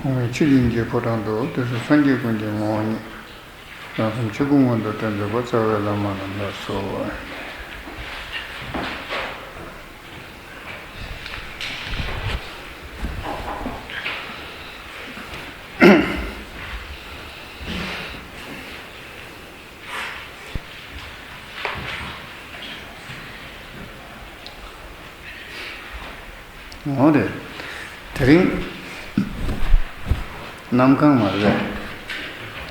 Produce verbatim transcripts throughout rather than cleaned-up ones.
ཆོས་དབྱིངས་ཀྱི་ཕོ་བྲང་དུ། དུས་གསུམ་སངས་རྒྱས་ཀུན་གྱི་ངོ་བོ་ཉིད། རང་སེམས་ཆོས་སྐུ་མངོན་དུ་དྲན་མཛད་པ། རྩ་བའི་བླ་མ་རྣམས་ལ་གསོལ་བ། འོ་རེད། དེ་རིང་གནམ་གང་མ་རེད།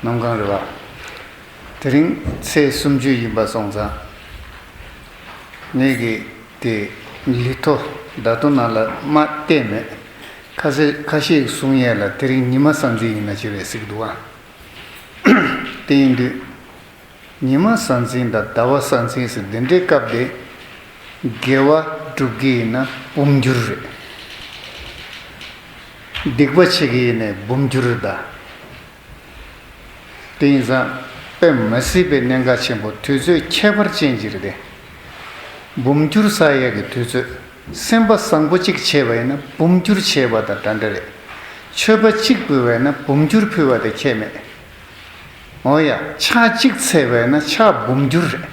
གནམ་གང་རེད་བ། དེ་རིང་ཚེས་སུམ་ཅུ་ཡིན་པ་སོང་ཙང་། ངས་ཀྱིས་དེ་ལི་ཐོ་ད་དུང་ནང་ལ་མ་བལྟས་མེད། ཁ་ཤས་ཁ་ཤས་གསུང་ཡས་ལ་དེ་རིང་ཉི་མ་གསང་འཛིན་ཡིན་ན་ཅི་རེད་ཟེར་གྱི་འདུག་བ། དེ་ཡིན་དུས། ཉི་མ་གསང་འཛིན་དང་ཟླ་བ་གསང་འཛིན་ཟེར་འདི་འདྲའི་སྐབས་དེ། དགེ་བ་སྒྲུབ་ཀྱི་ཡིན་ན་འབུམ་འགྱུར་རེད། སྡིག་པ་བྱེད་ཀྱི་ཡིན་ནའི་འབུམ་འགྱུར་ད། དེ་ཡིན་ཙང་དཔེ་མ་སྲིད་པའི་གནད་འགག་ཆེན་པོ། དུས་ཚོད་ཁྱད་པར་ཅན་ཅིག་རེད་དེ། འབུམ་འགྱུར་བསགས་ཡས་ཀྱི་དུས་ཚོད། སེམས་པ་བཟང་པོ་གཅིག་བྱས་པ་ཡིན་ན་འབུམ་འགྱུར་བྱས་པ་དང་འདྲ་འདྲ་རེད། མཆོད་པ་གཅིག་ཕུལ་བ་ཡིན་ན་འབུམ་འགྱུར་ཕུལ་བ་དང་ཁྱད་མེད། འོ་ཡ། ཕྱག་གཅིག་འཚལ་བས་ན་ཕྱག་འབུམ་འགྱུར་རེད།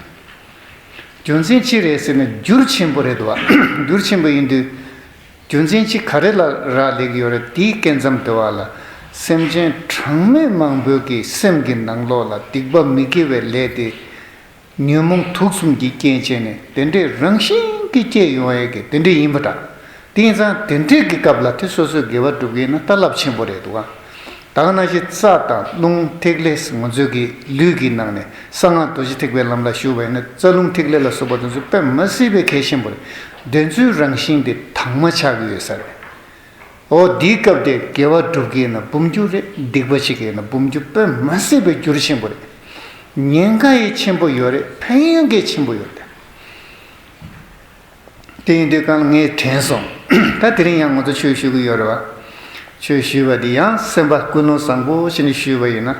རྒྱུ་མཚན་ཅི་རེད་ཟེར་ན་འགྱུར་ཆེན་པོ་རེད་དོ། འགྱུར་ཆེན་པོ་ཡིན་དུས། རྒྱུ་མཚན་ཅི་ག་རེ་ལ་རག་ལས་ཀྱི་ཡོད་རེད། དེའི་སྐབས་མཚམས་དེ་བ་ལ་སེམས་ཅན་གྲངས་མེད་མང་པོའི་གི་སེམས་ཀྱི་ནང་ལོགས་ལ་སྡིག་པ་མི་དགེ་བའི་ལས་དེ། ཉོན་མོངས་དུག་གསུམ་གྱི་རྐྱེན་བྱས་ནས་དེ་འདྲའི་རང་བཞིན་གྱིས་སྐྱེས་ཡོང་ཡས་ཀྱི་དེ་འདྲ་ཡིན་པ་འདྲ། དེ་ཡིན་ཙང་དེ་འདྲའི་གི་སྐབས་ལ་དེ་སོ་སོའི་དགེ་བ་སྒྲུབ་ཀྱི་ཡིན་ན་ད་རླབས་ཆེན་པོ་རེད་འདུག་ག། ད་ག་ནང་བཞིན་རྩ་དང་རླུང་ཐིག་ལེ་ང་ཚོའི་གི་ལུས་ཀྱི་ནང་ནས་གསང་སྔགས་རྡོ་རྗེ་ཐེག་པའི་ལམ་ལ་ཞུགས་པ་ཡིན་ན་རྩ་རླུང་ཐིག་ལེ་ལ་སོགས་པ་དེ་ཚོ་དཔེ་མ་སྲིད་པའི་གལ་ཆེན་པོ་རེད། དེ་ཚོའི་རང་བཞིན་དེ་དྭངས་མ་ཆགས་ཀྱི་ཡོད་ས་རེད། འོ་འདིའི་སྐབས་དེ་དགེ་བ་སྒྲུབ་ཀྱི་ཡིན་ན་འབུམ་འགྱུར་རེད། སྡིག་པ་བྱེད་ཀྱི་ཡིན་ན་འབུམ་འགྱུར། དཔེ་མ་སྲིད་པའི་འགྱུར་ཆེན་པོ་རེད། ཉེན་ཁ་ཡང་ཆེན་པོ་ཡོད་རེད། ཕན་ཡོན་གྱི་ཆེན་པོ་ཡོད་རེད། དེ་ཡིན་དུས་གང་ངས་དྲན་སོང་། ད་དེ་རིང་ཡང་ང་ཚོ་ཆོས་ཞུ་གི་ཡོད་རེད་བ། ཆོས་ཞུས་པ་འདི་ཡང་སེམས་པ་ཀུན་སློང་བཟང་པོ་བྱས་ནས་ཞུས་པ་ཡིན་ན།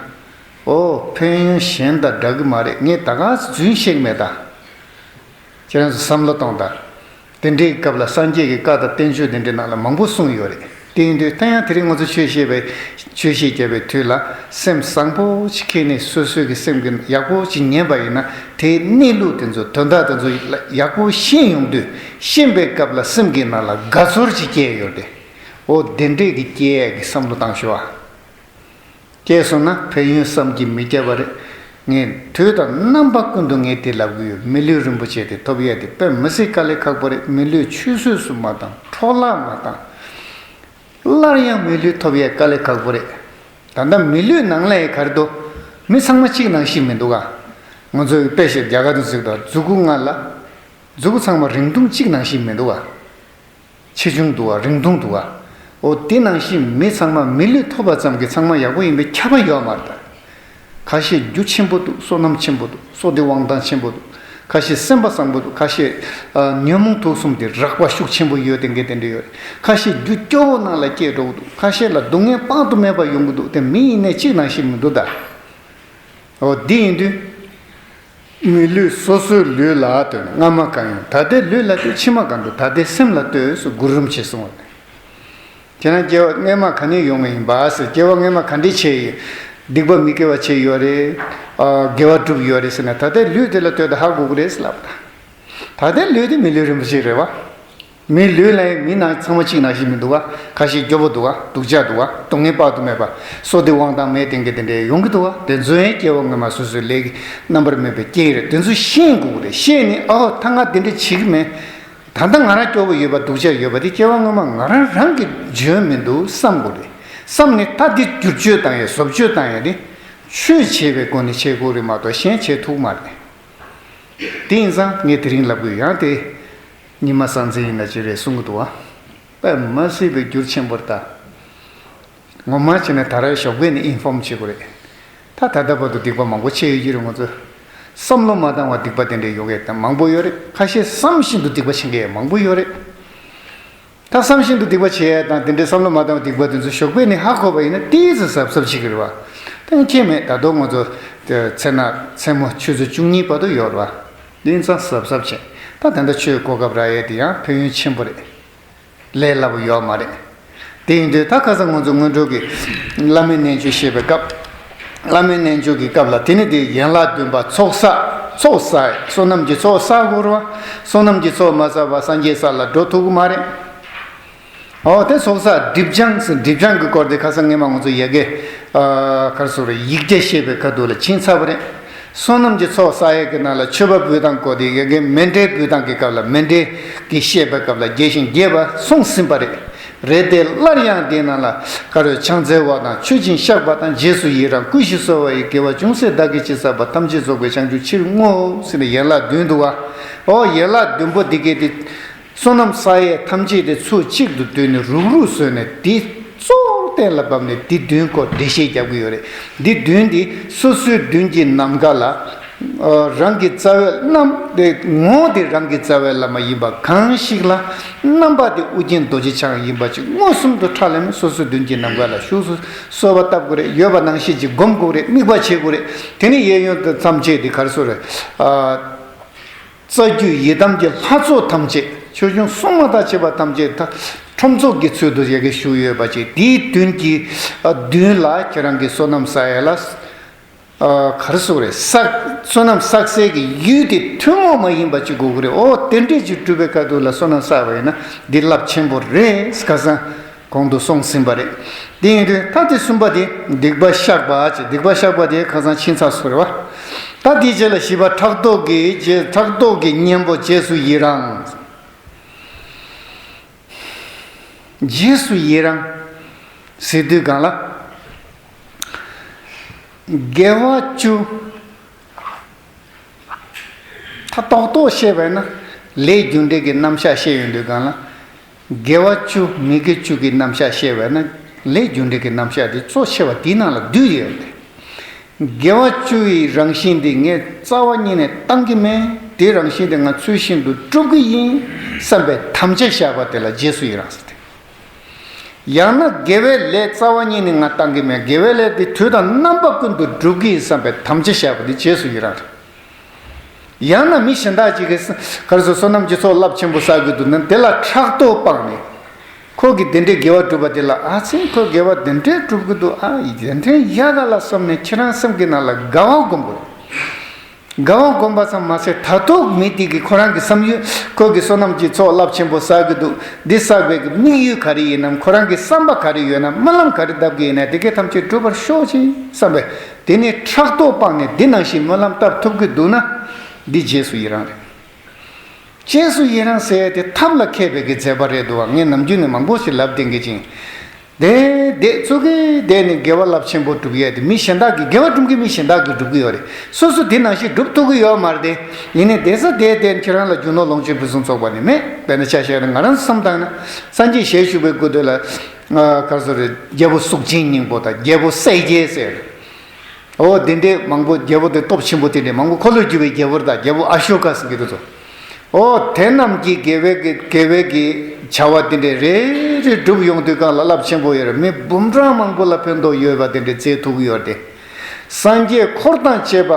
འོ་ཕན་ཡོན་གཞན་དང་འདྲ་གི་མ་རེད། ངས་ད་ག་རྫུན་བཤད་མེད་ད། ཁྱེད་རང་ཚོ་བསམ་བློ་གཏོང་དང་། དེ་འདྲའི་སྐབས་ལ་སངས་རྒྱས་ཀྱི་བཀའ་དང་བསྟན་བཅོས་དེ་འདྲའི་ནང་ལ་མང་པོ་གསུངས་ཡོད་རེད། དེ་ཡིན་དུས་ད་ཡང་དེ་རིང་ང་ཚོ་ཆོས་བཤད་པའི་ཆོས་བཤད་རྒྱབ་པའི་དུས་ལ་སེམས་བཟང་པོ་ཅིག་ཁྱེར་ནས་སོ་སོའི་གི་སེམས་ཀྱི་ཡག་པོ་ཅིག་ཉན་པ་ཡིན་ན་དེའི་གནས་ལུགས་དེ་ཚོ་དོན་དག་དེ་ཚོ་ཡག་པོ་ཤེས་ཡོང་དུས། ཤེས་པའི་སྐབས་ལ་སེམས་ཀྱི་ནང་ལ་དགའ་ཚོར་ཅིག་སྐྱེས་ཡོད་དེ། འོ་དེ་འདྲས་ཀྱི་སྐྱེ་ཡས་ཀྱི་བསམ་བློ་བཏང་ཤོག་ཨ། སྐྱེས་སོང་ན་ཕན་ཡོན་བསམ་གྱིས་མི་ཁྱབ་པ་རེད། ངས་དུས་དང་རྣམ་པ་ཀུན་ཏུ་ངས་དེ་ལབ་གི་ཡོད། མི་ལུས་རིན་པོ་ཆེ་དེ་ཐོབ་ཡས་དེ་དཔེ་མི་སྲིད་དཀའ་ལས་ཁག་པོ་རེད། མི་ལུས་ཆུད་ཟོས་སུ་མ་བཏང་། འཕྲོ་བརླག་མ་བཏང་། སླར་ཡང་མི་ལུས་ཐོབ་ཡས་དཀའ་ལས་ཁག་པོ་རེད། ད་ལྟ་མི་ལུས་ནང་ལ་ཡི་ག་རེ་འདུག་མི་ཚང་མ་གཅིག་ནང་བཞིན་མི་འདུག་ག། ང་ཚོའི་དཔེ་བཤད་རྒྱ་གར་དུ་གཟིགས་དང་མཛུ་གུ་ལྔ་ལ། མཛུ་གུ་ཚང་མ་རིང་ཐུང་གཅིག་ནང་བཞིན་མི་འདུག་ག། ཆེ་ཆུང་འདུག་བ། རིང་ཐུང་འདུག་བ། འོ་དེ་ནང་བཞིན་མི་ཚང་མ་མི་ལུས་ཐོབ་པ་ཙམ་གྱིས་ཚང་མ་ཡག་པོ་ཡིན་པའི་ཁྱབ་པ་ཡོད་མ་རེད་ད། ཁ་ཤས་རྒྱུ་ཆེན་པོ་འདུག་བསོད་ནམས་ཆེན་པོ་འདུག་བསོད་བདེ་དབང་ཐང་ཆེན་པོ་འདུག་ཁ་ཤས་སེམས་པ་བཟང་པོ་འདུག་ཁ་ཤས་ཨ་ཉོན་མོངས་དུག་གསུམ་དེ་རགས་པ་ཤུགས་ཆེན་པོ་ཡོད་དེ་འགའ་དེ་འདྲ་ཡོད་རེད། ཁ་ཤས་རྒྱུ་སྐྱོ་བོ་ནང་ལ་སྐྱེས་འགྲོ་གི་འདུག་ཁ་ཤས་ལ་སྡུག་བསྔལ་དཔག་ཏུ་མེད་པ་ཡོང་གི་འདུག་དེ་མི་ཡིན་ནའི་གཅིག་ནང་བཞིན་མི་འདུག་ད། འོ་འདི་ཡིན་དུས། མི་ལུས་སོ་སོའི་ལུས་ལ་ལྟོས་ནས། སྔ་མ་གང་ཡིན་ད་ལྟའི་ལུས་ལ་ལྟོས། ཕྱི་མ་གང་འདུག་ད་ལྟའི་སེམས་ལ་ལྟོས་སུ་གུ་རུ་རིན་པོ་ཆེས་གསུངས་པ་རེད། ཁྱེད་རང་སྐྱེ་བ་སྔོན་མ་ག་ནས་ཡོང་བ་ཡིན་པ་ཟེར། སྐྱེ་བ་སྔོན་མ་ག་འདྲས་བྱས་ཡོད། སྡིག་པ་མི་དགེ་བ་བྱས་ཡོད་རེད། ཨ་དགེ་བ་བསྒྲུབས་ཡོད་རེད་ཟེར་ན་ད་ལྟའི་ལུས་དེ་ལ་ལྟོས་ཏེ་ཧ་གོ་གི་རེད་ཟེར་ལབ་པ་དང་། ད་ལྟའི་ལུས་དེ་མི་ལུས་རིན་པོ་ཆེ་རེད་བ། མི་ལུས་ལ་ཡང་མི་ནང་ཚང་མ་གཅིག་ནང་བཞིན་མི་འདུག་ག་ཁ་ཤས་སྐྱོ་པོ་འདུག་ག་སྡུག་ཅག་འདུག་ག་སྡུག་བསྔལ་དཔག་ཏུ་མེད་པ། བསོད་བདེ་དབང་ཐང་མེད་དེ་འགའ་དེ་འདྲ་ཡོང་གི་འདུག་ག་དེ་ཚོ་ཡང་སྐྱེ་བ་སྔོན་མ་སོ་སོའི་ལས་ཀྱི་རྣམ་པར་སྨིན་པའི་རྐྱེན་རེད། དེ་ཚོ་ཤེས་དགོས་ཀྱི་རེད། ཤེས་ནས་ཨོ་ད་ང་དེ་འདྲ་བྱེད་ཀྱི་མེད། ད་ལྟ་ང་རང་སྐྱོ་པོ་ཡོད་པ་སྡུག་ཅག་ཡོད་པ་དེ་སྐྱེ་བ་སྔོན་མ་ང་རང་རང་གིས་འཇོན་མི་འདུག་བསམ་དགོས་རེད། བསམ་ནས་ད་དེ་བསྒྱུར་བཅོས་བཏང་ཡས་བཟོ་བཅོས་བཏང་ཡས་དེ་ཆོས་བྱེད་པའི་སྒོ་ནས་བྱེད་དགོས་རེད་མ་གཏོགས་གཞན་བྱེད་ཐུབ་མ་རེད། དེ་ཡིན་ཙང་ངས་དེ་རིང་ལབ་དགོས་ཡང་དེ། ཉི་མ་གསང་འཛིན་ཡིན་ན་ཅི་རེད་གསུང་གི་འདུག་བ། དཔེ་མ་སྲིད་པའི་འགྱུར་ཆེན་པོ་རེད་ད། ངོ་མ་བྱས་ན་ད་རེས་ཞོགས་པ་ནས་ཨིན་ཧྥོམ་བྱེད་དགོས་རེད། ད་ད་ལྟ་བར་དུ་སྡིག་པ་མང་པོ་བྱས་ཡོད་ཀྱི་རེད་ང་ཚོ། བསམ་བློ་མ་བཏང་བར་སྡིག་པ་དེ་འདྲ་ཡོང་མཁན་དང་མང་པོ་ཡོད་རེད། ཁ་ཤས་བསམ་བཞིན་དུ་སྡིག་པ་བྱེད་མཁན་མང་པོ་ཡོད་རེད། ད་བསམ་བཞིན་དུ་སྡིག་པ་བྱེད་ཡས་དང་དེ་འདྲའི་བསམ་བློ་མ་བཏང་བའི་སྡིག་པ་དེ་ཚོ་ཞོགས་པ་ནས་ཧ་གོ་བ་ཡིན་ན་ཏོག་ཙམ་གཟབ་གཟབ་བྱེད་ཀྱི་རེད་བ། ད་ཁྱད་མེད། ད་དུང་ང་ཚོ་མཚན་ན་མཚན་མོ་ཆུ་ཚོད་བཅུ་གཉིས་བར་དུ་ཡོད་རེད་བ། དེ་ཡིན་ཙང་གཟབ་གཟབ་བྱེད། ད་ད་ལྟ་ཆོས་གོ་སྐབས་རག་ཡས་དེ་ཡང་ཕན་ཡོན་ཆེན་པོ་རེད། ལས་སླ་པོ་ཡོད་མ་རེད། དེ་ཡིན་དུས་ད་ཁ་སང་ང་ཚོ་སྔོན་འགྲོ་གི་བླ་མའི་རྣལ་འབྱོར་བཤད་པའི་སྐབས། བླ་མའི་རྣལ་འབྱོར་གྱི་སྐབས་ལ་དེ་ནི་དེ་ཡན་ལག་བདུན་པ་ཚོགས་བསགས་ཚོགས་བསགས་བསོད་ནམས་ཀྱི་ཚོགས་བསགས་དགོས་རེད་བ། བསོད་ནམས་ཀྱི་ཚོགས་མ་བསགས་པ་སངས་རྒྱས་ས་ལ་འགྲོ་ཐུབ་ཀྱི་མ་རེད། འོ་དེ་ཚོགས་བསགས་སྒྲིབ་སྦྱང་ཟེར། སྒྲིབ་སྦྱང་གི་སྐོར་དེ་ཁ་སང་སྔས་མ་ང་ཚོ་ཡ་གི་ག་རེ་ཟེར་དགོས་རེད། ཡིག་བརྒྱ་བཤད་པའི་ཁ་ཐུག་ལ་ཕྱིན་ཚར་བ་རེད། བསོད་ནམས་ཀྱི་ཚོགས་བསགས་ཡས་ཀྱི་ནང་ལ་མཆོད་པ་འབུལ་སྟངས་སྐོར་དེ་ཡ་གི་མཎྜལ་འབུལ་སྟངས་ཀྱི་སྐབས་ལ་མཎྜལ་གྱི་བཤད་པའི་སྐབས་ལ་རྒྱས་ཤིང་རྒྱས་པ་གསུངས་ཟིན་པ་རེད། རེད་དེ། སླར་ཡང་དེའི་ནང་ལ་ག་རེ། ཕྱག་འཚལ་བ་དང་མཆོད་ཅིང་བཤགས་པ་དང་རྗེས་སུ་ཡི་རང་བསྐུལ་ཞིང་གསོལ་བ་ཡི། དགེ་བ་ཅུང་ཟད་བདག་གིས་ཅི་བསགས་པ། ཐམས་ཅད་རྫོགས་པའི་བྱང་ཆུབ་ཕྱིར་བསྔོ། ཟེར་ནས་ཡན་ལག་བདུན་འདུག་བ། འོ་ཡན་ལག་བདུན་པོ་འདི་གའི་དེ། བསོད་ནམས་བསགས་ཡས་ཐམས་ཅད་དེ་ཚུར་གཅིག་ཏུ་བསྡུས་ནས་རུག་རུག་བཟོས་ནས་དེ་གཙོ་བོ་གཏན་ལ་ཕབ་ནས་འདི་བདུན་སྐོར་འགྲེལ་བཤད་རྒྱབ་ཀྱི་ཡོད་རེད། འདི་བདུན་འདི་སོ་སོའི་མདུན་གྱི་ནམ་མཁའ་ལ། ཨ། རང་གི་རྩ་བའི་རྣམ་དེ་ངོ་བོ་དེ་རང་གི་རྩ་བའི་བླ་མ་ཡིན་པ་གང་ཞིག་ལ། རྣམ་པ་དེ་ཨོ་རྒྱན་རྡོ་རྗེ་འཆང་ཡིན་པ་ཅིག་མངོན་སུམ་དུ་ཁྲ་ལམ་མེ་སོ་སོའི་མདུན་གྱི་ནམ་མཁའ་ལ་བཞུགས་སུ་གསོལ་བ་བཏབ་དགོས་རེད། ཡོད་པ་ནང་བཞིན་ཅིག་སྒོམ་དགོས་རེད། དམིགས་པ་བྱེད་དགོས་རེད། དེ་ནི་གཡས་གཡོན་དུ་མཚམས་བཅད་དེ་ག་རེ་ཟེར་དགོས་རེད། ཨ། རྩ་རྒྱུད་ཡི་དམ་གྱི་ལྷ་ཚོགས་ཐམས་ཅད། ཆོས་སྐྱོང་སྲུང་མ་དང་བཅས་པ་ཐམས་ཅད་ད་ཁྲོམ་ཚོགས་ཀྱི་ཚུལ་དུ་ཡ་གི་བཞུགས་ཡོད་པ་ཅིག་དེའི་མདུན་གྱི་མདུན་ལ་ཁྱེད་རང་གི་བསོད་ནམས་བསགས་ཡས་ལ། ཨ། ག་རེ་ཟེར་དགོས་རེད། བསགས། བསོད་ནམས་བསགས་སའི་གི་ཡུལ་དེ་ཐུན་མོང་མ་ཡིན་པ་ཅིག་དགོས་ཀྱི་རེད། འོ་དེ་འདྲས་ཅིག་གྲུབ་པའི་ཁ་ཐུག་ལ་བསོད་ནམས་བསགས་པ་ཡིན་ན་འདི་རླབས་ཆེན་པོ་རེད། ཁ་སང་གོང་དུ་སོང་ཟིན་པ་རེད། དེ་ཡིན་དུས་ད་དེ་གསུམ་པ་དེ་སྡིག་པ་བཤགས་པ་ཅེས། སྡིག་པ་བཤགས་པ་དེ་ཁ་སང་ཕྱིན་ཚར་སོང་རེད་བ། ད་དེའི་རྗེས་ལ་བཞི་པ་ཕྲག་དོག་གི་རྗེས། ཕྲག་དོག་གི་གཉེན་པོ་རྗེས་སུ་ཡི་རང་། རྗེས་སུ་ཡི་རང་ཟེར་དུས་སྒང་ལ། དགེ་བ་བཅུ། ད་རྡོག་རྡོག་བཤད་པས་ན་ལས་རྒྱུ་འབྲས་ཀྱི་རྣམ་གཞག་བཤད་ཡོང་དུས་སྒང་ལ། དགེ་བ་བཅུ་མི་དགེ་བཅུ་གི་རྣམ་གཞག་བཤད་པས་ན་ལས་རྒྱུ་འབྲས་ཀྱི་རྣམ་གཞག་དེ་གཙོ་ཆེ་བ་དེའི་ནང་ལ་འདུས་ཡོད་དེ། དགེ་བ་བཅུ་ཡི་རང་བཞིན་དེ་ངས་རྩ་བ་ཉིད་ནས་བཏང་གི་མེད། དེའི་རང་བཞིན་དེ་ང་ཚུལ་བཞིན་དུ་སྒྲུབ་ཀྱི་ཡིན་བསམ་པའི་དམ་བཅའ་བཞག་པ་དེ་ལ་རྗེས་སུ་ཡི་རང་ཟེར་ཏེ། ཡང་ན་དགེ་བའི་ལས་རྩ་བ་ཉིད་ནས་ང་བཏང་གི་མེད། དགེ་བའི་ལས་དེ་དུས་དང་རྣམ་པ་ཀུན་ཏུ་སྒྲུབ་ཀྱི་ཡིན་བསམ་པའི་དམ་བཅའ་བཞག་པ་དེ་རྗེས་སུ་ཡི་རང་རེད། ཡང་ན་མི་གཞན་དག་ཅིག་གིས་ག་རེ་ཟེར། བསོད་ནམས་ཀྱི་ཚོགས་རླབས་ཆེན་པོ་བསགས་ཀྱི་འདུག་ན་དེ་ལ་ཕྲག་དོག་སྤངས་ནས། ཁོ་གིས་དེ་འདྲའི་དགེ་བ་བསྒྲུབས་པ་དེ་ལ། ཨ་ཙི་ཁོས་དགེ་བ་དེ་འདྲའི་བསྒྲུབ་ཀྱི་འདུག་ཨ་ཡི་དེ་འདྲའི་ཡག་ག་ལ་བསམ་ནས་ཁྱེད་རང་སེམས་ཀྱི་ནང་ལ་དགའ་བ་སྒོམ་དགོས། དགའ་བ་སྒོམ་པ་ཙམ་མ་ཟད་ད་དུང་མི་དེ་གིས་ཁོ་རང་གི་བསམ་ཡུལ། ཁོ་གིས་བསོད་ནམས་ཀྱི་ཚོགས་རླབས་ཆེན་པོ་བསགས་ཀྱི་འདུག་འདི་བསགས་པའི་གི་དམིགས་ཡུལ་ག་རེ་ཡིན་ནམ། ཁོ་རང་གི་བསམ་པ་ག་རེ་ཡོད་ན། སྨོན་ལམ་ག་རེ་བཏབ་ཀྱི་ཡིན་ན། དེ་གས་ཐམས་ཅད་འགྲུབ་པར་ཤོག་ཅིག་བསམ་པས། དེ་ནས་ཕྲག་དོག་སྤངས་ནས་འདི་ནང་བཞིན་སྨོན་ལམ་བཏབ་ཐུབ་ཀྱི་འདུག་ན། འདི་རྗེས་སུ་ཡི་རང་རེད། རྗེས་སུ་ཡི་རང་ཟེར་ཡས་དེ་ཐབས་ལ་མཁས་པའི་གི་མཛད་པ་རེད་འདུག་བ། ངས་ནམ་རྒྱུན་ནས་མང་པོ་ཞིག་ལབ་བསྡད་མཁན་ཅིག་དེ་དེ་ཚོ་གི་དེ་ནི་དགེ་བ་རླབས་ཆེན་པོ་སྒྲུབ་ཡས་དེ་མི་གཞན་དག་གིས། དགེ་བ་སྒྲུབ་མཁན་མི་གཞན་དག་གིས་སྒྲུབ་ཀྱི་ཡོད་རེད། སོ་སོ་དེ་ནང་བཞིན་སྒྲུབ་ཐུབ་ཀྱི་ཡོད་མ་རེད་དེ། ཡིན་ནའི་དེ་ས་དེ་དེ་ཁྱེད་རང་ལ་རྒྱུ་ནོར་ལོངས་སྤྱོད་ཕུན་སུམ་ཚོགས་པ་ནི་མེད། དཔེར་ན་ཆ་བཞག་ན་ང་རང་བསམ་བཏང་ན། སངས་རྒྱས་ཞལ་བཞུགས་པའི་སྐུ་དེ་ལ། ཨ། ག་རེ་ཟེར། རྒྱལ་པོ་གཟུགས་ཅན་སྙིང་པོ་དང་རྒྱལ་པོ་གསལ་རྒྱལ་ཟེར། འོ་དེ་འདྲའི་མང་པོ། རྒྱལ་པོ་དེ་སྟོབས་ཆེན་པོ་དེ་འདྲའི་མང་པོ། འཁོར་ལོས་སྒྱུར་བའི་རྒྱལ་པོ་དང་རྒྱལ་པོ་ཨ་ཤོ་ཀ་ཟེར་གྱི་འདུག་ཚོ། འོ་དེ་རྣམས་ཀྱིས་དགེ་བའི་གི་དགེ་བའི་གི་བྱ་བ་དེ་འདྲའི་རེ་རེ་སྒྲུབ་ཡོང་དུས་སྒང་ལ་རླབས་ཆེན་པོ་ཡོད་རེད། མི་འབུམ་གྲངས་མང་པོ་ལ་ཕན་ཐོགས་ཡོད་པ་དེ་འདྲའི་མཛད་ཐུབ་ཀྱི་ཡོད་རེད་དེ། སངས་རྒྱས་འཁོར་དང་བཅས་པ་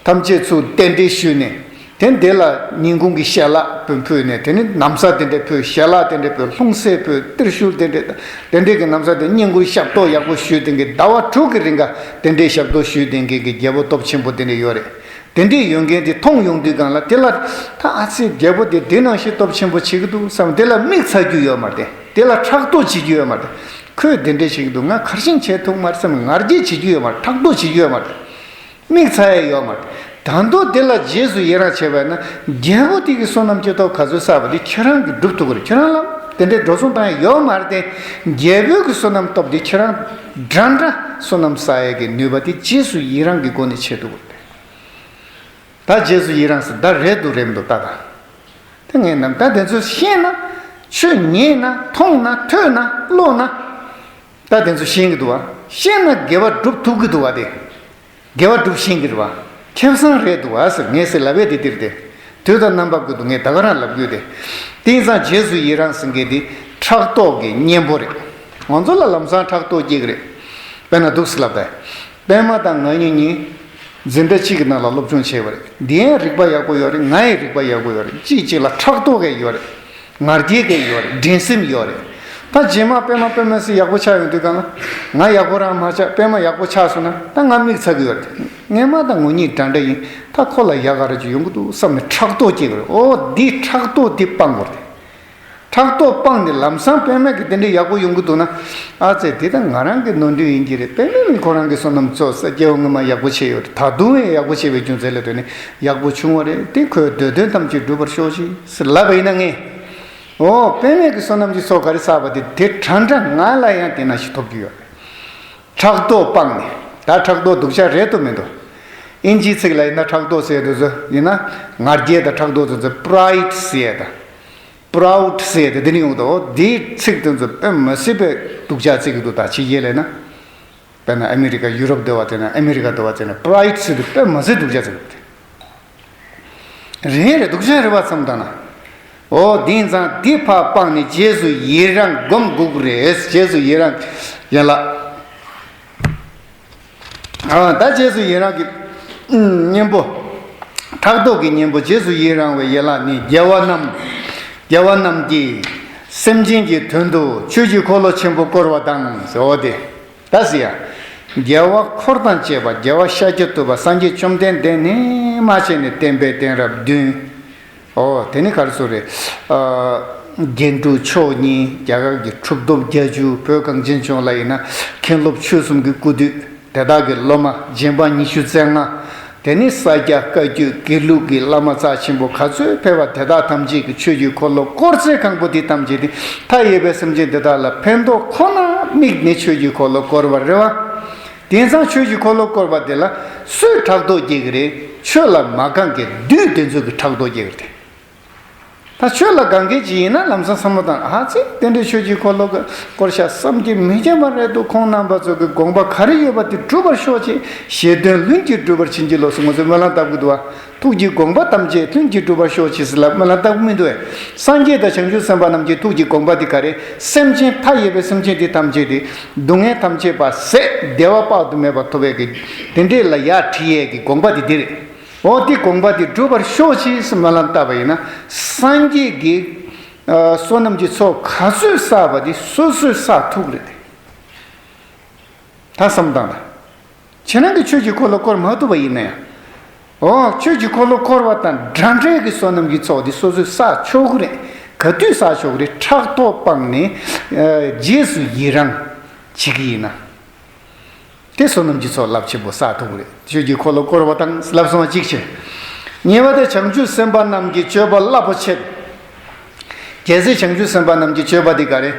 ཐམས་ཅད་ཚུར་གདན་འདྲེན་ཞུས་ནས། དེ་འདི་ལ་ཉིན་གུང་གི་ཞལ་ལག་ཕུལ་ནས། དེ་ནི་ན་བཟའ་དེ་འདྲ་ཕུལ། ཞལ་ལག་དེ་འདྲ་ཕུལ། ལྷུང་བཟེད་ཕུལ། ཏིར་ཤུལ་དེ་འདྲ། དེ་འདྲའི་གི་ན་བཟའ་དེ། བསྙེན་བཀུར་ཞབས་ཏོག་ཡག་པོ་ཞུས་དེ་གི་ཟླ་བ་དྲུག་གི་རིང་ག་དེ་འདྲའི་ཞབས་ཏོག་ཞུས་དེ་གི་གི་རྒྱལ་པོ་སྟོབས་ཆེན་པོ་དེ་འདྲ་ཡོད་རེད། དེ་འདྲའི་ཡོད་མཁན་དེ་མཐོང་ཡོང་དུས་སྒང་ལ། དེ་ལ་ད་ཨ་ཙི་རྒྱལ་པོ་དེ་དེ་ནང་བཞིན་སྟོབས་ཆེན་པོ་བྱེད་ཀྱི་འདུག་བསམ། དེ་ལ་མིག་ཚ་རྒྱུ་ཡོད་མ་རེད། དེ་ལ་ཕྲག་དོག་བྱེད་རྒྱུ་ཡོད་མ་རེད། ཁོས་དེ་འདྲ་བྱེད་ཀྱི་འདུག་ང་གར་ཞིང་བྱེད་ཐུབ་མ་རེད་བསམ། ང་རྒྱལ་བྱེད་རྒྱུ་ཡོད་མ་རེད། ཕྲག་དོག་བྱེད་རྒྱུ་ཡོད་མ་རེད། མིག་ཚ་ཡས་ཡོད་མ་རེད། ད་དུང་དེ་ལ་རྗེས་སུ་ཡི་རང་བྱས་པ་ན། རྒྱལ་པོ་དེ་གི་བསོད་ནམས་ཀྱི་སྟོབས་ག་ཚོད་བསགས་པ་དེ་ཁྱེད་རང་གིས་སྒྲུབ་ཐུབ་ཀྱི་རེད། ཁྱེད་རང་ལ་དེ་འདྲའི་འགྲོ་སོང་བཏང་ཡས་ཡོད་མ་རེད་དེ། རྒྱལ་པོའི་གི་བསོད་ནམས་སྟོབས་དེ་ཁྱེད་རང་འདྲ་འདྲ་བསོད་ནམས་བསགས་ཡས་ཀྱི་ནུས་པ་དེ་རྗེས་སུ་ཡི་རང་གི་སྒོ་ནས་བྱེད་ཐུབ་ཀྱི་རེད། ད་རྗེས་སུ་ཡི་རང་ཟེར་ད་རེད་འདུག་རེད་མི་འདུག་ད་ད། དེ་ངས་ནམ་ད་དེ་ཚོ་ཤེས་ན། ཆོས་ཉན་ན། མཐོང་ན། ཐོས་ན། ཀློག་ན། ད་དེ་ཚོ་ཤེས་ཀྱི་འདུག་བ། ཤེས་ན་དགེ་བ་སྒྲུབ་ཐུབ་ཀྱི་འདུག་བ་དེ། དགེ་བ་སྒྲུབ་ཤེས་ཀྱི་རེད་བ། ཁེ་བཟང་རེད་འདུག་བ་ཟེར་ངས་ཟེར་ལབ་པས་དེ་དེར་དེ། དུས་དང་རྣམ་པ་ཀུན་ཏུ་ངས་ད་ག་རང་ལབ་དགོས་ཏེ། དེང་སང་རྗེས་སུ་ཡི་རང་ཟེར་མཁན་དེ་ཕྲག་དོག་གི་གཉེན་པོ་རེད། ང་ཚོ་ལ་ལམ་སང་ཕྲག་དོག་སྐྱེ་གི་རེད། དཔེར་ན་འདུག་སེ་ལབ་ད། པད་མ་དང་ང་གཉིས་གཉིས་འཛིན་གྲྭ་གཅིག་གི་ནང་ལ་སློབ་སྦྱོང་བྱས་པ་རེད། འདི་ཡང་རིག་པ་ཡག་པོ་ཡོད་རེད། ང་ཡང་རིག་པ་ཡག་པོ་ཡོད་རེད། གཅིག་གཅིག་ལ་ཕྲག་དོག་གས་ཡོད་རེད། ང་རྒྱལ་གས་ཡོད་རེད། འགྲན་སེམས་ཡོད་རེད། ད་རྗེས་མ་པད་མ་པད་མ་སི་ཡག་པོ་ཆགས་ཡོང་དུས་གང་ལ། ང་ཡག་པོ་རང་མ་ཆགས། པད་མ་ཡག་པོ་ཆགས་སོང་ན་ད་ང་མིག་ཚ་གི་ཡོད་རེད། ངས་མ་ད་ངོ་གཉིས་འདྲ་འདྲ་ཡིན། ད་ཁོ་ལ་ཡག་ག་ར་ཅིག་ཡོང་གི་འདུག་བསམ་ནས་ཕྲག་དོག་སྐྱེ་གི་རེད། ཨོ་འདི་ཕྲག་དོག་འདི་སྤང་དགོས་རེད། ཕྲག་དོག་སྤངས་ནས་ལམ་སང་པད་མ་གི་དེ་འདྲའི་ཡག་པོ་ཡོང་གི་འདུག་ན། ཨ་ཙེ་དེ་ད་ང་རང་གི་ནོར་འཁྲུལ་ཡིན་གྱི་རེད། པད་མ་མི་ཁོ་རང་གི་བསོད་ནམས་ཚོགས་ས་སྐྱེ་བ་སྔོན་མ་ཡག་པོ་བྱས་ཡོད་རེད། ད་དུང་ཡང་ཡག་པོ་བྱས་པའི་རྒྱུ་མཚན་ལ་ལྟོས་ནས་ཡག་པོ་བྱུང་བ་རེད། དེ་ཁོའི་འདོད་དོན་ཐམས་ཅད་འགྲུབ་པར་ཤོག་ཅིག་ཟེར་ལབ་པ་ཡིན་ན། ངས་ཨོ་པད་མ་གི་བསོད་ནམས་ཀྱི་ཚོགས་ག་རེ་བསགས་པ་དེ་དེ་འདྲ་འདྲ་ང་ལ་ཡང་དེ་ན་ཞིག་ཐོབ་ཀྱི་ཡོད་རེད། ཕྲག་དོག་སྤངས་ནས། ད་ཕྲག་དོག་སྡུག་ཅག་རེད་དོ་མི་འདུག་ཨིན་ཇིའི་ཚིག་ལ་ཡིན་ན་ཕྲག་དོག་ཟེར་དུས་ཚོད་ཡིན་ན། ང་རྒྱལ་དང་ཕྲག་དོག་དུས་ཚོད་པྲའིཌ་ཟེར་ད། པྲའུཌ་ཟེར་ད་འདི་ནི་ཡོང་དོ། འདིའི་ཚིག་དུས་ཚོད་དཔེ་མ་སྲིད་པའི་སྡུག་ཅག་བརྩི་གི་འདུག་ད་ཕྱི་རྒྱལ་ལ་ཡིན་ན། དཔེར་ན་ཨ་མི་རི་ཀ་ཡུ་རོབ་སྡོད་པ་དེ་ན་ཨ་མི་རི་ཀ་སྡོད་པ་དེ་ན་པྲའིཌ་ཟེར་དུས་དཔེ་མ་སྲིད་སྡུག་ཅག་བརྩི་གི་འདུག་རེད་རེད། སྡུག་ཅག་རེད་བ་བསམ་ད་ན། ཨོ་དེང་སང་འདི་ཕར་སྤངས་ནས་རྗེས་སུ་ཡི་རང་སྒོམ་དགོས་ཀྱི་རེད། རྗེས་སུ་ཡི་རང་ཡན་ལག་ཨ་ད་རྗེས་སུ་ཡི་རང་གི་ཨུམ་གཉེན་པོ། ཕྲག་དོག་གི་གཉེན་པོ་རྗེས་སུ་ཡི་རང་བའི་ཡན་ལག་ནི། རྒྱལ་བ་རྣམས། རྒྱལ་བ་རྣམས་ཀྱིས་སེམས་ཅན་གྱི་དོན་དུ་ཆོས་ཀྱི་འཁོར་ལོ་ཆེན་པོ་བསྐོར་བ་དང་ཟེར། འོ་དེ་ད་ཟེར་ཡ། རྒྱལ་བ་འཁོར་དང་བཅས་པ། རྒྱལ་བ་ཤཱཀྱ་ཐུབ་པ་སངས་རྒྱས་བཅོམ་ལྡན་འདས་ནས་མ་བྱས་ནས་བསྟན་པའི་གདན་རབས་བདུན། ཨོ་དེ་ནི་ག་རེ་ཟེར་རེད། ཨ་རྒྱན་དྲུག་མཆོག་གཉིས། རྒྱ་གར་གྱི་གྲུབ་ཐོབ་བརྒྱད་ཅུ། བོད་གངས་ཅན་ལྗོངས་ལ་ཡིན་ན་མཁན་སློབ་ཆོས་གསུམ་གྱི་སྐུ་དུས། དེ་དག་གི་སློབ་མ་རྗེ་འབངས་ཉི་ཤུ་རྩ་ལྔ། དེ་ནི་ས་སྐྱ་བཀའ་བརྒྱུད་དགེ་ལུགས་ཀྱི་བླ་མ་རྩ་ཆེན་པོ་ག་ཚོད་ཕེབས་པ་དེ་དག་ཐམས་ཅད་ཀྱིས་ཆོས་ཀྱི་འཁོར་ལོ་བསྐོར་ཚེ་གང་པོ་དེ་ཐམས་ཅད་དེ་མཐའ་ཡས་པའི་སེམས་ཅན་དེ་དག་ལ་ཕན་ཐོགས་ཁོ་ན་དམིགས་ནས་ཆོས་ཀྱི་འཁོར་ལོ་བསྐོར་བ་རེད་བ། དེང་སང་ཆོས་ཀྱི་འཁོར་ལོ་བསྐོར་བ་དེ་ལ་སུས་ཕྲག་དོག་སྐྱེ་གི་རེད། ཆོས་ལ་མ་དགའ་མཁན་བདུད་དེ་ཚོ་གིས་ཕྲག་དོག་སྐྱེ་གི་རེད། ད་ཆོས་ལ་དགའ་མཁན་ཅིག་ཡིན་ན་ལམ་སང་བསམ་བློ་བཏང་། ཨ་ཙི་དེ་འདྲའི་ཆོས་ཀྱི་འཁོར་ལོ་གི་སྐོར་ཤ་བསམ་གྱིས་མི་ཁྱབ་པ་རེད་འདུག་ཁོང་རྣམ་པ་ཚོ་གི་དགོངས་པ་ག་རེ་ཡོད་པ་དེ་འགྲུབ་པར་ཤོག་ཅིག་བཞེད་དོན་ལྷུན་གྱིས་གྲུབ་པར་བྱིན་གྱིས་རློབས་སོ། ང་ཚོས་སྨོན་ལམ་བཏབ་གི་འདུག་བ། ཐུགས་ཀྱི་དགོངས་པ་ཐམས་ཅད་ལྷུན་གྱིས་གྲུབ་པར་ཤོག་ཅིག་ཟེར་ལ་སྨོན་ལམ་བཏབ་གི་མི་འདུག་བས། སངས་རྒྱས་དང་བྱང་ཆུབ་སེམས་དཔའ་རྣམས་ཀྱི་ཐུགས་ཀྱི་དགོངས་པ་དེ་ག་རེ། སེམས་ཅན་མཐའ་ཡས་པའི་སེམས་ཅན་དེ་ཐམས་ཅད་དེ་སྡུག་བསྔལ་ཐམས་ཅད་པ་ཟད་བདེ་བ་དཔག་ཏུ་མེད་པ་ཐོབ་པའི་གི་དེ་འདྲས་ལ་ཡར་ཁྲིད་ཡས་ཀྱི་དགོངས་པ་དེ་འདི་རེད། འོ་དེ་དགོངས་པ་དེ་འགྲུབ་པར་ཤོག་ཅིག་ཟེར་སྨོན་ལམ་བཏབ་པ་ཡིན་ན། སངས་རྒྱས་ཀྱི་ཨ་བསོད་ནམས་ཀྱི་ཚོགས་ག་ཚོད་བསགས་པ་དེ་སོ་སོས་བསགས་ཐུབ་རེད། ད་བསམ་བཏང་ད། ཁྱེད་རང་གིས་ཆོས་ཀྱི་འཁོར་ལོ་བསྐོར་མ་ཐུབ་པ་ཡིན་ན་ཡང་། འོ་ཆོས་ཀྱི་འཁོར་ལོ་བསྐོར་བ་དང་འདྲ་འདྲའི་གི་བསོད་ནམས་ཀྱི་ཚོགས་དེ་སོ་སོས་བསགས་ཆོག་གི་རེད། ག་དུས་བསགས་ཆོག་གི་རེད། ཕྲག་དོག་སྤངས་ནས་ཨ་རྗེས་སུ་ཡི་རང་བྱེད་ཀྱི་ཡིན་ན། དེ་བསོད་ནམས་ཀྱི་ཚོགས་རླབས་ཆེན་པོ་བསགས་ཐུབ་ཀྱི་རེད། ཆོས་ཀྱི་འཁོར་ལོ་བསྐོར་བ་དང་ལབ་སོང་བ་གཅིག་བྱས། གཉིས་པ་དེ་བྱང་ཆུབ་སེམས་དཔའ་རྣམས་ཀྱི་སྤྱོད་པ་རླབས་པོ་ཆེ། གལ་སྲིད་བྱང་ཆུབ་སེམས་དཔའ་རྣམས་ཀྱི་སྤྱོད་པ་དེ་ག་རེ།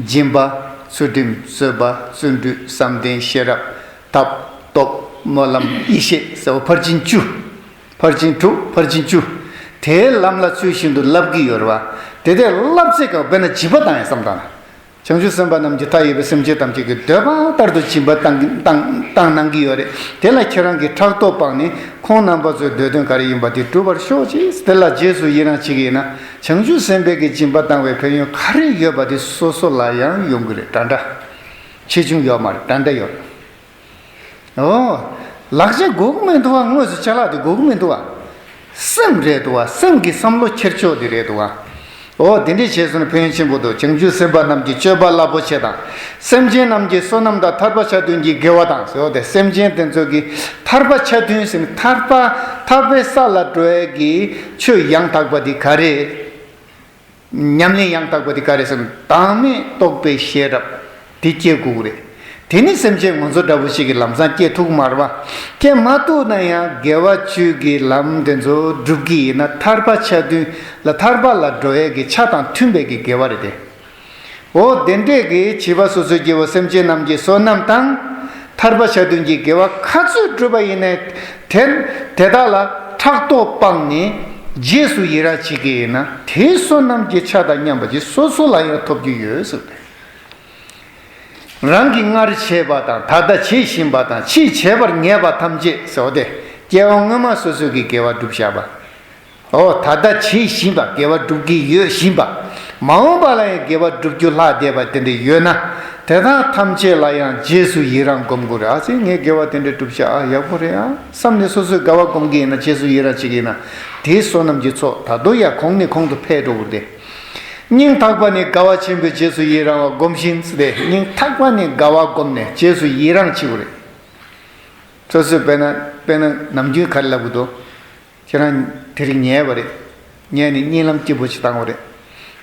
སྦྱིན་པ། ཚུལ་ཁྲིམས། བཟོད་པ། བརྩོན་འགྲུས། བསམ་གཏན། ཤེས་རབ། ཐབས། སྟོབས། སྨོན་ལམ། ཡེ་ཤེས་ཟེར་བ་ཕར་ཕྱིན་བཅུ། ཕར་ཕྱིན་དྲུག་ཕར་ཕྱིན་བཅུ། དེའི་ལམ་ལ་ཚུལ་བཞིན་དུ་བསླབ་ཀྱི་ཡོད་རེད་བ། དེ་དེ་བསླབ་ཚེ་ག་དཔེར་ན་སྦྱིན་པ་བཏང་ཡང་བསམ་བཏང་ན། བྱང་ཆུབ་སེམས་དཔའ་རྣམས་ཀྱི་མཐའ་ཡས་པའི་སེམས་ཅན་ཐམས་ཅད་ཀྱི་འདོད་པ་ལྟར་དུ་སྦྱིན་པ་བཏང་བཏང་བཏང་གནང་གི་ཡོད་རེད། དེ་ལ་ཁྱེད་རང་གིས་ཕྲག་དོག་སྤངས་ནས་ཁོང་རྣམ་པ་ཚོའི་འདོད་དོན་ག་རེ་ཡིན་པ་དེ་འགྲུབ་པར་ཤོག་ཅིག་དེ་ལ་རྗེས་སུ་ཡི་རང་བྱེད་ཀྱི་ཡིན་ན། བྱང་ཆུབ་སེམས་དཔའི་གི་སྦྱིན་པ་བཏང་བའི་ཕན་ཡོན་ག་རེ་ཡོད་པ་དེ་སོ་སོ་ལ་ཡང་ཡོང་གི་རེད། འདྲ་འདྲ། ཆེ་ཆུང་ཡོད་མ་རེད། འདྲ་འདྲ་ཡོད་རེད། ཨོ། ལག་ཆ་དགོས་ཀྱི་མི་འདུག་བ། དངོས་སུ་ཅ་ལག་དེ་དགོས་ཀྱི་མི་འདུག་བ། སེམས་རེད་འདུག་བ། སེམས་ཀྱི་བསམ་བློ་འཁྱེར་ཕྱོགས་དེ་རེད་འདུག་བ། ཨོ་དེ་འདྲས་བྱས་སོང་ན་ཕན་ཡོན་ཆེན་པོ་འདུག་བྱང་ཆུབ་སེམས་དཔའ་རྣམས་ཀྱི་སྤྱོད་པ་རླབས་པོ་ཆེ་དང་། སེམས་ཅན་རྣམས་ཀྱི་བསོད་ནམས་དང་ཐར་པ་ཆ་མཐུན་གྱི་དགེ་བ་དང་ཟེར་བ་དེ། སེམས་ཅན་དེ་ཚོ་གི་ཐར་པ་ཆ་མཐུན་ཟེར་ན་ཐར་པ་ཐར་པའི་ས་ལ་འགྲོ་ཡས་ཀྱི་ཆོས་ཡང་དག་པ་དེ་ག་རེ། ཉམས་ལེན་ཡང་དག་པ་དེ་ག་རེ་ཟེར་ན། བདག་མེད་རྟོགས་པའི་ཤེས་རབ་དེ་སྐྱེ་དགོས་ཀྱི་རེད། དེ་ནི་སེམས་ཅན་ང་ཚོ་འདྲ་པོ་ཞིག་གིས་ལམ་སང་སྐྱེ་ཐུབ་ཀྱི་མ་རེད་བ། སྐྱེ་མ་ཐུབ་ན་ཡང་དགེ་བ་བཅུ་གི་ལམ་དེ་ཚོ་སྒྲུབ་ཀྱི་ཡིན་ན། ཐར་པ་ཆ་མཐུན་ལ་ཐར་པ་ལ་འགྲོ་ཡས་ཀྱི་ཆ་དང་མཐུན་པའི་གི་དགེ་བ་རེད་དེ། འོ་དེ་འདྲས་ཀྱི་བྱིས་པ་སོ་སོའི་སྐྱེ་བོ་སེམས་ཅན་རྣམས་ཀྱི་བསོད་ནམས་དང་། ཐར་པ་ཆ་མཐུན་གྱི་དགེ་བ་ག་ཚོད་བསྒྲུབས་པ་ཡིན་ནའི། དེ་དེ་དག་ལ་ཕྲག་དོག་སྤངས་ནས་རྗེས་སུ་ཡི་རང་བྱེད་ཀྱི་ཡིན་ན། དེའི་བསོད་ནམས་ཀྱི་ཆ་དང་མཉམ་པ་ཅིག་སོ་སོ་ལ་ཡང་ཐོབ་རྒྱུ་ཡོད་ཟེར་ཏེ། རང་གིས་སྔར་བྱས་པ་དང་། ད་ལྟ་བྱེད་བཞིན་པ་དང་། ཕྱིས་བྱེད་པར་ངེས་པ་ཐམས་ཅད་ཟེར་བ་དེ། སྐྱེ་བ་སྔོན་མ་སོ་སོ་གི་དགེ་བ་བསྒྲུབས་བཞག་པ། ཨོ་ད་ལྟ་བྱེད་བཞིན་པ། དགེ་བ་སྒྲུབ་ཀྱི་ཡོད་བཞིན་པ། མ་འོངས་པ་ལ་ཡང་དགེ་བ་སྒྲུབ་རྒྱུ་ལྷག་བསྡད་པ་དེ་འདྲ་ཡོད་ན། དེ་དག་ཐམས་ཅད་ལ་ཡང་རྗེས་སུ་ཡི་རང་སྒོམ་དགོས་རེད། ཨ་ཙི་ངས་དགེ་བ་དེ་འདྲ་བསྒྲུབས་ཤག་ཨ་ཡག་པོ་རེད་ཨ་བསམ་ནས་སོ་སོས་དགའ་བ་སྒོམ་གྱི་ཡིན་ན། རྗེས་སུ་ཡི་རང་བྱེད་ཀྱི་ཡིན་ན། དེའི་བསོད་ནམས་ཀྱི་ཚོགས་ད་དུང་ཡང་གོང་ནས་གོང་དུ་འཕེལ་འགྲོ་གི་རེད། སྙིང་ཐག་པ་ནས་དགའ་བ་ཆེན་པོས་རྗེས་སུ་ཡི་རང་བ་སྒོམ་བཞིན་ཟེར་ཏེ། སྙིང་ཐག་པ་ནས་དགའ་བ་བསྒོམས་ནས་རྗེས་སུ་ཡི་རང་བྱེད་དགོས་རེད། སོ་སོས་དཔེར་ན་དཔེར་ན་ནམ་རྒྱུན་ག་རེ་ལབ་གི་འདུག་ཁྱེད་རང་དེ་རིང་ཉལ་བ་རེད། ཉལ་ནས་གཉིད་ལམ་སྐྱིད་པོ་ཞིག་བཏང་བ་རེད།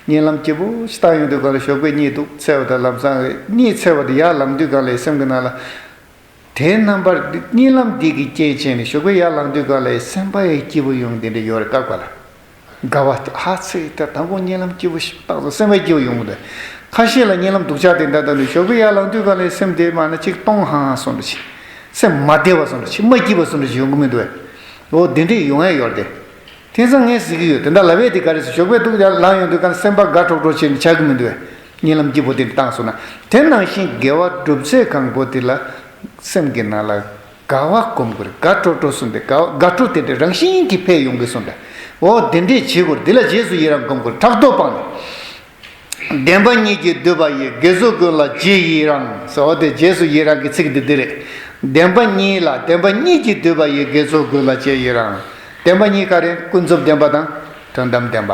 གཉིད་ལམ་སྐྱིད་པོ་ཞིག་བཏང་ཡོང་དུས་སྒང་ལ་ཞོགས་པའི་གཉིད་སྡུག་འཚེར་བ་དང་། ལམ་སང་གཉིད་འཚེར་བ་དེ་ཡར་ལངས་དུས་སྒང་ལ་སེམས་ཀྱི་ནང་ལ། དེའི་རྣམ་པར་གཉིད་ལམ་འདི་གི་རྐྱེན་བྱས་ནས་ཞོགས་པའི་ཡར་ལངས་དུས་སྒང་ལ་སེམས་པ་ཡི་སྐྱིད་པོ་ཡོང་དེ་འདྲ་ཡོད་རེད། སྐབས་འགའ་ལ། དགའ་བ་ཧ་ཚེ་ད་དང་པོ་གཉིད་ལམ་སྐྱིད་པོ་ཞིག་བཏང་སོང་། སེམས་པ་སྐྱིད་པོ་ཡོང་གི་འདུག་ཁ་ཤས་ལ་གཉིད་ལམ་སྡུག་ཅག་དེ་འདྲ་བཏང་ནས་ཞོགས་པའི་ཡར་ལངས་དུས་སྒང་ལ་སེམས་དེ་མ་ན་ཅིག་སྟོང་ཧང་ཧང་སོང་འདྲ་ཅིག་སེམས་མ་བདེ་བ་སོང་འདྲ་ཅིག་མ་སྐྱིད་པ་སོང་འདྲ་ཅིག་ཡོང་གི་མི་འདུག་བས། འོ་དེ་འདྲས་ཡོང་ཡ་ཡོད་རེད་དེ། དེང་སང་ངས་ཟེར་གྱི་ཡོད། དེ་འདྲ་ལབ་ཡས་དེ་ག་རེ་ཟེར། ཞོགས་པའི་སྡུག་ཅག་ལངས་ཡོང་དུས་སྒང་སེམས་པ་དགའ་ཀྲོག་ཀྲོག་བྱས་ནས་ཆགས་ཀྱི་མི་འདུག་བས། གཉིད་ལམ་སྐྱིད་པོ་དེ་འདྲ་བཏང་སོང་ན། དེ་ནང་བཞིན་དགེ་བ་སྒྲུབ་ཚད་གང་པོ་དེ་ལ་སེམས་ཀྱི་ནང་ལ་དགའ་བ་སྒོམ་དགོས་རེད། དགའ་ཀྲོག་ཀྲོག་སོང་སྟེ་དགའ་བ་དགའ་སྤྲོ་དེ་འདྲ་རང་བཞིན་གྱིས་འཕེལ་ཡོང་གི་སོང་འདྲ། འོ་དེ་འདྲས་བྱེད་དགོས་རེད། དེ་ལ་རྗེས་སུ་ཡི་རང་སྒོམ་དགོས་རེད། ཕྲག་དོག་སྤངས་ནས། བདེན་པ་གཉིས་ཀྱིས་བསྡུས་པ་ཡི། དགེ་ཚོགས་ཀུན་ལ་རྗེས་ཡི་རང་། ཟེར་བ་དེ་རྗེས་སུ་ཡི་རང་གི་ཚིག་འདི་འདི་རེད། བདེན་པ་གཉིས་ལ། བདེན་པ་གཉིས་ཀྱིས་བསྡུས་པ་ཡི། དགེ་ཚོགས་ཀུན་ལ་རྗེས་ཡི་རང་། བདེན་པ་གཉིས་ག་རེ། ཀུན་རྫོབ་བདེན་པ་དང་དོན་དམ་བདེན་པ།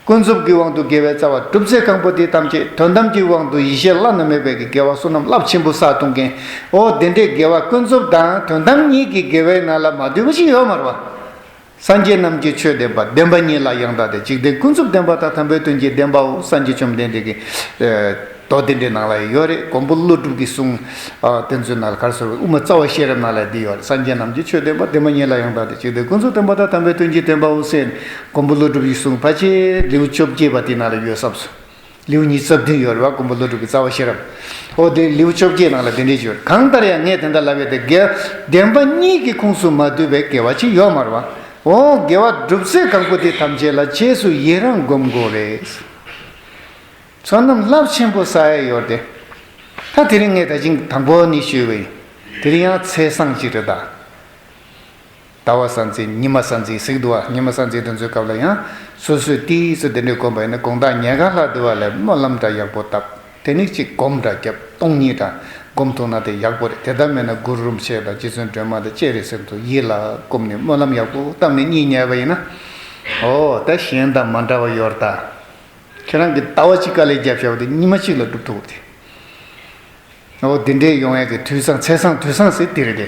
ཀུན་རྫོབ་ཀྱི་དབང་དུ་དགེ་བའི་རྩ་བ་སྒྲུབ་ཚད་གང་པོ་དེ་ཐམས་ཅད། དོན་དམ་གྱི་དབང་དུ་ཡེ་ཤེས་བླ་ན་མེད་པའི་གི་དགེ་བ་བསོད་ནམས་རླབས་ཆེན་པོ་བསགས་གཏོང་མཁན། འོ་དེ་འདྲའི་དགེ་བ་ཀུན་རྫོབ་དང་དོན་དམ་གཉིས་ཀྱི་དགེ་བའི་ནང་ལ་མ་འདུས་པ་ཞིག་ཡོད་མ་རེད་བ། སངས་རྒྱས་རྣམས་ཀྱི་ཆོས་བདེན་པ། བདེན་པ་གཉིས་ལ་ཡང་དག་སྟེ། འཇིག་རྟེན་ཀུན་རྫོབ་བདེན་པ་དང་། དམ་པའི་དོན་གྱི་བདེན་པའོ། སངས་རྒྱས་བཅོམ་ལྡན་འདས་ཀྱི་མདོ་དེ་འདྲའི་ནང་ལ་ཡོད་རེད། མགོན་པོ་ཀླུ་སྒྲུབ་ཀྱི་གསུང་དེ་ཚོའི་ནང་ལ་ག་རེ་ཟེར་བ། དབུ་མ་རྩ་བ་ཤེས་རབ་ནང་ལ་འདི་ཡོད་རེད། སངས་རྒྱས་རྣམས་ཀྱི་ཆོས་བདེན་པ། བདེན་པ་གཉིས་ལ་ཡང་དག་སྟེ། འཇིག་རྟེན་ཀུན་རྫོབ་བདེན་པ་དང་། དམ་པའི་དོན་གྱི་བདེན་པའོ་ཟེར་ནས། མགོན་པོ་ཀླུ་སྒྲུབ་ཀྱི་གསུང་ཕལ་ཆེར་ལེའུ་བཅོ་བརྒྱད་པ་དེ་ནང་ལ་ཡོད་བསམས་སོང་། ལེའུ་ཉི་ཤུ་རྩ་བདུན་ཡོད་རེད་བ། མགོན་པོ་ཀླུ་སྒྲུབ་ཀྱི་རྩ་བ་ཤེས་རབ། འོ་དེ་ལེའུ་བཅོ་བརྒྱད་ནང་ལ་དེ་འདྲས་ཡོད། གང་ལྟར་ཡང་ངས་དེ་འདྲ་ལབ་ཡས་དེ་དགེ་བདེན་པ་གཉིས་ཀྱི་ཁོངས་སུ་མ་འདུས་པའི་དགེ་བ་ཅིག་ཡོད་མ་རེད་བ། འོ་དགེ་བ་སྒྲུབ་ཚད་གང་པོ་དེ་ཐམས་ཅད་ལ་རྗེས་སུ་ཡི་རང་སྒོམ་དགོས་རེད། བསོད་ནམས་རླབས་ཆེན་པོ་བསགས་ཡས་ཡོད་དེ། ད་དེ་རིང་ངས་ད་ཅིང་དང་པོ་ནས་ཞུས་པ་ཡིན། དེ་རིང་ཡང་ཚེས་བཟང་ཅིག་རེད་ད། ཟླ་བ་གསལ་མཚན་ཉི་མ་གསལ་མཚན་ཟེར་གི་འདུག་བ། ཉི་མ་གསལ་མཚན་དེ་ཚོའི་སྐབས་ལ་ཡང་སོ་སོས་ཏོག་ཙམ་དེ་འདྲའི་སྒོམ་པ་ཡིན་ན། དགོང་དག་ཉལ་ཁང་ལ་བསྡད་པ་ལས་སྨོན་ལམ་འདྲ་ཡག་པོ་བཏབ། དེ་ནས་གཅིག་སྒོམ་འདྲ་བརྒྱབ། སྟོང་ཉིད་འདྲ་སྒོམ་ཐུབ་ན་དེ་ཡག་པོ་རེད། དེ་ལྟར་མེད་ན་གུ་རུ་རིན་པོ་ཆེ་དང་རྗེ་བཙུན་སྒྲོལ་མ་དང་ཅི་རེད་ཟེར་དུས་ཡིད་ལ་བསྒོམས་ནས་སྨོན་ལམ་ཡག་པོ་བཏབ་ནས་གཉིད་ཉལ་བ་ཡིན་ན། འོ་ད་གཞན་དང་མ་འདྲ་བ་ཡོད་རེད་ད། ཁྱེད་རང་གིས་ཟླ་བ་གཅིག་དཀའ་ལས་བརྒྱབ་བཞག་པ་དེ་ཉི་མ་གཅིག་ལ་འགྲུབ་ཐུབ་པ་དེ། འོ་དེ་འདྲའི་ཡོང་ཡས་ཀྱི་དུས་བཟང་ཚེས་བཟང་དུས་བཟང་ཟེར་དེ་རེད་དེ།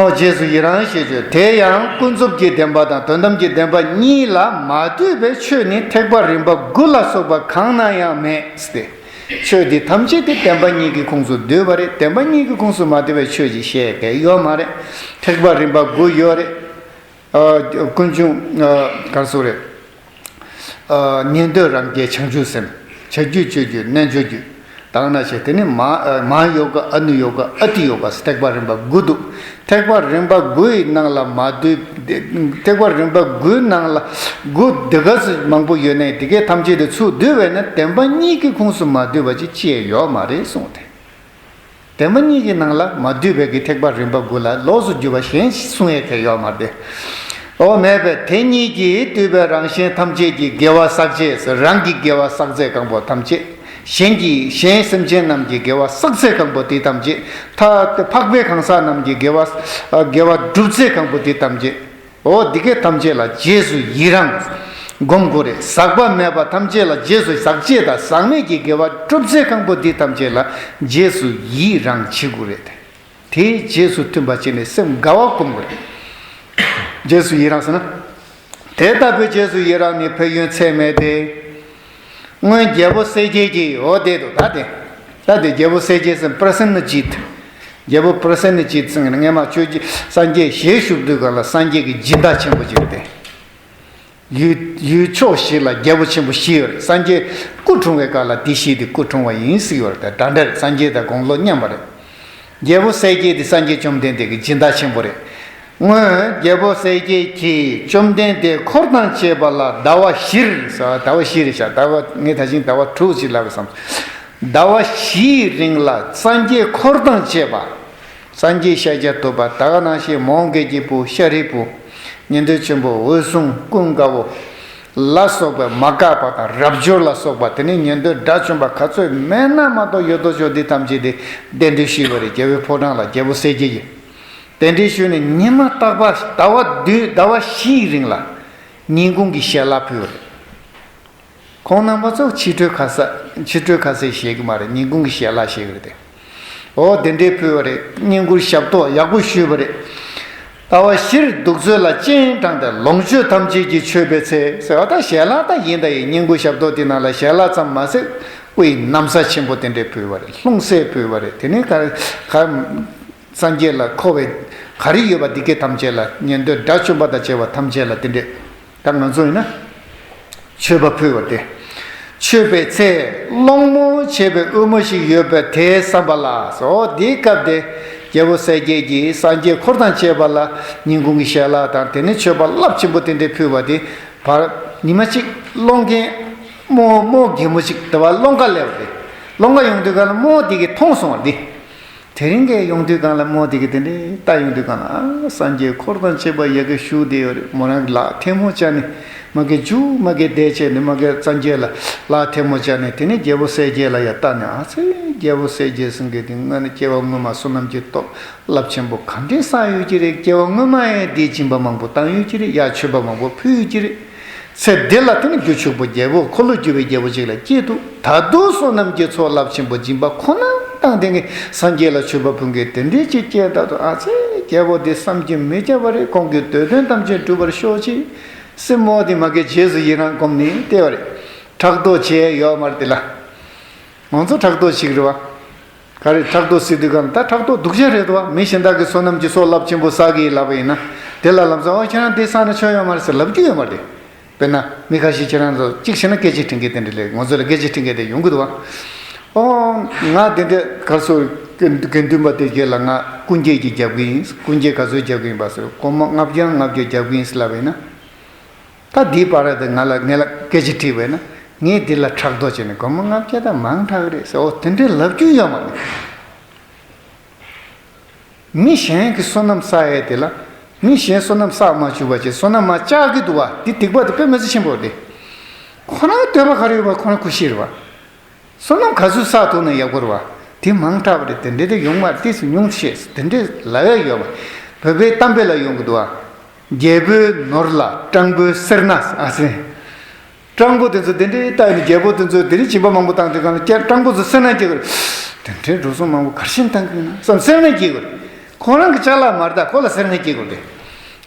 འོ་རྗེས་སུ་ཡི་རང་ཞེས་བརྗོད། དེ་ཡང་ཀུན་རྫོབ་ཀྱི་བདེན་པ་དང་དོན་དམ་གྱི་བདེན་པ་གཉིས་ལ་མ་འདུས་པའི་ཆོས་ནི་ཐེག་པ་རིམ་པ་དགུ་ལ་སོགས་པ་གང་ན་ཡང་མེད་ཟེར་ཏེ། ཆོས་འདི་ཐམས་ཅད་དེ་བདེན་པ་གཉིས་ཀྱི་ཁོངས་སུ་འདུས་པ་རེད། བདེན་པ་གཉིས་ཀྱི་ཁོངས་སུ་མ་འདུས་པའི་ཆོས་ཅིག་བཤད་མཁན་ཡོད་མ་རེད། ཐེག་པ་རིམ་པ་དགུ་ཡོད་རེད། ཨ། ཀུན་འབྱུང་། ཨ། ག་རེ་ཟེར་དགོས་རེད། ཨ། ཉན་ཐོས་རང་རྒྱལ་བྱང་ཆུབ་སེམས། བྱ་རྒྱུད་སྤྱོད་རྒྱུད་རྣལ་འབྱོར་རྒྱུད། ད་ག་ནང་བཞིན་དེ་ནི་མ། ཨ། མ་ཡོ་ག་ཨ་ནུ་ཡོ་ག་ཨ་ཏི་ཡོ་ག་ཟེར་ཐེག་པ་རིམ་པ་དགུ་འདུག་ཐེག་པ་རིམ་པ་དགུ་ཡི་ནང་ལ་མ་འདུས། ཐེག་པ་རིམ་པ་དགུའི་ནང་ལ་དགུ་འདི་ག་ཚོད་མང་པོ་ཡོད་ནའི་དེ་གའི་ཐམས་ཅད་དེ་ཚུར་བསྡུས་པས་ན་བདེན་པ་གཉིས་ཀྱི་ཁོངས་སུ་མ་འདུས་པ་ཅིག་ཅི་ཡང་ཡོད་མ་རེད་གསུངས་ཏེ། བདེན་པ་གཉིས་ཀྱི་ནང་ལ་མ་འདུས་པའི་གི་ཐེག་པ་རིམ་པ་དགུ་ལ་ལོགས་སུ་གྱུར་པ་གཞན་གསུང་ཡས་གལ་ཡོད་མ་རེད། འོ་མེད་པས་དེ་གཉིས་ཀྱིས་བསྡུས་པའི་རང་གཞན་ཐམས་ཅད་ཀྱི་དགེ་བ་བསགས་བྱེད་ཟེར། རང་གི་དགེ་བ་བསགས་ཚད་གང་པོ་ཐམས་ཅད། གཞན་གྱི་གཞན་སེམས་ཅན་རྣམས་ཀྱི་དགེ་བ་བསགས་ཚད་གང་པོ་དེ་ཐམས་ཅད། ཐ་དེ་འཕགས་པའི་གང་ཟག་རྣམས་ཀྱི་དགེ་བ། དགེ་བ་སྒྲུབ་ཚད་གང་པོ་དེ་ཐམས་ཅད། འོ་འདི་གའི་ཐམས་ཅད་ལ་རྗེས་སུ་ཡི་རང་སྒོམ་དགོས་རེད། ཟག་པ་མེད་པ་ཐམས་ཅད་ལ་རྗེས་སུ། ཟག་བཅས་དང་ཟག་མེད་ཀྱི་དགེ་བ་སྒྲུབ་ཚད་གང་པོ་འདི་ཐམས་ཅད་ལ་རྗེས་སུ་ཡི་རང་བྱེད་དགོས་རེད། དེའི་རྗེས་སུ་མཐུན་པ་བྱས་ནས་སེམས་དགའ་བ་སྒོམ་དགོས་རེད། རྗེས་སུ་ཡི་རང་ཟེར་ན། དེ་ལྟ་བུའི་རྗེས་སུ་ཡི་རང་ནི་ཕན་ཡོན་ཚད་མེད་དེ། སྔོན་རྒྱལ་པོ་གསལ་རྒྱལ་གྱིས། འོ་དེ་དུ་ད་དེ། ད་དེ་རྒྱལ་པོ་གསལ་རྒྱལ་ཟེར་པྲ་སེ་ན་ཇིད། རྒྱལ་པོ་པྲ་སེ་ན་ཇིད་ཟེར་ནས་སྔས་མ་ཆོས་ཀྱི་སངས་རྒྱས་ཞལ་བཞུགས་དུས་སྒང་ལ་སངས་རྒྱས་ཀྱི་སྦྱིན་བདག་ཆེན་པོ་ཅིག་རེད་དེ། ཡུལ་ཡུལ་ཕྱོགས་ཤིག་ལ་རྒྱལ་པོ་ཆེན་པོ་ཞིག་ཡོད་རེད། སངས་རྒྱས་སྐུ་འཁྲུངས་པའི་སྐབས་ལ་དེ་ཞིག་དེ་སྐུ་འཁྲུངས་པ་ཡིན་ཟེར་ཡོད་རེད་དེ། འདྲ་འདྲ་རེད། སངས་རྒྱས་དང་དགུང་ལོ་མཉམ་པ་རེད། རྒྱལ་པོ་གསལ་རྒྱལ་དེ་སངས་རྒྱས་བཅོམ་ལྡན་འདས་ཀྱི་སྦྱིན་བདག་ཆེན་པོ་རེད། སྔོན་རྒྱལ་པོ་གསལ་རྒྱལ་གྱིས་བཅོམ་ལྡན་འདས་འཁོར་དང་བཅས་པ་ལ་ཟླ་བ་བཞིར། ཟླ་བ་བཞི་རེད་ཤག་ཟླ་བ་ངས་ད་ཅིང་ཟླ་བ་དྲུག་ཅིག་ལབ་བསམ། ཟླ་བ་བཞིའི་རིང་ལ་སངས་རྒྱས་འཁོར་དང་བཅས་པ། སངས་རྒྱས་ཤཱཀྱ་ཐུབ་པ། ད་ག་ནང་བཞིན་མོའུ་འགལ་གྱི་བུ་ཤཱ་རིའི་བུ། ཉན་ཐོས་ཆེན་པོ་འོད་སྲུང་ཀུན་དགའ་བོ་ལ་སོགས་པའི་མ་འགགས་པ་དང་རབ་འབྱོར་ལ་སོགས་པ། དེ་ནས་ཉན་ཐོས་དགྲ་བཅོམ་པ་ག་ཚོད་མེད་ན་མ་གཏོགས་ཡོད་དོ་ཅོག་འདི་ཐམས་ཅད་དེ་གདན་འདྲེན་ཞུས་པ་རེད། རྒྱལ་པོའི་ཕོ་བྲང་ལ་རྒྱལ་པོ་གསལ་རྒྱལ་གྱིས། གདན་འདྲེན་ཞུས་ནས་ཉི་མ་རྟག་པར་ཟླ་བ་བདུན་ཟླ་བ་བཞིའི་རིང་ལ་ཉིན་གུང་གི་ཞལ་ལག་ཕུལ་བ་རེད། ཁོང་རྣམ་པ་ཚོ་ཕྱི་དྲོའི་ཁ་ཟས་ཕྱི་དྲོའི་ཁ་ཟས་བཞེས་ཀྱི་མ་རེད། ཉིན་གུང་གི་ཞལ་ལག་བཞེས་ཀྱི་རེད་དེ། འོ་དེ་འདྲའི་ཕུལ་བ་རེད། བསྙེན་བཀུར་ཞབས་ཏོག་ཡག་པོ་ཞུས་པ་རེད། ལྟ་བ་བཞིར་གདུགས་ཚོད་ལ་སྤྱན་དྲངས་ཏེ་ལོངས་སྤྱོད་ཐམས་ཅད་ཀྱིས་མཆོད་པའི་ཚེ་ཟེར་བ་ད་ཞལ་ལག་ད་ཡིན་ད་ཡིན། བསྙེན་བཀུར་ཞབས་ཏོག་དེ་ནང་ལ་ཞལ་ལག་ཙམ་མ་ཟད་སྐུ་ཡི་ན་བཟའ་ཆེན་པོ་དེ་འདྲའི་ཕུལ་བ་རེད། ལྷུང་བཟེད་ཕུལ་བ་རེད། དེ་ནི་ག་ག་སངས་རྒྱས་ལ་མཁོ་བའི་ག་རེ་ཡོད་པ་འདི་སྐད་ཐམས་ཅད་ལ་ཉན་ཐོས་དགྲ་བཅོམ་པ་དང་བཅས་པ་ཐམས་ཅད་ལ་དེ་འདྲས། ད་ང་ཚོ་ཡིན་ན་མཆོད་པ་ཕུལ་བ་སྟེ། མཆོད་པའི་ཚེ་སློང་མོ་བྱེད་པའི་དབུལ་མོ་ཞིག་ཡོད་པའི་དེའི་བསམ་པ་ལ་སོ། དེའི་སྐབས་དེ་རྒྱལ་པོ་གསལ་རྒྱལ་གྱིས་སངས་རྒྱས་འཁོར་དང་བཅས་པ་ལ་ཉིན་གུང་གི་ཞལ་ལག་དང་དེ་ནས་མཆོད་པ་རླབས་ཆེན་པོ་དེ་འདྲས་ཕུལ་བ་དེ་བར་ཉི་མ་གཅིག་སློང་མཁན་རྨོ་རྨོ་རྒན་མོ་གཅིག་དེ་བ་སློང་ག་སླེབས་པ་རེད། སློང་ག་ཡོང་དུས་ག་ལ་རྨོ་དེ་གིས་མཐོང་སོང་བ་རེད། དེ་རིང་གི་ཡོང་དུས་གང་ལ་རྨོ་དེ་གི་དེ་འདྲའི་ལྟ་ཡོང་དུས་གང་ལ་ཨ་སངས་རྒྱས་འཁོར་དང་བཅས་པ་ཡ་གི་བཞུགས་བསྡད་ཡོད་རེད། མོ་རང་གི་ལག་ཐལ་མོ་སྦྱར་ནས་མ་གི་རྒྱུག་མ་གི་བསྡད་བྱས་ནས་མ་གི་སངས་རྒྱས་ལ་ལག་ཐལ་མོ་སྦྱར་ནས་དེ་ནས་རྒྱལ་པོ་གསལ་རྒྱལ་ལ་ཡ་ལྟ་ནས་ཨ་ཙི་རྒྱལ་པོ་གསལ་རྒྱལ་ཟེར་མཁན་དེ་སྔོན་ནས་སྐྱེ་བ་སྔོན་མ་བསོད་ནམས་ཀྱི་སྟོབས་རླབས་ཆེན་པོ་ག་འདྲས་བསགས་ཡོད་ཀྱི་རེད། སྐྱེ་བ་སྔོན་མ་ཡང་འདིའི་སྦྱིན་པ་མང་པོ་བཏང་ཡོད་ཀྱི་རེད། ཡ་མཆོད་པ་མང་པོ་ཕུལ་ཡོད་ཀྱི་རེད། ཚེ་འདི་ལ་དེ་ནི་རྒྱུ་ཕྱུག་པོ་རྒྱལ་པོ་འཁོར་ལོས་སྒྱུར་བའི་རྒྱལ་པོ་ཅིག་ལ་སྐྱེས་འདུག་ད་དུང་བསོད་ནམས་ཀྱི་ཚོགས་རླབས་ཆེན་པོ་སྦྱིན་པ་ཁོ་ན་བཏང་སྟེ་ངས་སངས་རྒྱས་ལ་མཆོད་པ་ཕུལ་མཁན་དེ་འདྲའི་ཅིག་སྐྱེས་ད་དུང་ཨ་ཙི་རྒྱལ་པོ་འདི་བསམ་གྱིས་མི་ཁྱབ་པ་རེད། ཁོང་གི་འདོད་དོན་ཐམས་ཅད་འགྲུབ་པར་ཤོག་ཅིག་སྲིན་མོ་འདི་མ་གི་རྗེས་སུ་ཡི་རང་བསྒོམས་ནས་བལྟས་པ་རེད། ཕྲག་དོག་བྱས་ཡོད་མ་རེད་དེ་ལ། ང་ཚོ་ཕྲག་དོག་ཞིག་རེད་བ། ག་རེ་ཕྲག་དོག་ཟེར་དུས་གང་ད་ཕྲག་དོག་སྡུག་ཅག་རེད་དོ། མི་གཞན་དག་གི་བསོད་ནམས་ཀྱི་ཚོགས་རླབས་ཆེན་པོ་བསགས་ཀྱི་ལབ་པ་ཡིན་ན། དེ་ལ་ལམ་སང་ཨོ་ཁྱེད་རང་དེ་བསགས་ན་ཆོ་ཡོད་མ་རེད་ཟེར་ལབ་རྒྱུ་ཡོད་མ་རེད། དཔེར་ན་མི་ཁ་ཤས་ཁྱེད་རང་ཚོ་གཅིག་བྱས་ན་སྐད་ཆ་དྲན་མཁན་དེ་འདྲ་ལས་ང་ཚོ་ལ་སྐད་ཆ་དྲན་མཁན་དེ་ཡོང་གི་འདུག་བ། ཨོ་ང་དེ་འདྲ་གར་སོ་དགེ་འདུན་པ་དེ་གས་ལ་ང་སྐུ་འགྱེད་ཀྱི་རྒྱབ་ཀྱི་ཡིན། སྐུ་འགྱེད་ག་ཚོད་རྒྱབ་ཀྱི་ཡིན་པ་ཟེར་སྒོར་མོ་ལྔ་བརྒྱ་ལྔ་བརྒྱ་རྒྱབ་ཀྱི་ཡིན་ཟེར་ལབ་པ་ཡིན་ན། ད་འདིའི་བར་དུ་ང་ལ་ངས་ལ་སྐད་ཆ་དྲིས་པས་ན་ངས་འདི་ལ་ཕྲག་དོག་བྱས་ནས་སྒོར་མོ་ལྔ་བརྒྱ་དང་མང་དྲགས་རེད་ཟེར། འོ་དེ་འདྲའི་ལབ་རྒྱུ་ཡོད་མ་རེད། མི་གཞན་གྱི་བསོད་ནམས་བསགས་ཡས་དེ་ལ་མི་གཞན་བསོད་ནམས་བསགས་མ་བཅུག་པ་བྱས་བསོད་ནམས་མར་བཅག་གི་འདུག་བ། འདི་སྡིག་པ་དེ་དཔེ་མི་སྲིད་ཆེན་པོ་རེད། ཁོ་རང་འདོད་པ་ག་རེ་ཡོད་པ་ཁོ་རང་ཁུ་ཤེས་རེད་བ། བསོད་ནམས་ག་ཚོད་བསགས་ཐུབ་ན་ཡག་པོ་རེད་བ། དེ་མང་དྲགས་པ་རེད། དེ་འདྲས་དེ་ཡོང་མ་རེད། དེ་ཚོ་ཉུང་ཤས་དེ་འདྲས་ལབ་ཡ་ཡོད་མ་རེད། བོད་པའི་གཏམ་དཔེ་ལ་ཡོང་གི་འདུག་བ། རྒྱལ་པོའི་ནོར་ལ་སྤྲང་པོའི་སེར་སྣ་ཟེར། སྤྲང་པོ་དེ་ཚོ་དེ་འདྲའི་ལྟ་ཡིན། རྒྱལ་པོ་དེ་ཚོ་དེ་འདྲའི་སྦྱིན་པ་མང་པོ་བཏང་དུས་གང་ལ་སྤྲང་པོ་ཚོ་སེར་སྣ་སྐྱེ་དགོས་རེད། དེ་འདྲའི་འགྲོ་སོང་མང་པོ་ག་རེ་བྱས་ནས་བཏང་གི་ཡོད་ན་བསམ་སེར་སྣ་སྐྱེ་དགོས་རེད། ཁོ་རང་གི་ཅ་ལག་མ་རེད། ད་ཁོ་ལ་སེར་སྣ་སྐྱེ་དགོས་རེད།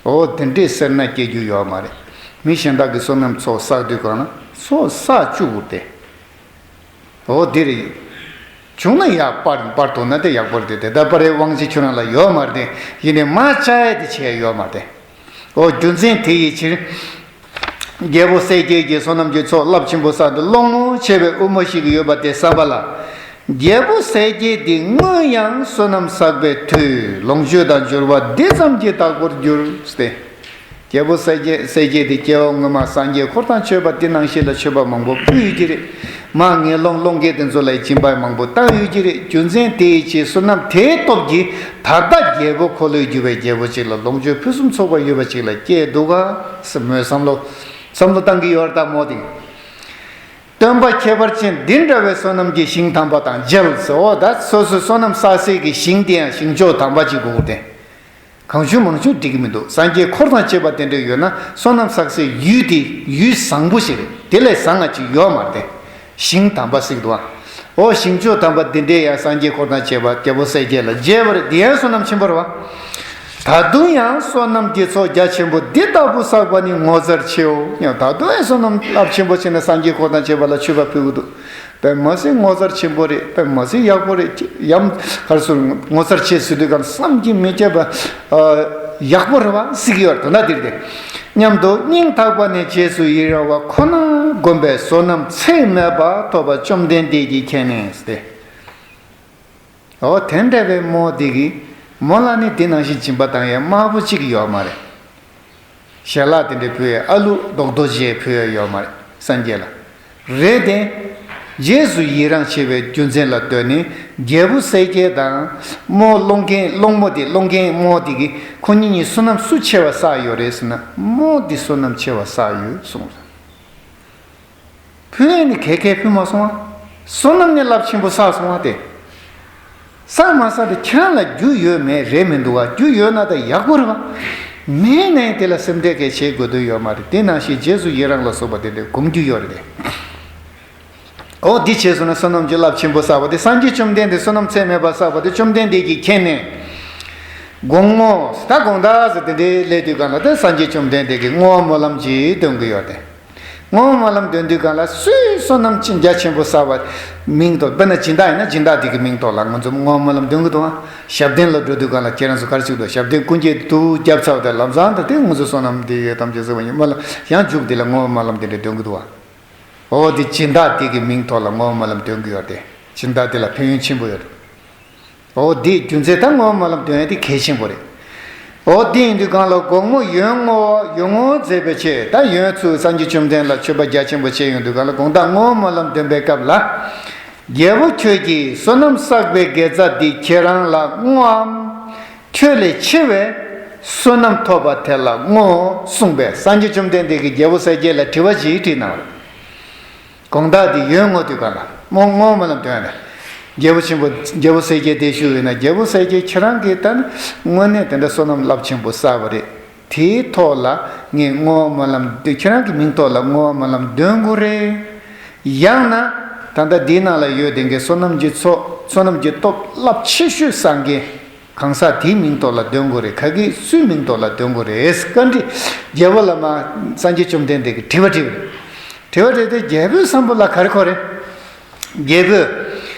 འོ་དེ་འདྲའི་སེར་སྣ་སྐྱེ་རྒྱུ་ཡོད་མ་རེད། མི་གཞན་དག་གི་བསོད་ནམས་ཚོགས་བསགས་དུས་གང་ལ་ཚོགས་བསགས་བཅུག་དགོས་ཏེ། འོ་དེ་རེད། བྱུང་ན་ཡག་པར་པར་དོ་ན་དེ་ཡག་པོ་རེད་དེ། དེ་ལྟར་པར་རེ་དབང་ཆེ་ཁྱོད་རང་ལ་ཡོད་མ་རེད་དེ། ཡིན་ནའི་མ་བཅའ་ཡ་དེ་བྱས་ཡོད་མ་རེད། འོ་རྒྱུ་མཚན་དེ་ཡི་ཕྱིར། རྒྱལ་པོ་གསལ་རྒྱལ་གྱིས་བསོད་ནམས་ཀྱི་ཚོགས་རླབས་ཆེན་པོ་བསགས་ཏེ་སློང་མོ་བྱེད་པའི་དབུལ་མོ་ཞིག་ཡོད་པ་དེ་བསམ་པ་ལ། རྒྱལ་པོ་གསལ་རྒྱལ་འདི་སྔོན་ཡང་བསོད་ནམས་བསགས་པའི་མཐུས་ལོངས་སྤྱོད་དང་འབྱོར་བ་འདི་ཙམ་གྱིས་དག་པར་གྱུར་ཏེ། རྒྱལ་པོ་གསལ་རྒྱལ་གསལ་རྒྱལ་དེ་སྐྱེ་བ་སྔོན་མ་སངས་རྒྱས་འཁོར་དང་མཆོད་པ་དེ་ནང་བཞིན་ལ་མཆོད་པ་མང་པོ་ཕུལ་ཡོད་ཀྱི་རེད། མ་ངན་སློང་སློང་མཁན་དེ་ཚོ་ལ་སྦྱིན་པ་མང་པོ་བཏང་ཡོད་ཀྱི་རེད། རྒྱུ་མཚན་དེ་ཡི་ཕྱིར་བསོད་ནམས་དེའི་སྟོབས་ཀྱིས་ད་ལྟ་རྒྱལ་པོ་འཁོར་ལོས་སྒྱུར་བའི་རྒྱལ་པོ་ཅིག་ལ་ལོངས་སྤྱོད་ཕུན་སུམ་ཚོགས་པ་ཡོད་པ་ཅིག་ལ་སྐྱེས་འདུག་ག་ཟེར་མོས་བསམ་བློ་བསམ་བློ་བཏང་གི་ཡོད་རེད། ད་མོ་དེ་སྟོན་པ་ཁྱད་པར་ཅན་འདི་འདྲ་བའི་བསོད་ནམས་ཀྱི་ཞིང་དམ་པ་དང་མཇལ་ཟེར། འོ་ད་སོ་སོའི་བསོད་ནམས་བསགས་སའི་གི་ཞིང་དེ་ཡང་ཞིང་མཆོག་དམ་པ་ཅིག་དགོས་ཏེ། གང་བྱུང་མང་བྱུང་འགྲིག་གི་མི་འདུག་སངས་རྒྱས་འཁོར་དང་བཅས་པ་དེ་འདྲ་ཡོད་ན་བསོད་ནམས་བསགས་སའི་ཡུལ་དེ་ཡུལ་བཟང་པོ་ཞིག་རེད། དེ་ལས་བཟང་ང་ཅིག་ཡོད་མ་རེད། ཞིང་དམ་པ་ཟེར་གི་འདུག་ཨ། འོ་ཞིང་མཆོག་དམ་པ་འདི་འདྲའི་ཡང་སངས་རྒྱས་འཁོར་དང་བཅས་པ་རྒྱལ་པོ་གསལ་རྒྱལ་ལ་མཇལ་བ་རེད། འདི་ཡང་བསོད་ནམས་ཆེན་པོ་རེད་བ། ད་དུང་ཡང་བསོད་ནམས་ཀྱི་ཚོགས་རྒྱ་ཆེན་པོ་འདི་ལྟ་བུ་བསགས་པ་ནི་ངོ་མཚར་ཆེའོ། ཡང་ད་དུང་ཡང་བསོད་ནམས་རླབས་ཆེན་པོ་བྱས་ནས་སངས་རྒྱས་འཁོར་དང་བཅས་པ་ལ་མཆོད་པ་ཕུལ་གི་འདུག་དཔེ་མ་སྲིད་ངོ་མཚར་ཆེན་པོ་རེད། དཔེ་མ་སྲིད་ཡག་པོ་རེད། ཡང་ག་རེ་ཟེར་ངོ་མཚར་ཆེ་ཟེར་དུས་གང་བསམ་གྱིས་མི་ཁྱབ་པ་ཡག་པོ་རེད་བ་ཟེར་གྱི་ཡོད་རེད། དོན་དག་འདིར་དེ་སྙམ་དུ་སྙིང་ཐག་པ་ནས་རྗེས་སུ་ཡི་རང་བ་ཁོ་ན་བསྒོམས་པས་བསོད་ནམས་ཚད་མེད་པ་ཐོབ་པ་བཅོམ་ལྡན་འདས་ཀྱིས་མཁྱེན་ནས་ཏེ། འོ་དེ་འདྲ་བའི་མོ་དེ་གིས་མོ་ལ་ནི་དེ་ནང་བཞིན་སྦྱིན་པ་བཏང་ཡས་དམར་པོ་གཅིག་ཡོད་མ་རེད། ཞལ་ལག་དེ་འདྲ་ཕུལ་ཡས་ཨ་ལུ་རྡོག་རྡོག་ཅིག་ཕུལ་ཡས་ཡོད་མ་རེད་སངས་རྒྱས་ལ། རེད་དེ། རྗེས་སུ་ཡི་རང་བྱེད་པའི་རྒྱུ་མཚན་ལ་ལྟོས་ནས་རྒྱལ་པོ་གསལ་རྒྱལ་དང་མོ་སློང་མཁན་སློང་མོ་དེ་སློང་མཁན་མོ་དེ་གིས་ཁོ་གཉིས་གཉིས་བསོད་ནམས་སུ་ཆེ་བ་བསགས་ཡོད་རེད་ཟེར་ན་མོ་དེ་བསོད་ནམས་ཆེ་བ་བསགས་ཡོད་གསུངས། ཕུལ་ནི་ག་གས་ཕུལ་མ་སོང་བ། བསོད་ནམས་ནི་རླབས་ཆེན་པོ་བསགས་སོང་བ་དེ། བསགས་མ་བསགས་དེ་ཁྱེད་རང་ལ་རྒྱུ་ཡོད་མེད་རེད་མི་འདུག་བ། རྒྱུ་ཡོད་ན་ད་ཡག་པོ་རེད་བ། མེད་ནའི་དེ་ལ་སེམས་ཁྲལ་གས་བྱེད་དགོས་དོན་ཡོད་མ་རེད། དེ་ནང་བཞིན་རྗེས་སུ་ཡི་རང་ལ་སོགས་པ་དེ་འདྲའི་སྒོམ་རྒྱུ་ཡོད་རེད་དེ། འོ་འདི་བྱས་སོང་ན་བསོད་ནམས་ཀྱི་རླབས་ཆེན་པོ་བསགས་པ་དེ། སངས་རྒྱས་བཅོམ་ལྡན་འདས་བསོད་ནམས་ཚད་མེད་པ་བསགས་པ་དེ་བཅོམ་ལྡན་འདས་ཀྱིས་མཁྱེན་ནས། དགོངས་མོ་ད་དགོངས་དག་ཟེར་དེ་འདྲའི་སླེབས་དུས་གང་ལ་དེ་སངས་རྒྱས་བཅོམ་ལྡན་འདས་ཀྱིས་བསྔོ་བ་སྨོན་ལམ་ཅིག་འདོན་གྱི་ཡོད་དེ། བསྔོ་བ་སྨོན་ལམ་འདོན་དུས་གང་ལ་སུས་བསོད་ནམས་ཅི་རྒྱ་ཆེན་པོ་བསགས་པ་མིང་ཐོགས། དཔེར་ན་སྦྱིན་བདག་ཡིན་ན་སྦྱིན་བདག་དེ་གི་མིང་ཐོགས་ལ་ང་ཚོ་བསྔོ་བ་སྨོན་ལམ་འདོན་གྱི་འདུག་ཨ། ཞབས་བརྟན་ལ་འགྲོ་དུས་གང་ལ་ཁྱེད་རང་ཚོ་ག་རེ་ཞིག་འདུག་ཞབས་བརྟན་ཀུན་མཁྱེན་དུ་རྒྱབ་ཚར་བ་དང་ལམ་སང་ད་དེ་ང་ཚོ་བསོད་ནམས་འདི་ཡོད་དམ་ཅི་ཟེར་བ་ཡིན་སྨོན་ལམ་ཡང་མཇུག་དེ་ལ་བསྔོ་བ་སྨོན་ལམ་དེ་འདྲ་འདོན་གྱི་འདུག་ཨ། འོ་དེ་སྦྱིན་བདག་དེ་གི་མིང་ཐོགས་ལ་བསྔོ་བ་སྨོན་ལམ་འདོན་གྱི་ཡོད་དེ། སྦྱིན་བདག་དེ་ལ་ཕན་ཡོན་ཆེན་པོ་ཡོད་རེད། འོ་དེའི་རྒྱུ་མཚན་ད་བསྔོ་བ་སྨོན་ལམ་འདོན་ཡ་དེ་གལ་ཆེན་པོ་རེད། འོ་དེ་ཡིན་དུས་གང་ལ་དགོངས་མོ་ཡོན་བསྔོ་ཡོན་བསྔོ་མཛད་པའི་ཆེད་ད་ཡོན་ཚུལ་སངས་རྒྱས་བཅོམ་ལྡན་ལ་མཆོད་པ་རྒྱ་ཆེན་པོ་བྱས་ཡོང་དུས་གང་ལ་དགོངས་དག་བསྔོ་བ་སྨོན་ལམ་འདོན་པའི་སྐབས་ལ། རྒྱལ་པོ་ཁྱོད་ཀྱིས་བསོད་ནམས་བསགས་པའི་དགེ་རྩ་འདི་ཁྱེད་རང་ལ་བསྔོའམ། ཁྱོད་ལས་ཆེ་བའི་བསོད་ནམས་ཐོབ་པ་དེ་ལ་བསྔོ་གསུངས་པས། སངས་རྒྱས་བཅོམ་ལྡན་འདས་ཀྱིས་རྒྱལ་པོ་གསལ་རྒྱལ་ལ་དྲི་བ་ཞིག་དྲིས་གནང་བ་རེད། དགོངས་དག་འདི་ཡོན་བསྔོ་དུས་གང་ལ་བསྔོ་བསྔོ་བ་སྨོན་ལམ་འདོན་ཡ་ན། རྒྱལ་པོ་ཆེན་པོ་རྒྱལ་པོ་གསལ་རྒྱལ་དེ་ཞུ་བས་ན་རྒྱལ་པོ་གསལ་རྒྱལ་ཁྱེད་རང་གིས་ད་ནི་དངོས་གནས་དེ་འདྲ་བསོད་ནམས་རླབས་ཆེན་པོ་བསགས་པ་རེད། དེའི་ཐོག་ལ་ངས་བསྔོ་བ་སྨོན་ལམ་འདི་ཁྱེད་རང་གི་མིང་ཐོག་ལ་བསྔོ་བ་སྨོན་ལམ་འདོན་དགོས་རེད། ཡང་ན་ད་ལྟ་འདིའི་ནང་ལ་ཡོད་དེ་འགའི་བསོད་ནམས་ཀྱི་ཚོགས་བསོད་ནམས་ཀྱི་སྟོབས་རླབས་ཆེ་ཤོས་བསགས་མཁན་གང་ཟག་དེའི་མིང་ཐོག་ལ་འདོན་དགོས་རེད། ག་གི་སུའི་མིང་ཐོག་ལ་འདོན་དགོས་རེད། བཀའ་འདྲི་རྒྱལ་པོ་བླ་མ་སངས་རྒྱས་བཅོམ་ལྡན་འདས་ཀྱིས་དྲི་བ་དྲིས་པ་རེད། དྲི་བ་དྲིས་ཏེ་རྒྱལ་པོའི་བསམ་བློ་ལ་ག་རེ་འཁོར་རེད། རྒྱལ་པོས།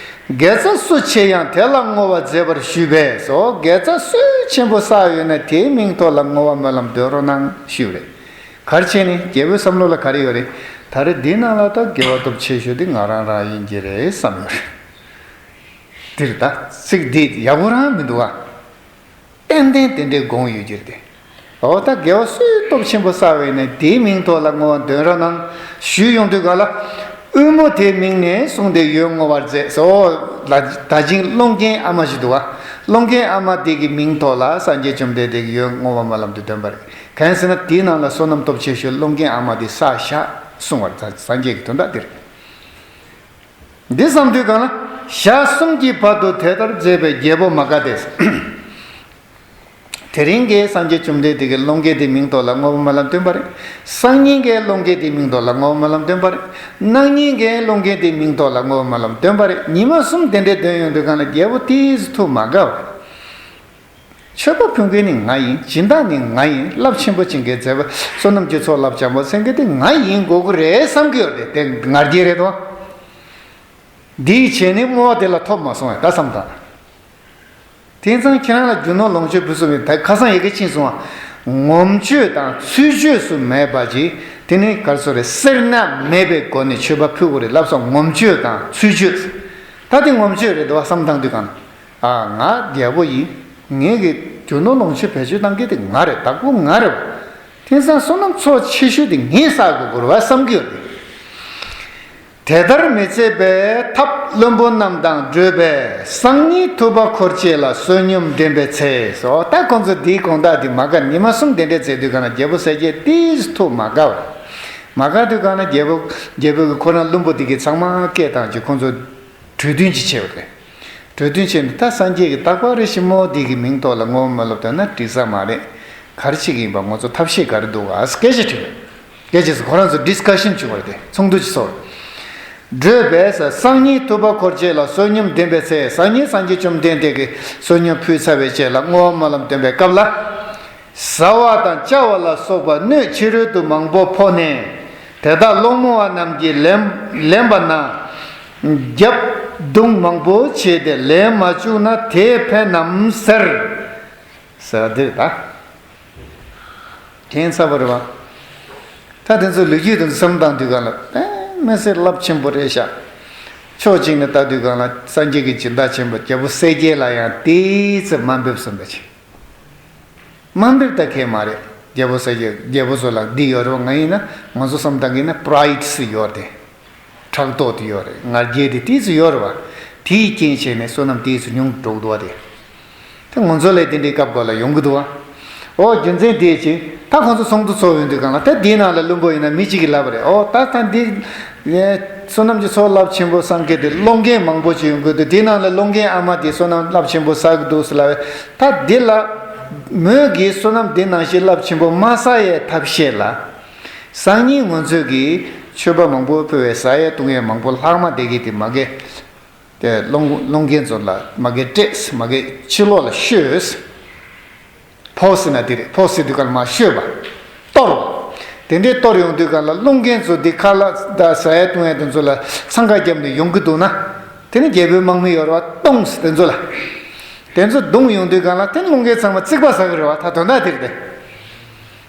དགེ་རྩ་སུ་ཆེ་ཡང་དེ་ལ་བསྔོ་བ་མཛད་པར་ཞུས་པས་སོ། དགེ་རྩ་སུས་ཆེན་པོ་བསགས་ཡོད་ན་དེའི་མིང་ཐོག་ལ་བསྔོ་བ་སྨོན་ལམ་འདོན་རོགས་གནང་ཞུས་པ་རེད། ག་རེ་བྱས་ནས་རྒྱལ་པོའི་བསམ་བློ་ལ་ག་རེ་ཡོད་རེད། ད་རེས་འདི་ནང་ལ་ད་དགེ་བ་སྟོབས་ཆེ་ཤོས་དེ་ང་རང་རང་ཡིན་གྱི་རེད་བསམ་ཡོད་རེད། འདིར་ད་ཚིག་འདི་ཡག་པོ་རང་མི་འདུག་ཨ། ཏན་ཏན་དེ་འདྲའི་དགོངས་ཡོད་ཀྱི་རེད་དེ། འོ་ད་དགེ་བ་སུས་སྟོབས་ཆེན་པོ་བསགས་པས་ནས་དེའི་མིང་ཐོག་ལ་བསྔོ་བ་འདོན་རོགས་གནང་ཞུས་ཡོང་དུས་ག་ལ། དབུལ་མོ་དེའི་མིང་ནས་གསུངས་ཏེ་ཡོན་བསྔོ་བར་མཛད་སོ། ད་ཅིང་སློང་མཁན་ཨ་མ་ཞིག་འདུག་བ། སློང་མཁན་ཨ་མ་དེ་གི་མིང་ཐོག་ལ་སངས་རྒྱས་བཅོམ་ལྡན་འདས་ཀྱིས་ཡོན་བསྔོ་བ་སྨོན་ལམ་དུ་འདོན་པ་རེད། གང་ཟེར་ན་དེའི་ནང་ལ་བསོད་ནམས་སྟོབས་ཆེ་ཤོས་སློང་མཁན་ཨ་མ་དེ་བསགས་ཤག་གསུང་བར་སངས་རྒྱས་ཀྱི་དོན་དག་དེ་རེད། འདི་བསམ་དུས་གང་ལ་ཞག་གསུམ་གྱི་བར་དུ་དེ་ལྟར་མཛད་པའི་རྒྱལ་པོ་མ་ག་དེ། དེ་རིང་གི་སངས་རྒྱས་བཅོམ་ལྡན་འདས་ཀྱིས་སློང་མཁན་དེའི་མིང་ཐོག་ལ་བསྔོ་བ་སྨོན་ལམ་འདོན་པ་རེད། སང་ཉིན་གྱི་སློང་མཁན་དེའི་མིང་ཐོག་ལ་བསྔོ་བ་སྨོན་ལམ་འདོན་པ་རེད། གནངས་ཉིན་གྱི་སློང་མཁན་དེའི་མིང་ཐོག་ལ་བསྔོ་བ་སྨོན་ལམ་འདོན་པ་རེད། ཉི་མ་གསུམ་དེ་འདྲའི་འདོན་ཡོང་དུས་གང་ལ་རྒྱལ་པོ་ཏོག་ཙམ་ཐུགས་མ་དགའ་བ་རེད། མཆོད་པ་ཕུལ་མཁན་ནི་ང་ཡིན། སྦྱིན་བདག་ནི་ང་ཡིན། རླབས་ཆེན་པོ་ཅན་གྱི་མཛད་པ་བསོད་ནམས་ཀྱི་ཚོགས་རླབས་འཆང་བ་སེང་གེ་དེ་ང་ཡིན་དགོས་ཀྱི་རེད་བསམ་གྱི་ཡོད་རེད། དེ་ང་རྒྱལ་རེད་དོ། འདིའི་བྱས་ནས་བསྔོ་བ་དེ་ལ་ཐོབ་མ་སོང་བས་ད་བསམ་དང་། དེང་སང་ཁྱེད་རང་ལ་རྒྱུ་ནོར་ལོངས་སྤྱོད་ཕུན་སུམ་ཚོགས་ད་ཁ་སང་ཡི་གེ་ཕྱིན་སོང་བ། ངོམ་སྤྱོད་དང་ཚུལ་འཆོས་སུ་མེད་པ་ཅིག་དེ་ནི་ག་རེ་ཟེར་རེད། སེར་སྣ་མེད་པའི་སྒོ་ནས་མཆོད་པ་ཕུལ་དགོས་རེད་ལབ་སོང་། ངོམ་སྤྱོད་དང་ཚུལ་འཆོས། ད་དེ་ངོམ་སྤྱོད་རེད་དོ་བསམ་བཏང་དུས་གང་། ཨ། ང་རྒྱལ་པོ་ཡིན། ངེད་ཀྱི་རྒྱུ་ནོར་ལོངས་སྤྱོད་བེད་སྤྱོད་གཏང་མཁན་དེ་ང་རེད། བདག་པོ་ང་རེད་བ། དེང་སང་བསོད་ནམས་ཚོགས་ཆེ་ཤོས་དེ་ངས་བསགས་དགོས་ཀྱི་རེད་བ་བསམ་གྱི་ཡོད་རེད། དེ་ལྟར་མི་བྱེད་པའི་ཐབས་བློན་པོ་རྣམས་དང་བགྲོས་པས་སང་ཉིན་ཐུབ་པ་འཁོར་བཅས་ལ་བསོད་སྙོམས་འདྲེན་པའི་ཚེ་སོ། ད་ཁོང་ཚོ་འདིའི་དགོངས་དག་འདི་མ་དགའ། ཉི་མ་གསུམ་དེ་འདྲའི་མཛད་དུས་གང་ན་རྒྱལ་པོ་གསལ་རྒྱལ་ཏོག་ཙམ་ཐུགས་མ་དགའ་བ། མ་དགའ་དུས་གང་ན་རྒྱལ་པོ་རྒྱལ་པོ་གི་ཁོ་རང་བློན་པོ་དེ་གིས་ཚང་མ་སྐད་བཏང་རྗེས་ཁོང་ཚོ་གྲོས་མཐུན་ཅིག་བྱས་པ་རེད། གྲོས་མཐུན་བྱས་ནས་ད་སངས་རྒྱས་ཀྱིས་རྟག་པར་རེ་ཞིག་རྨོ་འདི་གི་མིང་ཐོག་ལ་བསྔོ་བ་སྨོན་ལམ་བཏོན་ན་འགྲིག་ས་མ་རེད། ག་རེ་བྱེད་ཀྱི་ཡིན་པ་ང་ཚོ་ཐབས་ཤེས་ག་རེ་འདུག་ག་སྐད་ཆ་དྲིས། སྐད་ཆ་སུ་ཁོ་རང་ཚོ་ཌིས་ཀ་ཤན་བྱུང་བ་རེད་དེ་ཚོགས་འདུ་ཅིག་ཚོགས། བགྲོས་པས་སང་ཉིན་ཐུབ་པ་འཁོར་བཅས་ལ་བསོད་སྙོམས་འདྲེན་པའི་ཚེ། སང་ཉིན་སངས་རྒྱས་བཅོམ་ལྡན་འདས་ཀྱིས་བསོད་སྙོམས་ཕུལ་ཚར་བའི་རྗེས་ལ་བསྔོ་བ་སྨོན་ལམ་འདོན་པའི་སྐབས་ལ། བཟའ་བ་དང་བཅའ་བ་ལ་སོགས་པ་སྣོད་ཕྱི་རོལ་དུ་མང་པོ་ཕོག་ནས། དེ་དག་སློང་མོ་བ་རྣམས་ཀྱིས་ལེན་ལེན་པ་ན། རྒྱབ་རྡུང་མང་པོ་བྱས་ཏེ་ལེན་མ་བཅུག་ན་དེས་ཕན་ནམ་ཟེར། ཟེར་བ་འདིར་ད། ཁྱད་མཚར་པོ་རེད་བ། ད་དེ་ཚོ་ལོ་རྒྱུས་དེ་ཚོ་བསམ་བཏང་དུས་གང་ལ་དཔེ་མི་སྲིད་རླབས་ཆེན་པོ་རེད་ཤག་ཕྱོགས་གཅིག་ནས་ལྟ་དུས་གང་ལ་སངས་རྒྱས་ཀྱི་སྦྱིན་བདག་ཆེན་པོ་རྒྱལ་པོ་གསལ་རྒྱལ་ལ་ཡང་ཏོག་ཙམ་དམའ་འབེབས་སོང་བ་ཅིག་དམའ་འབེབས་ད་ཁེལ་མ་རེད། རྒྱལ་པོ་ས་སྐྱ་རྒྱལ་པོ་ཚོ་ལ་འདི་ཡོད་རེད་བ། ང་ཡིན་ན་ང་ཚོ་བསམ་བཏང་གི་ན་པ་རའེ་ཌི་སུ་ཡོད་རེད། ཕྲག་དོག་དེ་ཡོད་རེད། ང་རྒྱལ་དེ་ཏོག་ཙམ་ཡོད་རེད་བ། དེའི་རྐྱེན་བྱས་ནས་བསོད་ནམས་ཏོག་ཙམ་ཉུང་འགྲོ་གི་འདུག་བ་དེ། དེ་ང་ཚོ་ལ་དེ་འདྲའི་སྐབས་འགའ་ལ་ཡོང་གི་འདུག་བ། ཨོ་རྒྱུ་མཚན་དེ་ཅི། ད་ཁོང་ཚོ་ཚོགས་འདུ་ཚོགས་ཡོང་དུས་གང་ལ་ད་དེའི་ནང་ལ་བླུན་པོ་ཡིན་ན་མི་གཅིག་གིས་ལབ་པ་རེད། ཨོ་ད་ད་འདི། བསོད་ནམས་ཀྱི་ཚོགས་རླབས་ཆེན་པོ་བསགས་མཁན་དེ་སློང་མཁན་མང་པོ་ཅིག་ཡོང་གི་འདུག་དེའི་ནང་ལ་སློང་མཁན་ཨ་མ་དེ་བསོད་ནམས་རླབས་ཆེན་པོ་བསགས་ཀྱི་འདུག་ཟེར་ལབ་པས། ད་འདི་ལ་མོས་ཀྱིས་བསོད་ནམས་འདི་ནང་བཞིན་རླབས་ཆེན་པོ་མ་བསགས་ཡའི་ཐབས་ཤེས་ལ། སང་ཉིན་ང་ཚོས་ཀྱིས་ མཆོད་པ་མང་པོ་ཕུལ་བས་ཟ་ཡས་བཏུང་ཡས་མང་པོ་ལྷག་མ་བསྡད་མཁན་དེ་མ་གི་དེ་སློང་སློང་མཁན་ཚོ་ལ་མ་གི་སྤྲད། མ་གི་ཕྱི་ལོགས་ལ་བཤོས། ཕོགས་ཟེར་ན་དེ་རེད། ཕོགས་ཟེར་དུས་ག་ལ་མར་བཤོས་པ། གཏོར། དེ་འདྲའི་གཏོར་ཡོང་དུས་ག་ལ་སློང་མཁན་ཚོ་འདི་ཁ་ལག་དང་ཟ་ཡས་བཏུང་ཡས་དེ་ཚོ་ལ་འཚང་ཁ་བརྒྱབ་ནས་ཡོང་གི་འདུག་ན། དེ་ནི་རྒྱལ་པོའི་དམག་མི་ཡོད་རེད་བ། བརྡུངས། དེ་ཚོ་ལ། དེ་ཚོ་བརྡུངས་ཡོང་དུས་ག་ལ་དེ་སློང་མཁན་ཚང་མ་རྩིག་པ་ཟ་གི་རེད་བ། ད་དོན་དག་དེ་རེད་དེ།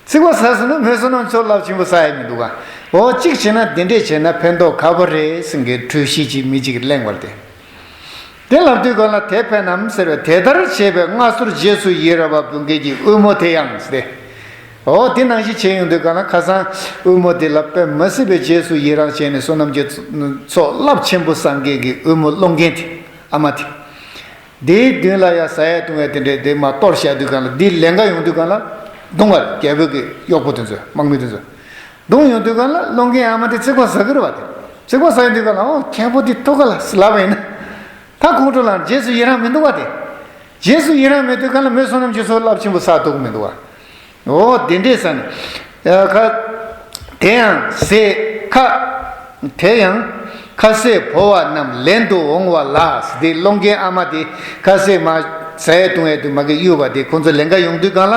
རྩིག་པ་ཟ་ཟིན་ན་མོས་བསོད་ནམས་ཚོ་རླབས་ཆེན་པོ་ཟ་ཡས་མི་འདུག་ག་འོ་གཅིག་བྱས་ན་འདི་འདྲས་བྱས་ན་ཕན་ཐོགས་ག་པར་རེད་ཟེར་མཁན་གྲོས་གཞི་ཅིག་མི་གཅིག་གིས་གླེང་བ་རེད་དེ། དེ་ལབ་དུས་ག་ལ་དེ་ཕན་ནམ་ཟེར་བས། དེ་ལྟར་བྱས་པས་སྔ་སོར་རྗེས་སུ་ཡི་རང་བ་བུ་འགས་ཀྱི་དབུལ་མོ་དེ་ཡང་ཟེར་ཏེ། འོ་དེ་ནང་བཞིན་བྱས་ཡོང་དུས་ག་ལ་ཁ་སང་དབུལ་མོ་དེ་ལ་དཔེ་མ་སྲིད་པའི་རྗེས་སུ་ཡི་རང་བྱས་ནས་བསོད་ནམས་ཀྱི་ཚོགས་རླབས་ཆེན་པོ་བསགས་མཁན་གྱི་དབུལ་མོ་སློང་མཁན་དེ། ཨ་མ་དེ། དེའི་མདུན་ལ་ཡ་ཟ་ཡས་བཏུང་ཡས་དེ་འདྲས་དེ་མར་གཏོར་བཞག་དུས་ག་ལ་འདི་ལན་འགའ་ཡོང་དུས་ག་ལ་བརྡུང་བ་རེད། རྒྱལ་པོ་གི་གཡོག་པོ་དེ་ཚོས། དམག་མི་དེ་ཚོས་བརྡུངས་ཡོང་དུས་ག་ལ་སློང་མཁན་ཨ་མ་དེ་རྩིག་པ་ཟ་གི་རེད་བ། དེ་རྩིག་པ་ཟ་ཡོང་དུས་ག་ལ་ཨོ་མཁན་པོ་འདི་ཐུག་ག་ལ་ལབ་པ་ཡིན་ན། ད་ཁོང་ཁྲོ་ལངས། རྗེས་སུ་ཡི་རང་མི་འདུག་བ། དེ་རྗེས་སུ་ཡི་རང་མེད་དུས་ག་ལ་མོས་བསོད་ནམས་ཀྱི་ཚོགས་རླབས་ཆེན་པོ་བསགས་ཐུབ་ཀྱི་མི་འདུག་བ། འོ་དེ་འདྲས་ཟ་ནས། ཁ། དེ་ཡང་ཟས་ཁ། དེ་ཡང་ཁ་ཟས་བོར་བ་རྣམས་ལེན་དུ་འོང་བ་ལ་དེ་སློང་མཁན་ཨ་མ་དེ་ཁ་ཟས་མ་ཟ་ཡས་བཏུང་ཡས་དུ་མ་གི་གཡུག་པ་དེ་ཁོང་ཚོ་ལན་འགའ་ཡོང་དུས་གང་ལ་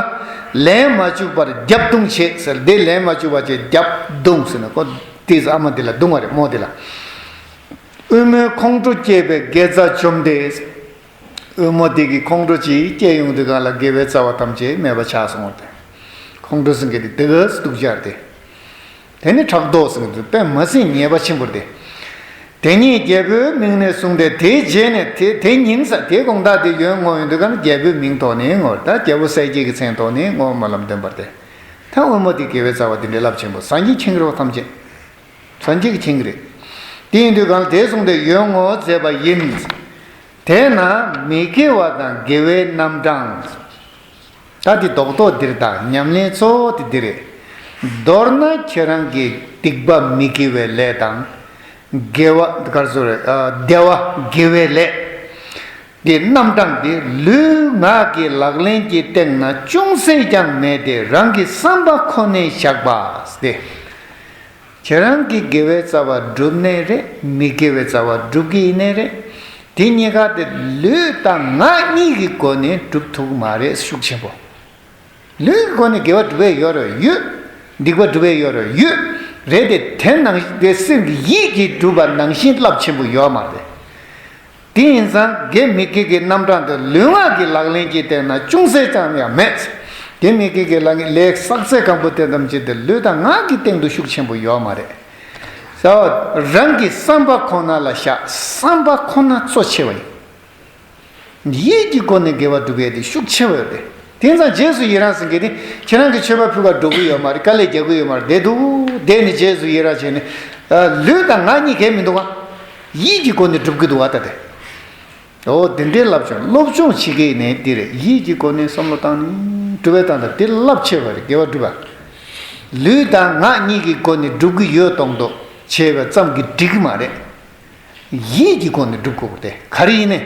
ལན་མ་བཅུག་པར་རྒྱབ་བརྡུངས་བྱས་ཟེར། དེ་ལན་མ་བཅུག་པ་བྱས་རྒྱབ་བརྡུངས་ཟེར་ན་ཁོ་དེས་ཨ་མ་དེ་ལ་བརྡུངས་པ་རེད་མོ་དེ་ལ། དབུལ་མོའི་ཁོང་ཁྲོ་སྐྱེས་པས་དགེ་རྩ་བཅོམ་སྟེ། དབུལ་མོ་དེ་གི་ཁོང་ཁྲོ་ཅིག་སྐྱེས་ཡོང་དུས་གང་ལ་དགེ་བའི་རྩ་བ་ཐམས་ཅད་མེད་པ་ཆགས་སོང་བ་སྟེ། ཁོང་ཁྲོ་ཟེར་མཁན་དེ་དེ་ག་སྡུག་ཅག་སྟེ། དེ་ནི་ཕྲག་དོག་ཟེར་མཁན་དེ་དཔེ་མ་སྲིད་ཉེས་པ་ཆེན་པོ་རེད་དེ། དེ་ཉིད་རྒྱལ་པོའི་མིང་ནས་གསུངས་ཏེ། དེའི་རྗེས་ནས་དེ་དེ་ཉིན་ས་དེའི་དགོང་དག་དེ་ཡོན་བསྔོ་ཡོང་དུས་གང་ལ་རྒྱལ་པོའི་མིང་ཐོག་ནས་བསྔོ། ད་རྒྱལ་པོ་གསལ་རྒྱལ་གྱི་མཚན་ཐོག་ནས་བསྔོ་སྨོན་ལམ་འདོན་པར་ཏེ། ད་དབུལ་མོ་དེ་དགེ་བའི་རྩ་བ་དེ་འདྲའི་རླབས་ཆེན་པོ་སངས་རྒྱས་མཁྱེན་གྱི་རེད་བ་ཐམས་ཅད། སངས་རྒྱས་ཀྱིས་མཁྱེན་གྱི་རེད། དེ་ཡིན་དུས་གང་ལ་དེ་གསུངས་ཏེ་ཡོན་བསྔོ་མཛད་པ་ཡིན། དེས་ན་མི་དགེ་བ་དང་དགེ་བའི་རྣམ་གྲངས། ད་འདི་རྡོག་རྡོག་འདིར་དང་ཉམས་ལེན་གཙོ་བོ་དེ་འདི་རེད། མདོར་ན་ཁྱེད་རང་གིས་སྡིག་པ་མི་དགེ་བའི་ལས་དང་། དགེ་བ་ག་རེ་ཟེར་རེད། ཨ། བདེ་བ་དགེ་བའི་ལས། འདི་རྣམ་གྲངས་འདི་ལུས་ངག་གི་ལག་ལེན་གྱི་སྟེང་ན་ཅུང་ཟད་ཀྱང་མེད་དེ་རང་གི་བསམ་པ་ཁོ་ནས་བཞག་པ་སྟེ། ཁྱེད་རང་གིས་དགེ་བའི་རྩ་བ་བསྒྲུབས་ནའི་རེད། མི་དགེ་བའི་རྩ་བ་བསྒྲུབ་ཀྱི་ཡིན་ནའི་རེད། དེ་གཉིས་ཀ་དེ་ལུས་དང་ངག་གཉིས་ཀྱི་སྒོ་ནས་སྒྲུབ་ཐུབ་ཀྱི་མ་རེད། ཤུགས་ཆེན་པོ། ལུས་ཀྱི་སྒོ་ནས་དགེ་བ་སྒྲུབ་ཡས་ཡོད་རེད་ཡོད། སྡིག་པ་སྒྲུབ་ཡས་ཡོད་རེད་ཡོད། རེད་དེ་དེ་ནང་བཞིན་དེ་སེམས་ཀྱི་ཡིད་ཀྱིས་སྒྲུབ་པ་ནང་བཞིན་རླབས་ཆེན་པོ་ཡོད་མ་རེད། དེ་ཡིན་ཙང་དགེ་མི་དགེ་གི་རྣམ་གྲངས་དེ་ལུས་ངག་གི་ལག་ལེན་གྱི་སྟེང་ན་ཅུང་ཟད་ཙམ་ཡང་མེད། དགེ་མི་དགེ་གི་ལག་ལེན་བསགས་ཚད་གང་པོ་དེ་ཙམ་ཅིག་དེ་ལུས་དང་ངག་གི་སྟེང་དུ་ཤུགས་ཆེན་པོ་ཡོད་མ་རེད། ས་རང་གི་བསམ་པ་ཁོ་ན་ལ་བཞག་བསམ་པ་ཁོ་ན་གཙོ་ཆེ་བ་ཡིན། ཡིད་ཀྱི་སྒོ་ནས་དགེ་བ་སྒྲུབ་ཡས་དེ་ཤུགས་ཆེ་བ་ཡོད་རེད། དེ་ཡིན་ཙང་རྗེས་སུ་ཡི་རང་ཟེར་མཁན་དེ་ཁྱེད་རང་གིས་མཆོད་པ་ཕུལ་བ་སྒྲུབ་ཀྱི་ཡོད་མ་རེད། དཀའ་ལས་རྒྱག་གི་ཡོད་མ་རེད། བསྡད་འདུག་བསྡད་ནས་རྗེས་སུ་ཡི་རང་བྱས་ནས། ལུས་དང་ངག་གཉིས་གས་མི་འདུག་ག་ཡིད་ཀྱི་སྒོ་ནས་སྒྲུབ་ཀྱི་འདུག་བ་ད་དེ། འོ་དེ་འདྲའི་རླབས་ཆེན་སློབ་སྦྱོང་བྱེད་ཀྱི་ནས་འདི་རེད། ཡིད་ཀྱི་སྒོ་ནས་བསམ་བློ་བཏང་ནས་སྒྲུབ་པའི་སྟངས་དང་དེ་རླབས་ཆེ་བ་རེད། དགེ་བ་སྒྲུབ་པ། ལུས་དང་ངག་གཉིས་ཀྱི་སྒོ་ནས་སྒྲུབ་ཀྱི་ཡོད་མདོག་མདོག་བྱས་པ་ཙམ་གྱིས་འགྲིག་གི་མ་རེད། ཡིད་ཀྱི་སྒོ་ནས་སྒྲུབ་དགོས་པ་དེ་ག་རེ་ཡིན་ནའི།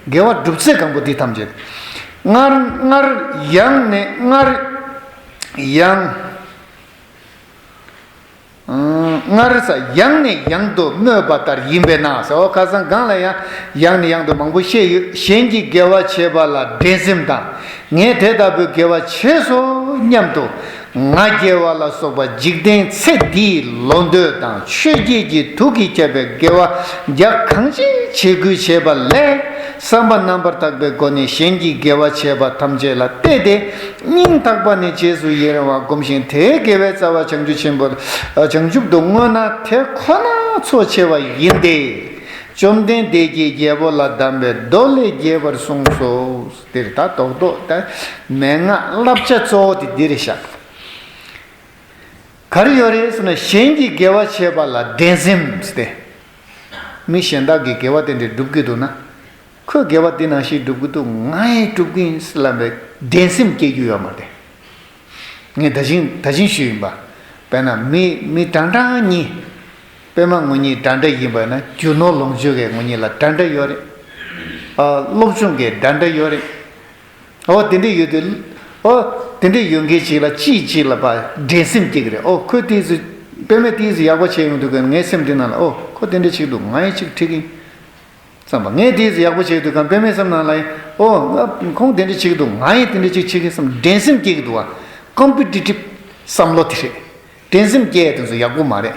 དགེ་བ་སྒྲུབ་ཚད་གང་པོ་འདི་ཐམས་ཅད། སྔར་སྔར་ཡང་ནས་སྔར་ཡང་། སྔར་ས་ཡང་ནས་ཡང་དུ་སྨོས་པ་ལྟར་ཡིན་པས་ན་ཟེར། འོ་ཁ་སང་སྒང་ལ་ཡང་ཡང་ནས་ཡང་དུ་མང་པོ་བཤད་ཡོད། གཞན་གྱིས་དགེ་བ་བྱས་པ་ལ་འགྲན་སེམས་དང་། ངས་དེ་ལྟ་བུའི་དགེ་བ་བྱས་སོ་སྙམ་དུ་ང་རྒྱལ་བ་ལ་སོགས་པ་འཇིག་རྟེན་ཚེ་འདིའི་ལོ་འདོད་དང་ཆོས་བརྒྱད་ཀྱི་དུག་གིས་ཁྱབ་པའི་དགེ་བ་རྒྱ་གང་ཆེ་བྱེད་ཁུལ་བྱས་པ་ལས། བསམ་པ་རྣམ་པར་དག་པའི་སྒོ་ནས་གཞན་གྱིས་དགེ་བ་བྱས་པ་ཐམས་ཅད་ལ་བལྟས་ཏེ། སྙིང་ཐག་པ་ནས་རྗེས་སུ་ཡི་རང་བ་བསྒོམ་ཞིང་དེའི་དགེ་བའི་རྩ་བ་བྱང་ཆུབ་ཆེན་པོ་བྱང་ཆུབ་ཏུ་བསྔོས་ན་དེ་ཁོ་ན་གཙོ་ཆེ་བ་ཡིན་ཏེ། བཅོམ་ལྡན་འདས་ཀྱིས་རྒྱལ་པོ་ལ་གདམས་པའི་མདོ་ལས་རྒྱས་པར་གསུངས་སོ། འདིར་ད་རྡོག་རྡོག་ད་མན་ངག་བསླབ་བྱ་གཙོ་བོ་དེ་འདི་རེད་ཤག་ག་རེ་ཡོད་རེད་ཟེར་ན་གཞན་གྱིས་དགེ་བ་བྱས་པ་ལ་འགྲན་སེམས་ཟེར་ཏེ། མི་གཞན་དག་གིས་དགེ་བ་དེ་འདྲ་སྒྲུབ་ཀྱི་འདུག་ན། ཁོས་དགེ་བ་འདི་ནང་བཞིན་སྒྲུབ་ཀྱི་འདུག་ང་ཡང་སྒྲུབ་ཀྱི་ཡིན་ཟེར་ལབ་པའི་འགྲན་སེམས་སྐྱེ་རྒྱུ་ཡོད་མ་རེད། ངས་ད་ཅིང་ད་ཅིང་ཞུས་ཡིན་པ། དཔེར་ན་མི་མི་འདྲ་འདྲ་གཉིས། དཔེ་མ་ངོ་གཉིས་འདྲ་འདྲ་ཡིན་པ་ན་རྒྱུ་ནོར་ལོངས་སྤྱོད་ཀྱི་ངོ་གཉིས་ལ་འདྲ་འདྲ་ཡོད་རེད། ཨ། སློབ་སྦྱོང་གི་འདྲ་འདྲ་ཡོད་རེད། ཨོ་དེ་འདྲ་ཡོད་དུས། ཨོ་དེ་འདྲ་ཡོད་མཁན་ཅིག་ལ་གཅིག་གཅིག་ལ་ཕར་འགྲན་སེམས་སྐྱེ་གི་རེད། ཨོ་ཁོས་དེ་ཚོ་ དཔེ་མེད་ཏིས་ཡག་པོ་བྱས་ཡོང་དུས་ཀྱང་ངའི་སེམས་འདི་ནང་ལ་ཨོ་ཁོ་དེ་འདྲ་ཅིག་འདུག་ང་ཡང་ཅིག་ཁྲིད་ཀྱིན་བསམ་པ། ངས་དེ་ཡག་པོ་བྱེད་དུས་གང་དཔེ་མེད་སེམས་ནང་ལ་ཡིན། ཨོ་ང་ཁོང་དེ་འདྲ་བྱེད་ཀྱི་འདུག་ང་ཡིན་དེ་འདྲ་ཅིག་བྱེད་ཀྱི་ཡིན་བསམ་འགྲན་སེམས་སྐྱེ་གི་འདུག་བ། ཀོམ་པི་ཊི་ཊིབ་བསམ་བློ་དེ་རེད། འགྲན་སེམས་སྐྱེ་ཡ་དེ་ཚོ་ཡག་པོ་མ་རེད།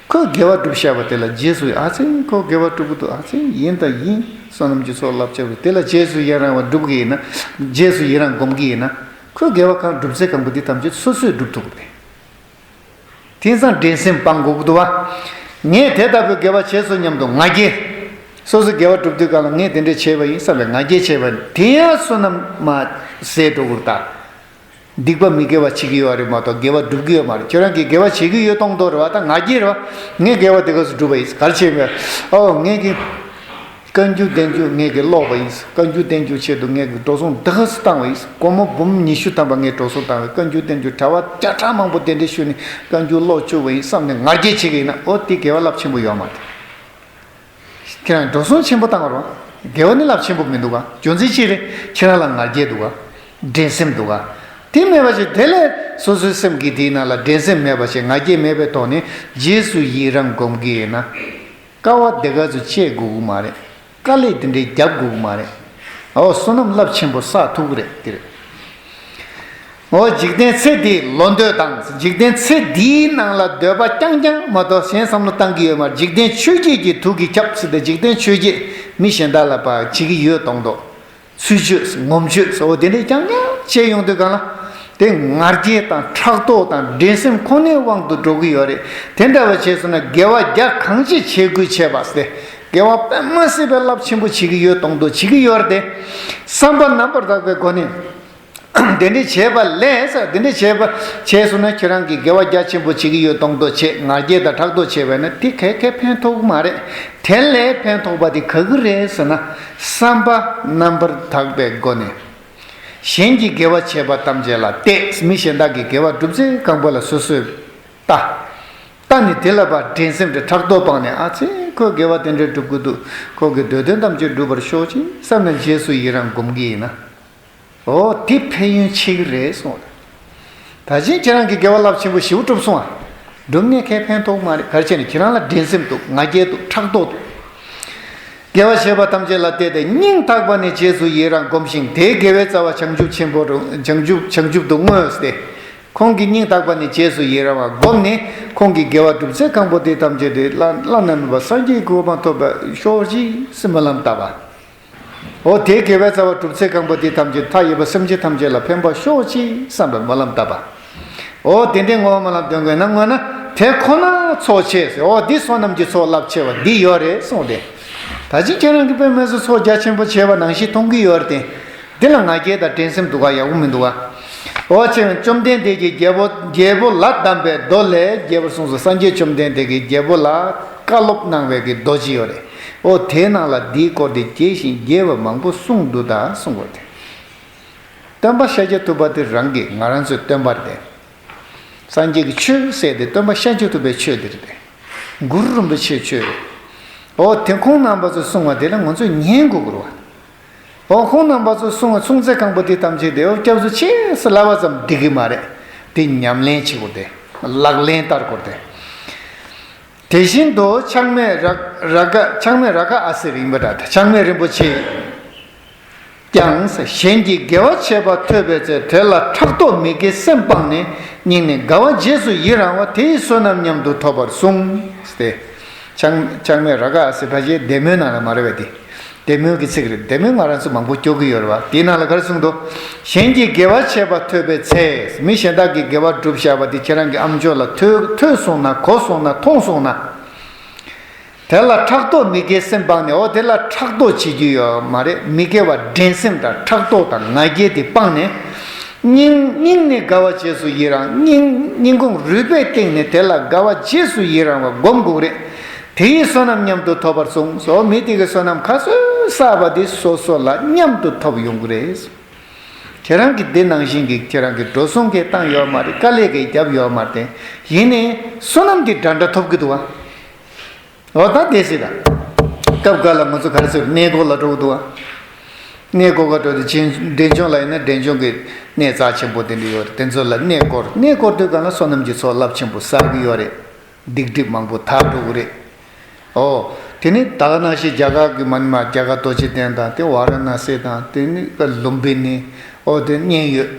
ཁོས་དགེ་བ་སྒྲུབ་བཞག་པ་དེ་ལ་རྗེས་སུ་ཨ་ཙི་ཁོ་དགེ་བ་སྒྲུབ་ཀྱི་འདུག་ཨ་ཙི་ཡིན་དང་ཡིན་བསོད་ནམས་ཀྱི་ཚོགས་རླབས་ཆེ་བ་དེ་ལ་རྗེས་སུ་ཡི་རང་བ་སྒྲུབ་ཀྱི་ཡིན་ན། རྗེས་སུ་ཡི་རང་སྒོམ་གྱི་ཡིན་ན། ཁོས་དགེ་བ་གང་སྒྲུབ་ཚེ་གང་པོ་འདི་ཐམས་ཅད་སོ་སོས་སྒྲུབ་ཐུབ་པ་རེད། དེང་སང་འགྲན་སེམས་སྤང་དགོས་ཀྱི་འདུག་བ། ངས་དེ་ལྟ་བུའི་དགེ་བ་བྱས་སོ་སྙམ་དུ་ང་རྒྱལ། སོ་སོ་དགེ་བ་སྒྲུབ་དུས་གང་ལ་ངས་དེ་འདྲས་བྱས་པ་ཡིན་བསམ་པའི་ང་རྒྱལ་བྱས་པ་དེ་ཡང་བསོད་ནམས་མ་ཟད་འགྲོ་གི་རེད་ད། སྡིག་པ་མི་དགེ་བ་བྱེད་ཀྱི་ཡོད་རེད་མ་གཏོགས་དགེ་བ་སྒྲུབ་ཀྱི་ཡོད་མ་རེད། ཁྱོད་རང་གིས་དགེ་བ་བྱེད་ཀྱི་ཡོད་མཐོང་མདོག་རེད་བ། ད་ང་རྒྱལ་རེད་བ། ངས་དགེ་བ་དེ་ག་ཚོད་སྒྲུབ་པ་ཡིན་ག་རེ་བྱས་པས། ཨོ་ངས་ཀྱི། བཀའ་འགྱུར་བསྟན་འགྱུར་ངས་ཀྱི་ཀློག་པ་ཡིན། བཀའ་འགྱུར་བསྟན་འགྱུར་ཆེད་དུ་ངས་ཀྱི་འགྲོ་སོང་འདི་ག་ཚོད་བཏང་བ་ཡིན། སྒོར་མོ་འབུམ་ཉི་ཤུ་ཐམ་པ་ངས་འགྲོ་སོང་བཏང་བས་བཀའ་འགྱུར་བསྟན་འགྱུར་གྲྭ་པ་བརྒྱ་ཕྲག་མང་པོ་གདན་འདྲེན་ཞུས་ནས་བཀའ་འགྱུར་ཀློག་བཅུག་པ་ཡིན་བསམ་ནས་ང་རྒྱལ་བྱེད་ཀྱི་ཡིན་ན་ཨོ་དེ་དགེ་བ་རླབས་ཆེན་པོ་ཡོད་མ་རེད། ཁྱེད་རང་འགྲོ་སོང་ཆེན་པོ་བཏང་བ་རེད་བ། དགེ་བ་ནི་རླབས་ཆེན་པོ་མི་འདུག་ག་རྒྱུ་མཚན་ཅི་རེད། ཁྱེད་རང་ལ་ང་རྒྱལ་འདུག་ག་འགྲན་སེམས་འདུག་ག་དེ་མེད་པ་ཞིག་དེ་ལས་སོ་སོའི་སེམས་ཀྱི་དེའི་ནང་ལ་འགྲན་སེམས་མེད་པ་ཞིག་ང་རྒྱལ་མེད་པའི་ཐོག་ནས་རྗེས་སུ་ཡི་རང་སྒོམ་གྱི་ཡིན་ན། དཀའ་བ་དེ་ག་ཚོད་སྤྱད་དགོས་ཀྱི་མ་རེད། དཀའ་ལས་དེ་འདྲའི་རྒྱབ་དགོས་ཀྱི་མ་རེད། འོ་བསོད་ནམས་རླབས་ཆེན་པོ་བསགས་ཐུབ་ཀྱི་རེད་དེ་རེད། འོ་འཇིག་རྟེན་ཚེ་འདིའི་བློ་འདོད་དང་འཇིག་རྟེན་ཚེ་འདིའི་ནང་ལ་འདོད་པ་རྐྱང་རྐྱང་མ་གཏོགས་གཞན་བསམ་བློ་བཏང་གི་ཡོད་མ་རེད། འཇིག་རྟེན་ཆོས་བརྒྱད་ཀྱི་དུག་གིས་ཁྱབ་ཟེར་ཏེ་འཇིག་རྟེན་ཆོས་བརྒྱད་མི་གཞན་དག་ལ་ཕར་བྱེད་ཀྱི་ཡོད་མཐོང་མདོག་ཚུལ་འཆོས་ངོམ་སྤྱོད་འོ་དེ་འདྲའི་རྐྱང་རྐྱང་བྱས་ཡོང་དུས་གང་ལ། དེ་ང་རྒྱལ་དང་ཕྲག་དོག་དང་འགྲན་སེམས་ཁོ་ནའི་དབང་དུ་འགྲོ་གི་ཡོད་རེད། དེ་འདྲ་བ་བྱས་སོང་ན་དགེ་བ་རྒྱ་གང་ཆེ་བྱེད་དགོས་བྱས་པ་སྟེ། དགེ་བ་དཔེ་མ་སྲིད་པའི་རླབས་ཆེན་པོ་བྱེད་ཀྱི་ཡོད་མཐོང་མདོག་བྱེད་ཀྱི་ཡོད་རེད་དེ། བསམ་པ་རྣམ་པར་དག་པའི་སྒོ་ནས། དེ་འདྲ་བྱས་པ་ལས་དེ་འདྲ་བྱས་པ་བྱས་སོང་ན་ཁྱེད་རང་གིས་དགེ་བ་རྒྱ་ཆེན་པོ་བྱེད་ཀྱི་ཡོད་མཐོང་མདོག་བྱས་ང་རྒྱལ་དང་ཕྲག་དོག་བྱས་པས་ན་དེ་ག་གེ་ཕན་ཐོགས་ཀྱི་མ་རེད། དེ་ལས་ཕན་ཐོགས་པ་དེ་ག་གི་རེད་ཟེར་ན། བསམ་པ་རྣམ་པར་དག་པའི་སྒོ་ནས། གཞན་གྱིས་དགེ་བ་བྱས་པ་ཐམས་ཅད་ལ་བལྟས། མི་གཞན་དག་གིས་དགེ་བ་བསྒྲུབས་ཚེ་གང་པོ་ལ་སོ་སོས་ལྟ། ལྟ་ནས་དེ་ལ་ཕར་འགྲན་སེམས་དང་ཕྲག་དོག་སྤངས་ནས་ཨ་ཙི་ཁོས་དགེ་བ་དེ་འདྲ་སྒྲུབ་ཀྱི་འདུག་ཁོ་གི་འདོད་དོན་ཐམས་ཅད་འགྲུབ་པར་ཤོག་ཅིག་བསམ་ནས་རྗེས་སུ་ཡི་རང་སྒོམ་གྱི་ཡིན་ན། འོ་དེ་ཕན་ཡོན་ཆེ་གི་རེད་གསུངས། ད་ཅིང་ཁྱེད་རང་གི་དགེ་བ་རླབས་ཆེན་པོ་ཞེ་པོ་བསྒྲུབས་སོང་ཨ། སྒྲུབ་ནས་ག་གེ་ཕན་ཐོགས་མ་རེད། ག་རེ་བྱས་ནས་ཁྱེད་རང་ལ་འགྲན་སེམས་འདུག་ང་རྒྱལ་འདུག་ཕྲག་དོག་འདུག་དགེ་བ་བྱས་པ་ཐམས་ཅད་ལ་བལྟས་ཏེ་སྙིང་ཐག་པ་ནས་རྗེས་སུ་ཡི་རང་སྒོམ་ཞིང་དེའི་དགེ་བའི་རྩ་བ་བྱང་ཆུབ་ཆེན་པོ་རུ་བྱང་ཆུབ་བྱང་ཆུབ་ཏུ་བསྔོས་ཏེ། ཁོང་གི་སྙིང་ཐག་པ་ནས་རྗེས་སུ་ཡི་རང་བ་སྒོམ་ནས་ཁོང་གི་དགེ་བ་སྒྲུབ་ཚེ་གང་པོ་དེ་ཐམས་ཅད་དེ་བླ་བླ་ན་མེད་པ་སངས་རྒྱས་ཀྱི་གོ་འཕང་ཐོབ་པར་ཤོག་ཅིག་སྨོན་ལམ་བཏབ་པ། འོ་དེའི་དགེ་བའི་རྩ་བ་སྒྲུབ་ཚེ་གང་པོ་དེ་ཐམས་ཅད་མཐའ་ཡས་པ་སེམས་ཅན་ཐམས་ཅད་ལ་ཕན་པར་ཤོག་ཅིག་བསམ་པའི་སྨོན་ལམ་བཏབ་པ། འོ་དེ་འདྲའི་བསྔོ་བ་སྨོན་ལམ་འདོན་དགོས་ན་བསྔོས་ན་དེ་ཁོ་ན་ཚོགས་ཆེ་ཟེར། འོ་འདི་བསོད་ནམས་ཀྱི་ཚོགས་རླབས་ཆེ་བ་འདི་ཡོད་རེད་གསུངས་ཏེ། ད་ཅི་ཁྱེད་རང་གི་དཔེ་མི་སྲིད་ཚོགས་རྒྱ་ཆེན་པོ་ཆེ་བ་ནང་བཞིན་མཐོང་གི་ཡོད་རེད་དེ། འདི་ལ་ང་རྒྱལ་དང་འགྲན་སེམས་འདུག་ག་ཡག་པོ་མི་འདུག་ག་འོ་ཆེ་བ་བཅོམ་ལྡན་འདས་ཀྱིས་རྒྱལ་པོ་རྒྱལ་པོ་ལ་གདམས་པའི་མདོ་ལས་རྒྱལ་པོར་གསུངས་སོ། སངས་རྒྱས་བཅོམ་ལྡན་འདས་ཀྱིས་རྒྱལ་པོ་ལ་བཀའ་སློབ་གནང་བའི་གི་མདོ་ཅིག་ཡོད་རེད། འོ་དེའི་ནང་ལ་འདིའི་སྐོར་དེ་རྒྱས་ཤིང་རྒྱས་པ་མང་པོ་གསུངས་འདུག་ད་གསུང་དགོས་ཏེ། སྟོན་པ་ཤཱཀྱ་ཐུབ་པ་དེ་རང་གིས་ང་རང་ཚོའི་སྟོན་པ་རེད། སངས་རྒྱས་ཀྱི་ཆོས་ཟེར་དེ་སྟོན་པ་ཤཱཀྱ་ཐུབ་པའི་ཆོས་དེ་རེད་དེ། གུ་རུ་རིན་པོ་ཆེའི་ཆོས་རེད། འོ་དེ་ཁོང་རྣམ་པ་ཚོས་གསུང་བ་དེ་ལ་ང་ཚོས་ཉན་དགོས་ཀྱི་རེད་བ། འོ་ཁོང་རྣམ་པ་ཚོས་གསུང་བ་གསུང་ཚད་གང་པོ་དེ་ཐམས་ཅད་དེ་འོ་སྐྱབས་སུ་མཆི་ཟེར་ལབ་པ་ཙམ་འགྲིག་གི་མ་རེད། དེ་ཉམས་ལེན་བྱེད་དགོས་ཏེ། ལག་ལེན་བསྟར་དགོས་ཏེ། དེ་བཞིན་དུ་ཆགས་མེད་ར་ར་ག་ཆགས་མེད་ར་ག་ཨ་སིར་ཡིན་པ་འདྲ། ཆགས་མེད་རིན་པོ་ཆེ་ཀྱང་གཞན་གྱིས་དགེ་བ་བྱེད་པ་ཐོས་པའི་ཚེ་དེ་ལ་ཕྲག་དོག་མི་དགེའི་སེམས་སྤངས་ནས་སྙིང་ནས་དགའ་བ་རྗེས་སུ་ཡི་རང་བ་དེ་ཡི་བསོད་ནམས་མཉམ་དུ་ཐོབ་པར་གསུངས་ཏེ། ཆགས་ཆགས་མེད་ར་ག་ཨ་སི་ཕལ་ཆེར་བདེ་སྨོན་ནང་ལ་མ་རེད་པས་ཏེ། བདེ་སྨོན་གྱི་ཚིག་རེད། བདེ་སྨོན་ང་རང་ཚོ་མང་པོ་སྐྱོར་གྱི་ཡོད་རེད་བ། དེའི་ནང་ལ་ག་རེ་གསུངས་འདུག་གཞན་གྱིས་དགེ་བ་བྱེད་པ་ཐོས་པའི་ཚེ། མི་གཞན་དག་གིས་དགེ་བ་བསྒྲུབས་བཞག་པ་དེ་ཁྱེད་རང་གི་ཨམ་ཅོག་ལ་ཐོས་ཐོས་སོང་ན་གོ་སོང་ན་མཐོང་སོང་ན། དེ་ལ་ཕྲག་དོག་མི་དགེའི་སེམས་སྤངས་ནས། འོ་དེ་ལ་ཕྲག་དོག་བྱེད་རྒྱུ་ཡོད་མ་རེད། མི་དགེ་བ་འགྲན་སེམས་དང་ཕྲག་དོག་དང་ང་རྒྱལ་དེ་སྤངས་ནས། སྙིང་སྙིང་ནས་དགའ་བ་རྗེས་སུ་ཡི་རང་། སྙིང་སྙིང་ཁུང་རུས་པའི་གཏིང་ནས་དེ་ལ་དགའ་བ་རྗེས་སུ་ཡི་རང་བ་སྒོམ་དགོས་རེད། དེ་ཡི་བསོད་ནམས་མཉམ་དུ་ཐོབ་པར་གསུངས་སོ། མི་དེ་གི་བསོད་ནམས་ག་ཚོད་བསགས་པ་དེ་སོ་སོ་ལ་མཉམ་དུ་ཐོབ་ཡོང་གི་རེད། ཁྱེད་རང་གིས་འདི་ནང་བཞིན་གྱི་ཁྱེད་རང་གི་འགྲོ་སོང་གིས་བཏང་ཡོད་མ་རེད། དཀའ་ལས་ཀྱིས་བརྒྱབ་ཡོད་མ་རེད། ཡིན་ནའི་བསོད་ནམས་འདི་འདྲ་འདྲ་ཐོབ་ཀྱི་འདུག་བ། འོ་ད་དེ་སྲིད་ད། སྐབས་འགའ་ལ་ང་ཚོ་ག་རེ་ཟེར་གནས་སྐོར་ལ་འགྲོ་གི་འདུག་བ། གནས་སྐོར་ག་འགྲོ་དུས་ཅིང་འབྲས་ལྗོངས་ལ་ཡིན་ན་འབྲས་ལྗོངས་ཀྱི་གནས་རྩ་ཆེན་པོ་དེ་འདྲ་ཡོད་རེད། དེ་ཚོ་ལ་གནས་སྐོར་གནས་སྐོར་དུས་གང་ལ་བསོད་ནམས་ཀྱི་ཚོགས་རླབས་ཆེན་པོ་བསགས་ཀྱི་ཡོད་རེད། སྡིག་སྒྲིབ་མང་པོ་དག་འགྲོ་གི་རེད། ཨོ། དེ་ནི་ད་ག་ནང་བཞིན་རྒྱ་གར་གྱི་མ་ཎི་མ་རྒྱ་གར་རྡོ་རྗེ་གདན་དང་དེ་ཝཱ་ར་ཎ་སི་དང་དེ་ནི་ལུམ་བི་ནི། ཨོ་དེ་མཉན་ཡོད།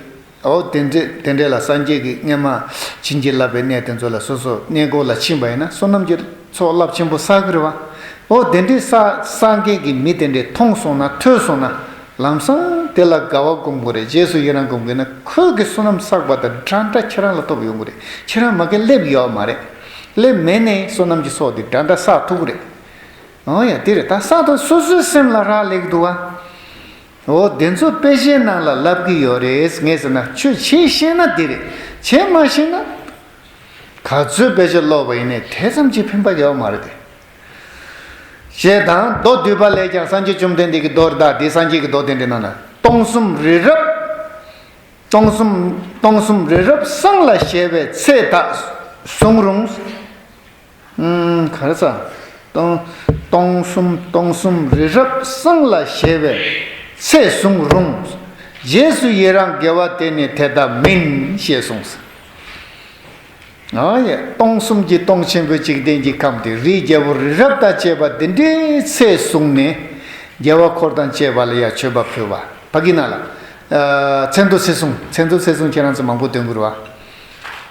ཨོ་དེ་འདྲས་དེ་འདྲས་ལ་སངས་རྒྱས་ཀྱི་སྔས་མ་བྱིན་གྱིས་བརླབས་པའི་གནས་དེ་ཚོ་ལ་སོ་སོ་གནས་སྐོར་ལ་ཕྱིན་པ་ཡིན་ན་བསོད་ནམས་ཀྱི་ཚོགས་རླབས་ཆེན་པོ་བསགས་ཀྱི་རེད་བ། ཨོ་དེ་འདྲས་བསགས་བསགས་མཁན་གྱི་མི་དེ་འདྲས་མཐོང་སོང་ན་ཐོས་སོང་ན། ལམ་སང་དེ་ལ་དགའ་བ་སྒོམ་དགོས་རེད། རྗེས་སུ་ཡི་རང་སྒོམ་དགོས་ན་ཁོས་ཀྱི་བསོད་ནམས་བསགས་པ་དང་འདྲ་འདྲ་ཁྱེད་རང་ལ་ཐོབ་ཡོང་གི་རེད། ཁྱེད་རང་མ་གི་སླེབས་ཡོད་མ་རེད། སླེབས་མེད་ནའི་བསོད་ནམས་ཀྱི་ཚོགས་དེ་འདྲ་འདྲ་བསགས་ཐུབ་ཀྱི་རེད། འོ་ཡ་དེ་རེད། ད་བསགས་ཐུབ་སོ་སོའི་སེམས་ལ་རག་ལས་ཀྱི་འདུག་བ། འོ་དེ་ཚོ་དཔེ་ཆའི་ནང་ལ་ལབ་ཀྱི་ཡོད་རེད། ངས་ཟེར་ན་ཁྱོད་བྱེད་ཤེས་ན་དེ་རེད། བྱེད་མ་ཤེས་ན། ག་ཚོད་དཔེ་ཆ་ཀློག་པ་ཡིན་ནའི་དེ་ཙམ་གྱིས་ཕན་པ་ཡོད་མ་རེད་དེ། ཞེས་དང་། མདོ་སྡུད་པ་ལས་ཀྱང་སངས་རྒྱས་བཅོམ་ལྡན་འདས་ཀྱི་མདོ་རེད་ད། འདི་སངས་རྒྱས་ཀྱི་མདོ་དེ་འདྲའི་ནང་ན་སྟོང་གསུམ་རི་རབ། སྟོང་གསུམ་སྟོང་གསུམ་རི་རབ་བསང་ལ་བཞད་པའི་ཚེ་དག་གཟུང་རུང་། ཨུམ། ག་རེ་ཟ། སྟོང་སྟོང་གསུམ་སྟོང་གསུམ་རི་རབ་བསང་ལ་བཞད་པའི་ཚེ་གཟུང་རུང་། རྗེས་སུ་ཡི་རང་དགེ་བ་དེ་ནི་དེ་ལྟ་མིན། ཞེས་གསུངས། ཨ་ཡེ། སྟོང་གསུམ་གྱི་སྟོང་ཆེན་པོའི་འཇིག་རྟེན་གྱི་ཁམས་དེ་རིའི་རྒྱལ་པོ་རི་རབ་དང་བཅས་པ་འདི་འདྲའི་ཚེ་བཟུང་ནས་རྒྱལ་བ་འཁོར་དང་བཅས་པ་ལ་ཡང་མཆོད་པ་ཕུལ་བ། ཕ་གི་ན་ལ། ཨ། ཚེ་མདོ་ཚེ་གཟུངས། ཚེ་མདོ་ཚེ་གཟུངས་ཁྱེད་རང་ཚོ་མང་པོ་འདོན་དགོས་རེད་བ།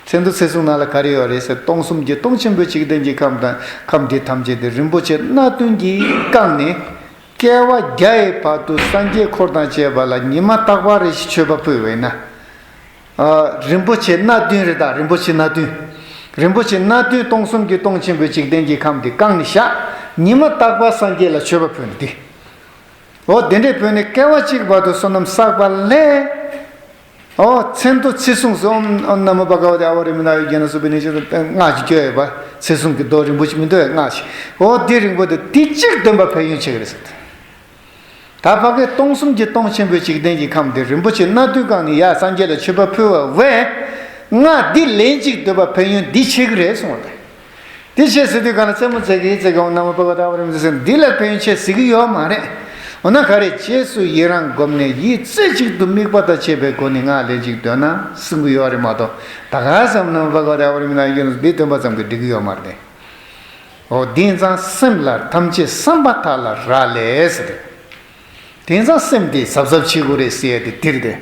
ཚེ་མདོ་ཚེ་གཟུངས་ནང་ལ་ག་རེ་ཡོད་རེད་ཟེར། སྟོང་གསུམ་གྱི་སྟོང་ཆེན་པོའི་འཇིག་རྟེན་གྱི་ཁམས་དང་ཁམས་འདི་ཐམས་ཅད་དེ་རིན་པོ་ཆེ་སྣ་བདུན་གྱིས་བཀང་ནས། བསྐལ་པ་བརྒྱ་ཡི་བར་དུ་སངས་རྒྱས་འཁོར་དང་བཅས་པ་ལ་ཉི་མ་རྟག་པར་རེ་ཞིག་མཆོད་པ་ཕུལ་བས་ན། ཨ། རིན་པོ་ཆེ་སྣ་བདུན་རེད་ད། རིན་པོ་ཆེ་སྣ་བདུན། རིན་པོ་ཆེ་སྣ་བདུན་སྟོང་གསུམ་གྱི་སྟོང་ཆེན་པོའི་འཇིག་རྟེན་གྱི་ཁམས་འདི་བཀང་ནས་བཞག་ཉི་མ་རྟག་པར་སངས་རྒྱས་ལ་མཆོད་པ་ཕུལ་ནས་འདི། འོ་དེ་འདྲས་ཕུལ་ནས་བསྐལ་པ་གཅིག་བར་དུ་བསོད་ནམས་བསགས་པ་ལས། ཨོ། ཚེ་མདོ་ཚེ་གཟུངས་སུ་ཨོཾ་ཨོཾ་ན་མོ་བྷ་ག་ཝ་ཏེ་ཨ་ཝ་རི་མི་ན་ཡོ་གྱ་ན་སུ་བི་ནི་ཅི་སྔགས་ཀྱི་སྐྱོ་ཡོད་པ། ཚེ་གཟུངས་ཀྱི་མདོ་རིན་པོ་ཆེ་མི་འདུག་པའི་སྔགས་ཤིག་ཨོ་དེ་རིང་པོ་དེ་དེ་གཅིག་འདོན་པ་ཕན་ཡོན་ཆེ་གི་རེད་ཟེར། ད་ཕ་གི་སྟོང་གསུམ་གྱི་སྟོང་ཆེན་པོའི་འཇིག་རྟེན་གྱི་ཁམས་དེ་རིན་པོ་ཆེ་སྣ་བདུན་བཀང་ནས་ཡ་སངས་རྒྱས་ལ་མཆོད་པ་ཕུལ་བ་བས། སྔགས་འདི་ལན་གཅིག་འདོན་པ་ཕན་ཡོན་འདི་ཆེ་གི་རེད་གསུངས་པ་རེད། དེ་བྱས་ཟེར་དུས་གང་ལ་རྩེད་མོ་རྩེ་གི་རྩེ་གི་ཨོཾ་ན་མོ་བྷ་ག་ཝ་ཏེ་ཨ་ཝ་རི་མི་ན་ཟེར་འདི་ལ་ཕན་ཡོན་ཆེ་ཟེར་གི་ཡོད་མ་རེད། འོ་ན་ག་རེ། རྗེས་སུ་ཡི་རང་བསྒོམས་ནས་ཡིད་རྩེ་གཅིག་ཏུ་དམིགས་པ་དང་བཅས་པའི་སྒོ་ནས་སྔགས་ལན་གཅིག་འདོན་ན་གསུང་གི་ཡོད་རེད་མ་གཏོགས། ད་ག་སེ་ཨོཾ་ན་མོ་བྷ་ག་ཝ་ཏེ་ཨ་ཝ་རི་མི་ན་ཡོ་གྱ་ན་སུ་འདི་འདོན་པ་ཙམ་གྱིས་འགྲིག་གི་ཡོད་མ་རེད། འོ་དེང་སང་སེམས་ལ་ཐམས་ཅད་བསམ་པ་དག་ལ་རག་ལས་ཟེར་ཏེ། དེང་སང་སེམས་དེ་གཟབ་གཟབ་བྱེད་དགོས་རེད་ཟེར་ཡ་དེ་འདིར་ཏེ།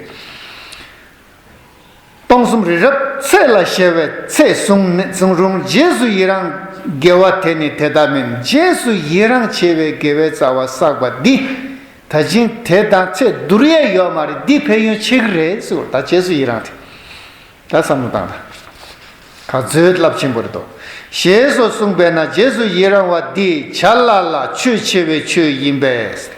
སྟོང་གསུམ་རི་རབ་ཚེ་ལ་བཞད་པའི་ཚེ་བཟུང་ནས་བཟུང་རུང་། རྗེས་སུ་ཡི་རང་དགེ་བ་དེ་ནི་དེ་ལྟ་མིན། རྗེས་སུ་ཡི་རང་བྱེད་པའི་དགེ་བའི་རྩ་བ་བསགས་པ་འདི། ད་ཅིང་དེ་དང་ཚེ་བསྡུར་ཡས་ཡོད་མ་རེད། འདི་ཕན་ཡོན་ཆེ་གི་རེད་ཟེར། ད་རྗེས་སུ་ཡི་རང་དེ། ད་བསམ་བློ་བཏང་དང་། ག་ཚོད་རླབས་ཆེན་པོ་རེད་དོ། ཞེས་སོགས་གསུངས་པས་ན་རྗེས་སུ་ཡི་རང་བ་འདི་བྱ་སླ་ལ་ཆོས་ཆེ་བའི་ཆོས་ཡིན་པས།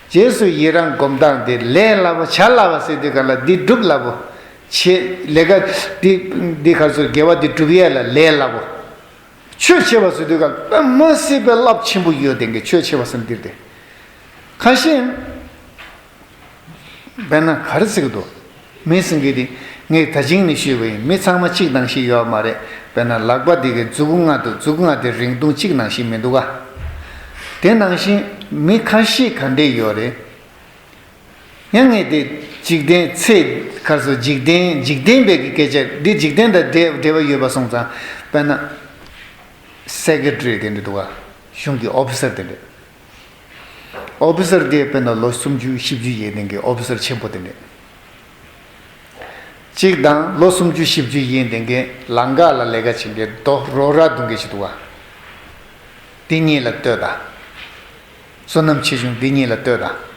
རྗེས་སུ་ཡི་རང་སྒོམ་སྟངས་འདི་ལས་སླ་པོ་བྱ་སླ་བ་ཟེར་དུས་ག་ལ་འདི་སྒྲུབ་སླ་པོ། ཆེ་ལས་ཀ་འདི་འདི་ག་ཚོད་དགེ་བ་འདི་སྒྲུབ་ཡས་ལ་ལས་སླ་པོ། ཆོས་ཆེ་བ་ཟེར་དུས་ག་ལ་མ་སྲིད་པའི་རླབས་ཆེན་པོ་ཡོད་དེ་གི་ཆོས་ཆེ་བ་ཟེར་འདིར་དེ། ཁ་ཤས། དཔེར་ན་ག་རེ་ཟེར་གི་འདུག་མི་ཟེར་གི་དེ་ངས་ད་ཅིང་ནས་ཞུས་པ་ཡིན། མི་ཚང་མ་གཅིག་ནང་བཞིན་ཡོད་མ་རེད། དཔེར་ན་ལག་པ་འདི་གི་མཛུབ་གུ་ལྔ་འདུག་མཛུབ་གུ་ལྔ་དེ་རིང་ཐུང་གཅིག་ནང་བཞིན་མི་འདུག་ག་དེ་ནང་བཞིན་མི་ཁ་ཤས་ག་འདྲས་ཡོད་རེད། ཡང་ངས་དེ་འཇིག་རྟེན་ཚེ་ག་རེ་ཟེར། འཇིག་རྟེན་འཇིག་རྟེན་པའི་གི་སྐད་ཆ་འདི་འཇིག་རྟེན་དང་འབྲེལ་འབྲེལ་བ་ཡོད་པ་སོང་ཙང་། དཔེར་ན་སེ་ཀེ་ཊི་རི་དེ་འདྲ་འདུག་ག་གཞུང་གི་ཨོ་ཕི་སར་དེ་འདྲ། ཨོ་ཕི་སར་དེ་དཔེར་ན་ལོ་སུམ་ཅུ་བཞི་བཅུ་ཡན་ལྷན་གྱི་ཨོ་ཕི་སར་ཆེན་པོ་དེ་འདྲ། གཅིག་དང་ལོ་སུམ་ཅུ་བཞི་བཅུ་ཡན་ལྷན་གྱི་ལམ་ཁ་ལ་ལས་ཀ་བྱེད་མཁན་རྡོ་རོགས་ར་རྡུང་མཁན་ཞིག་འདུག་ག་འདི་གཉིས་ལ་ལྟོས་དང་། བསོད་ནམས་ཆེ་ཆུང་འདི་གཉིས་ལ་ལྟོས་དང་།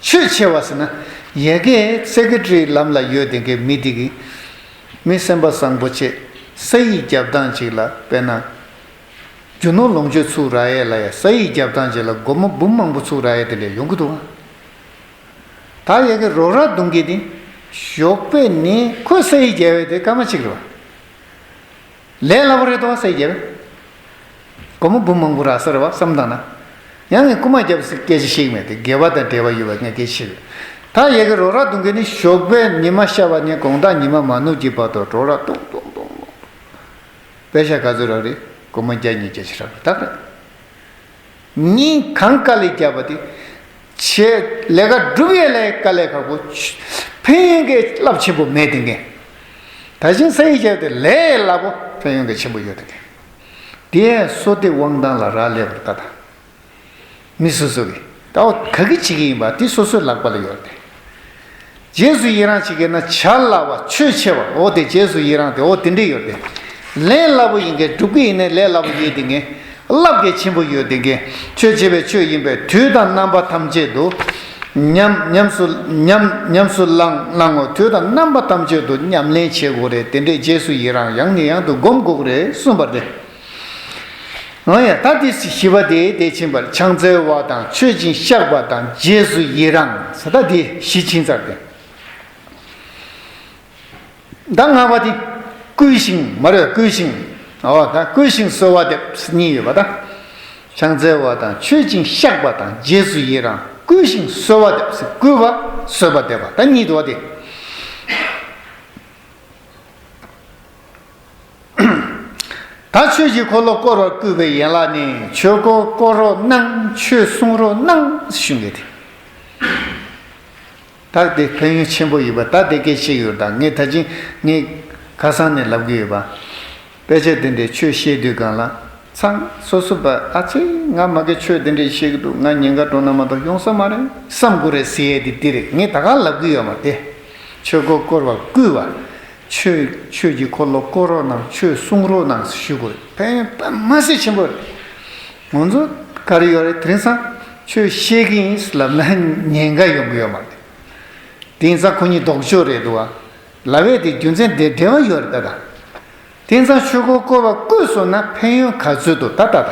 ཆོས་ཆེ་བ་ཟེར་ན། ཡ་གི་སེ་ཀེ་ཊི་རི་ལམ་ལ་ཡོད་དེ་གའི་མི་དེ་གི། མི་སེམས་པ་བཟང་པོ་བྱས། ས་ཡི་རྒྱབ་ཐང་ཅིག་ལ་དཔེར་ན། རྒྱུ་ནོར་ལོངས་སྤྱོད་ཚུགས་རག་ཡས་ལ་ཡ་ས་ཡི་རྒྱབ་ཐང་ཅིག་ལ་སྒོར་མོ་འབུམ་མང་པོ་ཚུགས་རག་ཡས་དེ་འདྲ་ཡོང་གི་འདུག་ག་ད་ཡ་གི་རོགས་ར་རྡུང་མཁན་དེ། ཞོགས་པ་ནས་ཁོས་ས་ཡི་རྒྱབ་ཡས་དེ་སྐར་མ་གཅིག་རེད་བ། ལས་སླ་པོ་རེད་དོ་ཟེར་རྒྱབ། སྒོར་མོ་འབུམ་མང་པོ་རག་ས་རེད་བ་བསམ་བཏང་ན། ཡང་ངས་རྐུ་མ་རྒྱབ་ཟེར་སྐད་ཆ་བཤད་ཀྱི་མེད་དེ། དགེ་བ་དང་འབྲེལ་བ་ཡོད་པ་ངས་སྐད་ཆ་བཤད་ཀྱི་ཡོད། ད་ཡ་གི་རོགས་ར་རྡུང་མཁན་ནི་ཞོགས་པས་ཉི་མ་ཤར་བ་ནས་དགོང་དག་ཉི་མ་མ་ནུབ་ཀྱི་བར་དུ་རོགས་ར་རྡུང་རྡུང་རྡུང་རྡུང་། པེ་ཤ་ག་ཚོད་རག་རེད། སྒོར་མོ་བརྒྱ་ཉིས་བརྒྱ་ཅིག་རག་རེད་ད་རེད། ཉིན་གང་དཀའ་ལས་བརྒྱབ་པ་དེ། ཆེ་ལས་ཀ་སྒྲུབ་ཡས་ལས་དཀའ་ལས་ཁག་པོ། ཕན་ཡོན་གྱི་རླབས་ཆེན་པོ་མེད་དེ་ངས། ད་ཅིང་ས་ཡི་རྒྱབ་དེ་ལས་སླ་པོ་ཕན་ཡོན་གྱི་ཆེན་པོ་ཡོད་དེ་ངས། དེ་སོ་དེ་དབང་ཐང་ལ་རག་ལས་པར་ལྟ་དང་། མི་སོ་སོ་གིས་ད་འོ་ག་གི་བྱེད་ཀྱི་ཡིན་པ་དེ་སོ་སོའི་ལག་པ་ལ་ཡོད་དེ། རྗེས་སུ་ཡི་རང་བྱེད་ཀྱི་ན་བྱ་སླ་བ་ཆོས་ཆེ་བ་འོ་དེ་རྗེས་སུ་ཡི་རང་དེ་འོ་དེ་འདྲས་ཡོད་དེ། ལས་སླ་པོ་ཡིན་མཁན་སྒྲུབ་ཀྱི་ཡིན་ནའི་ལས་སླ་པོ་ཡོད་དེ་མཁན། རླབས་ཀྱི་ཆེན་པོ་ཡོད་དེ་མཁན། ཆོས་བྱེད་པའི་ཆོས་ཡིན་པས་དུས་དང་རྣམ་པ་ཐམས་ཅད་དུ། ཉམས་ཉམས་སུ་ཉམས་ཉམས་སུ་བླང་བླང་ངོ་། དུས་དང་རྣམ་པ་ཐམས་ཅད་དུ་ཉམས་ལེན་བྱེད་དགོས་རེད། དེ་འདྲས་རྗེས་སུ་ཡི་རང་ཡང་ནས་ཡང་དུ་སྒོམ་དགོས་རེད་གསུངས་པ་རེད། འོ་ཡ་ད་དེ་བཞི་པ་དེ་དེ་ཕྱིན་པར་ཕྱག་འཚལ་བ་དང་མཆོད་ཅིང་བཤགས་པ་དང་རྗེས་སུ་ཡི་རང་ཟེར་ད་དེ་བཞི་ཕྱིན་ཚར་ཏེ། ད་ལྔ་པ་དེ་བསྐུལ་ཞིང་མ་རེད་བསྐུལ་ཞིང་། འོ་ད་བསྐུལ་ཞིང་གསོལ་བ་འདེབས་གཉིས་ཡོད་པ་ད། ཕྱག་འཚལ་བ་དང་མཆོད་ཅིང་བཤགས་པ་དང་རྗེས་སུ་ཡི་རང་བསྐུལ་ཞིང་གསོལ་བ་འདེབས། བསྐུལ་བ་གསོལ་བ་འདེབས་པ་ད་གཉིས་འདུག་བ་དེ། ད་ཆོས་ཀྱི་འཁོར་ལོ་བསྐོར་བར་བསྐུལ་བའི་ཡན་ལག་ནི། ཆོས་འཁོར་བསྐོར་རོགས་གནང་། ཆོས་གསུང་རོགས་གནང་ཞུ་མཁན་དེ། ད་དེ་ཕན་ཡོན་ཆེན་པོ་ཡོད་པ་ད་དེ་སྐད་ཆ་ཡོད་ད་ངས་ད་ཅི་ངས་ཁ་སང་ནས་ལབ་གི་ཡོད་པ། དཔེ་ཆ་དེ་འདྲའི་ཆོས་བཤད་དུས་སྒང་ལ་ཚང་སོ་སོ་པ་ཨ་ཙི་ང་མ་གི་ཆོས་དེ་འདྲའི་བཤད་གི་འདུག་ང་ཉེན་ཁ་འགྲོ་ན་མ་གཏོགས་ཡོང་ས་མ་རེད་བསམ་དགོས་རེད་ཟེར་ཡས་དེ་འདི་རེད། ངས་ད་ག་ལབ་གི་ཡོད་མ་རེད། ཆོས་འཁོར་བསྐོར་བར་བསྐུལ་བ། ཆོས་ཆོས་ཀྱི་འཁོར་ལོ་བསྐོར་རོགས་གནང་། ཆོས་གསུང་རོགས་གནང་ཞུ་དགོས་རེད། ཕན་ཡོན་དཔེ་མ་སྲིད་ཆེན་པོ་རེད། ང་ཚོ་ག་རེ་ཡོད་རེད། དེང་སང་ཆོས་བཤད་ཀྱི་ཡིན་ལབ་ན་ཉེན་ཁ་ཡོང་གི་ཡོད་མ་རེད། དེང་སང་ཁོ་གཉིས་ལྡོག་ཕྱོགས་རེད་འདུག་བ། ལབ་ཡས་དེ་རྒྱུ་མཚན་དེ་འབྲེལ་བ་ཡོད་རེད་ད་ད། དེང་སང་ཆོས་འཁོར་བསྐོར་བ་བསྐུལ་སོང་ན་ཕན་ཡོན་ག་ཚོད་འདུག་ད་ད་ད།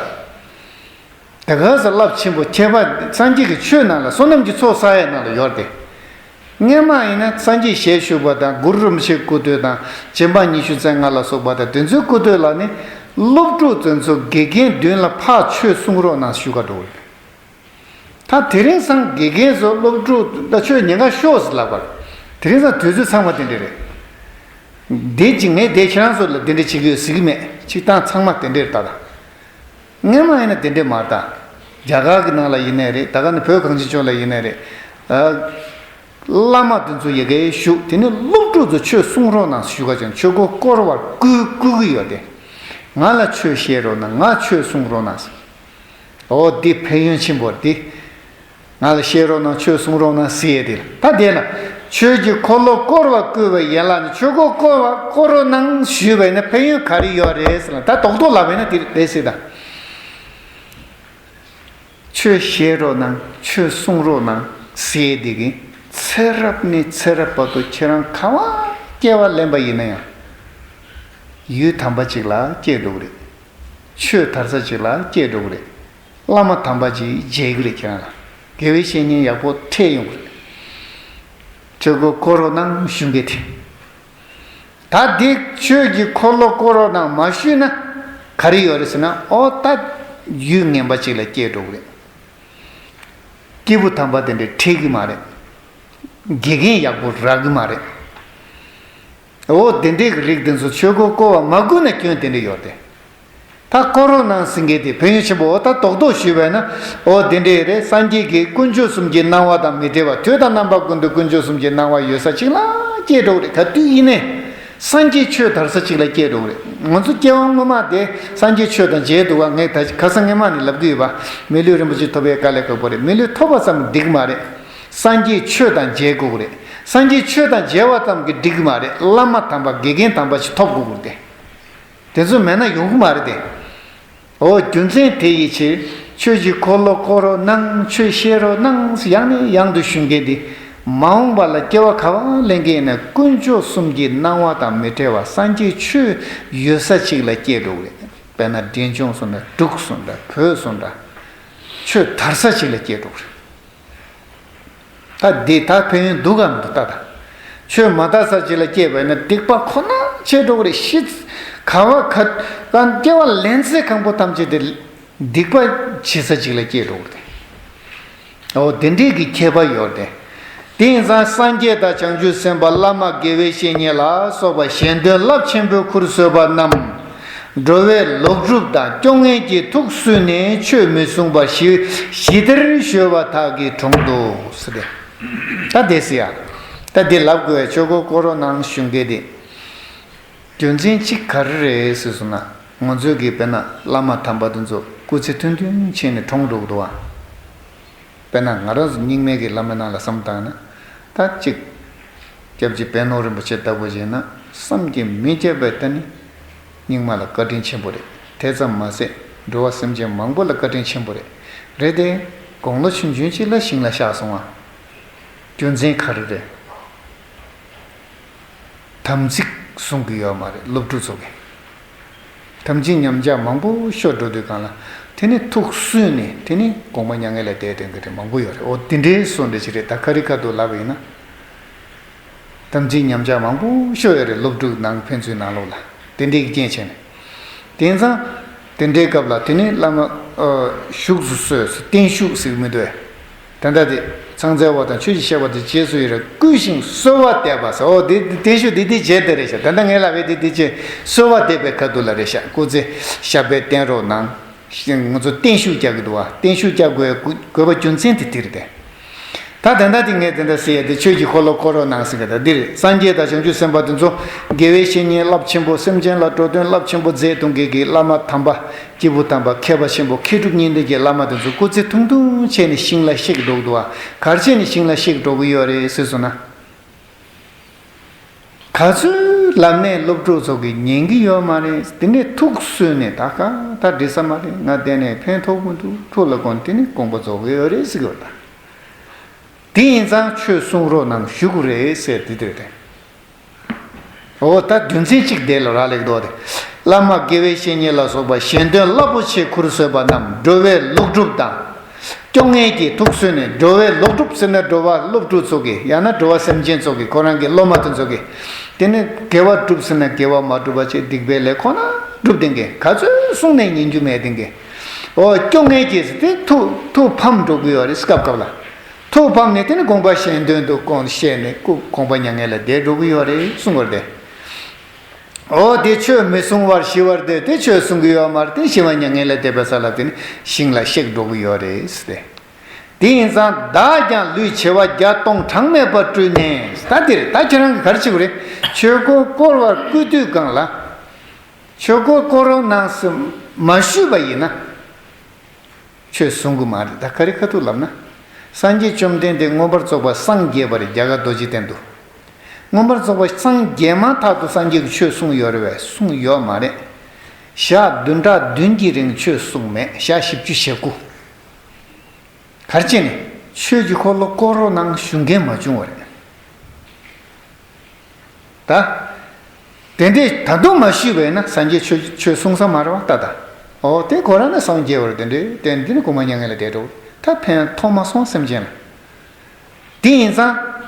ད་ག་ས་རླབས་ཆེན་པོ་ཁྱད་པར་སངས་རྒྱས་ཀྱི་ཆོས་ནང་ལ་བསོད་ནམས་ཀྱི་ཚོགས་བསགས་ཡས་ནང་ལ་ཡོད་རེད་དེ། སྔོན་མ་ཡིན་ན་སངས་རྒྱས་ཞལ་བཞུགས་པ་དང་གུ་རུ་རིན་པོ་ཆེའི་སྐུ་སྟོད་དང་རྗེ་འབངས་ཉི་ཤུ་རྩ་ལྔ་ལ་སོགས་པ་དང་དེ་ཚོའི་སྐུ་སྟོད་ལ་ནི་སློབ་ཕྲུག་དེ་ཚོ་དགེ་རྒན་མདུན་ལ་ཕར་ཆོས་གསུང་རོགས་གནང་ཞུ་ག་འགྲོ་གི་རེད། ད་དེ་རིང་སང་དགེ་རྒན་ཚོ་སློབ་ཕྲུག་ད་ཆོས་ཉན་ག་ཤོག་ཟེར་ལབ་པར། དེ་རིང་སང་དུས་ཚོད་ཚང་མ་དེ་འདྲ་རེད། འདི་གཅིག་ངས་དེ་ཁྱེད་རང་ཚོ་ལ་དེ་འདྲ་བྱེད་ཀྱི་ཡོད་ཟེར་གྱི་མེད། ཅིག་ཏང་ཚང་མ་དེ་འདྲ་རེད་ད་ད། སྔོན་མ་ཡིན་ན་དེ་འདྲ་མ་རེད་ད། རྒྱ་གར་གྱི་ནང་ལ་ཡིན་ནའི་རེད། ད་ག་ནི་བོད་གངས་ཅན་ལྗོངས་ལ་ཡིན་ནའི་རེད། ཨ། བླ་མ་དེ་ཚོ་ཡ་གིར་བཞུགས། དེ་ནས་སློབ་ཕྲུག་ཚོ་ཆོས་གསུང་རོགས་གནང་ཞུ་ག་ཅང་ཆོས་འཁོར་བསྐོར་བར་བསྐུལ་བསྐུལ་གྱི་ཡོད་དེ། ང་ལ་ཆོས་བཤད་རོགས་གནང་། ང་ཆོས་གསུང་རོགས་གནང་། འོ་འདི་ཕན་ཡོན་ཆེན་པོ་འདི། ང་ལ་བཤད་རོགས་གནང་། ཆོས་གསུང་རོགས་གནང་ཟེར་ཡས་དེ་ལ་ད་དེ་ལ། ཆོས་ཀྱི་འཁོར་ལོ་བསྐོར་བར་བསྐུལ་བའི་ཡན་ལག་ནི། ཆོས་འཁོར་བསྐོར་བ་བསྐོར་རོགས་གནང་ཞུས་པ་ཡིན་ན་ཕན་ཡོན་ག་རེ་ཡོད་རེད་ཟེར་ན་ད་རྡོག་རྡོག་ལབ་པ་ཡིན་ན་དེ་རེད་ཟེར་ད། ཆོས་བཤད་རོགས་གནང་། ཆོས་གསུང་རོགས་གནང་ཟེར་དེ་གིས་ཚེ་རབས་ནས་ཚེ་རབས་བར་དུ་ཁྱེད་རང་ག་བ་སྐྱེ་བ་ལེན་པ་ཡིན་ན་ཡང་། ཡུལ་དམ་པ་ཅིག་ལ་སྐྱེས་འགྲོ་གི་རེད། ཆོས་དར་ས་ཅིག་ལ་སྐྱེས་འགྲོ་གི་རེད། བླ་མ་དམ་པ་ཅིག་མཇལ་གི་རེད། ཁྱེད་རང་ལ་དགེ་བའི་བཤེས་གཉེན་ཡག་པོ་འཕྲད་ཡོང་གི་རེད། ཆོས་འཁོར་བསྐོར་རོགས་གནང་ཞུ་མཁན་དེ། ད་འདི་ཆོས་ཀྱི་འཁོར་ལོ་བསྐོར་རོགས་གནང་མ་ཞུས་ན་ག་རེ་ཡོད་རེད་ཟེར་ན། ཨོ་ད་ཡུལ་ངན་པ་ཅིག་ལ་སྐྱེས་འགྲོ་གི་རེད། སྐྱེས་བུ་དམ་པ་དེ་འདྲ་འཕྲད་གི་མ་རེད། དགེ་རྒན་ཡག་པོ་རག་གི་མ་རེད། ཨོ་དེ་འདྲའི་གི་རིགས་དེ་ཚོ་ཆོས་འཁོར་བསྐོར་བ་མ་བསྐུལ་ན་སྐྱོན་དེ་འདྲ་ཡོད་དེ། ད་བསྐོར་རོགས་གནང་ཟེར་མཁན་དེ་ཕན་ཡོན་ཆེན་པོ། འོ་ད་རྡོག་རྡོག་ཞུས་པས་ན། འོ་དེ་འདྲས་རེད། སངས་རྒྱས་ཀྱི་དཀོན་མཆོག་གསུམ་གྱི་སྣང་བ་དང་མི་འབྲལ་བ། དུས་དང་རྣམ་པ་ཀུན་ཏུ་དཀོན་མཆོག་གསུམ་གྱི་སྣང་བ་ཡོད་ས་ཅིག་ལ་སྐྱེས་འགྲོ་གི་རེད། ག་དུས་ཡིན་ནའི་སངས་རྒྱས་ཆོས་དར་ས་ཅིག་ལ་སྐྱེས་འགྲོ་གི་རེད། ང་ཚོ་སྐྱེ་བ་སྔོན་མ་དེ་སངས་རྒྱས་ཆོས་དང་མཇལ་འདུག་བ། ངས་ད་ཁ་སང་སྔོན་མ་ནས་ལབ་གི་ཡོད་པ། མི་ལུས་རིན་པོ་ཆེ་ཐོབ་པའི་དཀའ་ལས་ཁག་པོ་རེད། མི་ལུས་ཐོབ་པ་ཙམ་འགྲིག་གི་མ་རེད། སངས་རྒྱས་ཆོས་དང་མཇལ་དགོས་གི་རེད། སངས་རྒྱས་ཆོས་དང་མཇལ་བ་ཙམ་གྱིས་འགྲིག་གི་མ་རེད། བླ་མ་དམ་པ་དགེ་རྒན་དམ་པ་ཞིག་ཐོབ་དགོས་གི་རེད། དེ་ཚོ་མེད་ན་ཡོང་གི་མ་རེད་དེ། འོ་རྒྱུ་མཚན་དེ་ཡི་ཕྱིར་ཆོས་ཀྱི་འཁོར་ལོ་བསྐོར་རོགས་གནང་། ཆོས་བཤད་རོགས་གནང་ཡང་ནས་ཡང་དུ་ཞུ་མཁན་དེ། མ་འོངས་པ་ལ་སྐྱེ་བ་ག་བ་ལེན་མཁན་ཡིན་ན་དཀོན་མཆོག་གསུམ་གྱི་སྣང་བ་དང་མི་འབྲལ་བ་སངས་རྒྱས་ཆོས་ཡོད་ས་ཅིག་ལ་སྐྱེས་འགྲོ་གི་རེད། དཔེར་ན་འབྲས་ལྗོངས་སུ་འདྲ། འབྲུག་སུ་འདྲ། བོད་སུ་འདྲ། ཆོས་དར་ས་ཅིག་ལ་སྐྱེས་འགྲོ་གི་རེད། ད་འདི་ད་ཕན་ཡོན་འདུག་གམ་འདུག་ད་ད། ཆོས་མ་དར་ས་ཅིག་ལ་སྐྱེས་པ་ཡིན་ན་སྡིག་པ་ཁོ་ན་ཆེ་འགྲོ་གི་རེད། ཤི་ག་བ་ག་ག་སྐྱེ་བ་ལེན་ཚེ་གང་པོ་ཐམས་ཅད་དེ་སྡིག་པ་བྱེད་ས་ཅིག་ལ་སྐྱེས་འགྲོ་གི་རེད། འོ་དེ་འདྲའི་གི་ཁྱད་པར་ཡོད་རེད། དེ་ཡིན་ཙང་སངས་རྒྱས་དང་བྱང་ཆུབ་སེམས་དཔའ་བླ་མ་དགེ་བའི་བཤེས་གཉེན་ལ་སོགས་པ་གཞན་དོན་རླབས་ཆེན་པོའི་ཁུར་བཟོད་པ་རྣམས། འགྲོ་བའི་ལོག་སྒྲུབ་དང་སྐྱོ་ངལ་གྱི་ཐུགས་བསུས་ནས་ཆོས་མི་གསུང་བར་ཞི་ཞི་བདེར་གཞོལ་བ་དག་གི་དྲུང་དུ་ཟེར་ཏེ། ད་དེ་ཟེར་ཡ། ད་འདི་ལབ་དགོས་པའི་ཆོས་འཁོར་བསྐོར་རོགས་གནང་ཞུ་མཁན་དེ། རྒྱུ་མཚན་གཅིག་ག་རེ་རེད་ཟེར་སོང་ན། ང་ཚོའི་གི་དཔེར་ན་བླ་མ་དམ་པ་དེ་ཚོ་སྐུ་ཚེ་ཐུང་ཐུང་བྱས་ནས་གྲོངས་འགྲོ་གི་འདུག་བ། དཔེར་ན་ང་རང་ཚོ་རྙིང་མའི་གི་བླ་མའི་ནང་ལ་བསམ་བཏང་ན། ད་གཅིག་སྐྱབས་རྗེ་པད་ནོར་རིན་པོ་ཆེ་ལྟ་བུ་བྱས་ན་བསམ་གྱིས་མི་ཁྱབ་པའི་ད་ནི་རྙིང་མ་ལ་བཀའ་དྲིན་ཆེན་པོ་རེད། དེ་ཙམ་མ་ཟད་འགྲོ་བ་སེམས་ཅན་མང་པོ་ལ་བཀའ་དྲིན་ཆེན་པོ་རེད། རེད་དེ། དགུང་ལོ་ཆུང་ཆུང་ཅིག་ལ་ཞིང་ལ་གཤེགས་སོང་བ། རྒྱུ་མཚན་ག་རེ་རེད། དམ་ཚིག་སྲུང་གི་ཡོད་མ་རེད། སློབ་ཕྲུག་ཚོ་གིས་དམ་ཚིག་ཉམས་ཆག་མང་པོ་ཤོར་འགྲོ་དུས་གང་ལ། དེ་ནི་ཐུགས་སུན་ནས་དེ་ནི་དགོངས་པ་མྱ་ངན་ལས་འདས་དོན་གྱི་རེད། མང་པོ་ཡོད་རེད། འོ་དེ་འདྲའི་བཟོ་འདྲ་ཞིག་རེད། ད་ཁ་རི་ཁ་ཐུག་ལབ་པ་ཡིན་ན། དམ་ཚིག་ཉམས་ཆག་མང་པོ་ཤོར་ཡོད་རེད། སློབ་ཕྲུག་ནང་ཕན་ཚུན་ནང་ལོགས་ལ་དེ་འདྲའི་རྐྱེན་བྱས་ནས། དེང་སང་དེ་འདྲའི་སྐབས་ལ་དེ་ནི་བླ་མ་ཨ་བཞུགས་སུ་གསོལ་ཟེར། བརྟན་བཞུགས་ཟེར་གི་མི་འདུག་ཨེ། ད་ལྟ་དེ་ཚང་ཚལ་བ་དང་ཆོས་ཀྱི་བཤད་པ་དེ་རྗེས་སུ་ཡི་རང་བསྐུལ་ཞིང་གསོལ་བ་འདེབས་པ་ཟེར། འོ་དེ་བརྟན་བཞུགས་དེ་དེ་བྱས་དེ་རེད་ཤག་ད་ལྟ་ངས་ལབ་པའི་དེ་དེ་བྱས་གསོལ་བ་འདེབས་པའི་ཁ་ཐུག་ལ་རེད་ཤག་སྐུ་ཚེ་ཞབས་པད་བརྟན་རོགས་གནང་། ང་ཚོ་བརྟན་བཞུགས་རྒྱག་གི་འདུག་བ། བརྟན་བཞུགས་རྒྱག་དགོས་དགོས་པ་རྒྱུ་མཚན་དེ་དེ་རེད་དེ། ད་ད་ལྟ་དེ་ངས་དེ་འདྲ་ཟེར་ཡ་དེ་ཆོས་ཀྱི་འཁོར་ལོ་བསྐོར་རོགས་གནང་ཟེར་གི། ད་འདིར་སངས་རྒྱས་དང་བྱང་ཆུབ་སེམས་དཔའ་དེ་ཚོ་དགེ་བའི་བཤེས་གཉེན་རླབས་ཆེན་པོ། སེམས་ཅན་ལ་འགྲོ་དོན་རླབས་ཆེན་པོ་མཛད་གཏོང་མཁན་གྱི་བླ་མ་དམ་པ། སྐྱེས་བུ་དམ་པ་མཁས་པ་ཆེན་པོ་མཁས་གྲུབ་གཉིས་ལྡན་གྱི་བླ་མ་དེ་ཚོ་སྐུ་ཚེ་ཐུང་ཐུང་བྱས་ནས་ཞིང་ལ་གཤེགས་འགྲོ་གི་འདུག་བ། ག་རེ་བྱས་ནས་ཞིང་ལ་གཤེགས་འགྲོ་གི་ཡོད་རེད་ཟེར་སོང་ན། ག་ཚོད་ལབ་ནས་སློབ་ཕྲུག་ཚོ་གིས་ཉན་གྱི་ཡོད་མ་རེད། དེ་ནས་ཐུགས་སུན་ནས་ད་ག་ད་འགྲིག་ས་མ་རེད། ང་བསྡད་ནས་ཕན་ཐོགས་ཀྱི་འདུག་ཐུགས་ལ་དགོངས། དེ་ནས་དགོངས་པ་རྫོགས་ཀྱི་ཡོད་རེད་ཟེར་གྱི་ཡོད་ད། དེ་ཡིན་ཙང་ཆོས་གསུང་རོགས་གནང་ཞུ་དགོས་རེད་ཟེར་དེ་འདྲ་རེད། འོ་ད་རྒྱུ་མཚན་གཅིག་དེ་ལ་རག་ལས་འདུག་སྟེ། བླ་མ་དགེ་བའི་བཤེས་གཉེན་ལ་སོགས་པ་གཞན་དོན་རླབས་པོ་ཆེ་ཁུར་བཟོད་པ་རྣམས་འགྲོ་བའི་ལོག་སྒྲུབ་དང་། སྐྱོ་ངལ་གྱིས་ཐུགས་སུན་ནས། འགྲོ་བའི་ལོག་སྒྲུབ་ཟེར་ན་འགྲོ་བ་སློབ་ཕྲུག་ཚོ་གིས། ཡང་ན་འགྲོ་བ་སེམས་ཅན་ཚོ་གིས། ཁོ་རང་གི་སློབ་མ་དེ་ཚོ་གིས། དེ་ནི་དགེ་བ་སྒྲུབ་ཟེར་ན་དགེ་བ་མ་སྒྲུབ་པ་བྱས། སྡིག་པའི་ལས་ཁོ་ན་སྒྲུབ་བསྡད་མཁན། ག་ཚོད་གསུངས་ནས་ཉན་རྒྱུ་མེད་བསྡད་མཁན། འོ་སྐྱོ་ངལ་གྱིས་དེ་ཐུགས་ཐུགས་ཕམ་འགྲོ་གི་ཡོད་རེད། སྐབས་སྐབས་ལ། ཐུགས་ཕམ་ནས་དེ་ནི་དགོངས་པ་གཞན་དོན་དུ་དགོངས་བཞེས་ནས་སྐུ་དགོངས་པ་མྱ་ངན་ལས་འདས་འགྲོ་གི་ཡོད་རེད་གསུང་བར་དེ། འོ་དེ་ཆོས་མི་གསུང་བར་ཤི་བར་འདོད་དེ། ཆོས་གསུང་གི་ཡོད་མ་རེད་དེ། ཤི་བ་མྱ་ངན་ལས་འདས་པའི་ས་ལ་དེ་ནི་ཞིང་ལ་གཤེགས་འགྲོ་གི་ཡོད་རེད་ཟེར་ཏེ། དེ་ཡིན་ཙང་བདག་ཀྱང་ལུས་བྱེ་བ་བརྒྱ་སྟོང་གྲངས་མེད་པར་སྤྲུལ་ནས། ད་དེ་རེད། ད་ཁྱེད་རང་གིས་ག་རེ་བྱེད་དགོས་རེད། ཆོས་འཁོར་བསྐོར་བར་བསྐུལ་དུས་སྒང་ལ། ཆོས་འཁོར་བསྐོར་རོགས་གནང་ཟེར་མ་ཞུས་པ་ཡིན་ན། ཆོས་གསུང་གི་མ་རེད། ད་ག་རེ་ཁ་ཐུག་ལབ་ན། སངས་རྒྱས་བཅོམ་ལྡན་འདས་མངོན་པར་རྫོགས་པར་སངས་རྒྱས་པ་རེད། རྒྱ་གར་རྡོ་རྗེ་གདན་དུ། མངོན་པར་རྫོགས་པར་སངས་རྒྱས་མ་ཐག་ཏུ་སངས་རྒྱས་ཀྱིས་ཆོས་གསུངས་ཡོད་རེད་པས། གསུངས་ཡོད་མ་རེད། ཞག་བདུན་ཕྲག་བདུན་གྱི་རིང་ཆོས་གསུངས་མེད། ཞག་བཞི་བཅུ་ཞེ་དགུ། ག་རེ་བྱས་ནས། ཆོས་ཀྱི་འཁོར་ལོ་བསྐོར་རོགས་གནང་ཞུ་མཁན་མ་བྱུང་བ་རེད། ད། དེ་འདྲས་ད་དུང་མ་ཞུས་པས་ན་སངས་རྒྱས་ཆོས་ཆོས་གསུང་ས་མ་རེད་བ་ད་ད། འོ་དེ་ཁོ་རང་ནི་སངས་རྒྱས་པར་དེ་འདྲས་དེ་འདི་ནི་དགོངས་པ་མྱ་ངན་ལས་འདས་འགྲོ། ད་ཕན་ཐོགས་མ་སོང་སེམས་ཅན་ལ། དེ་ཡིན་ཙང་།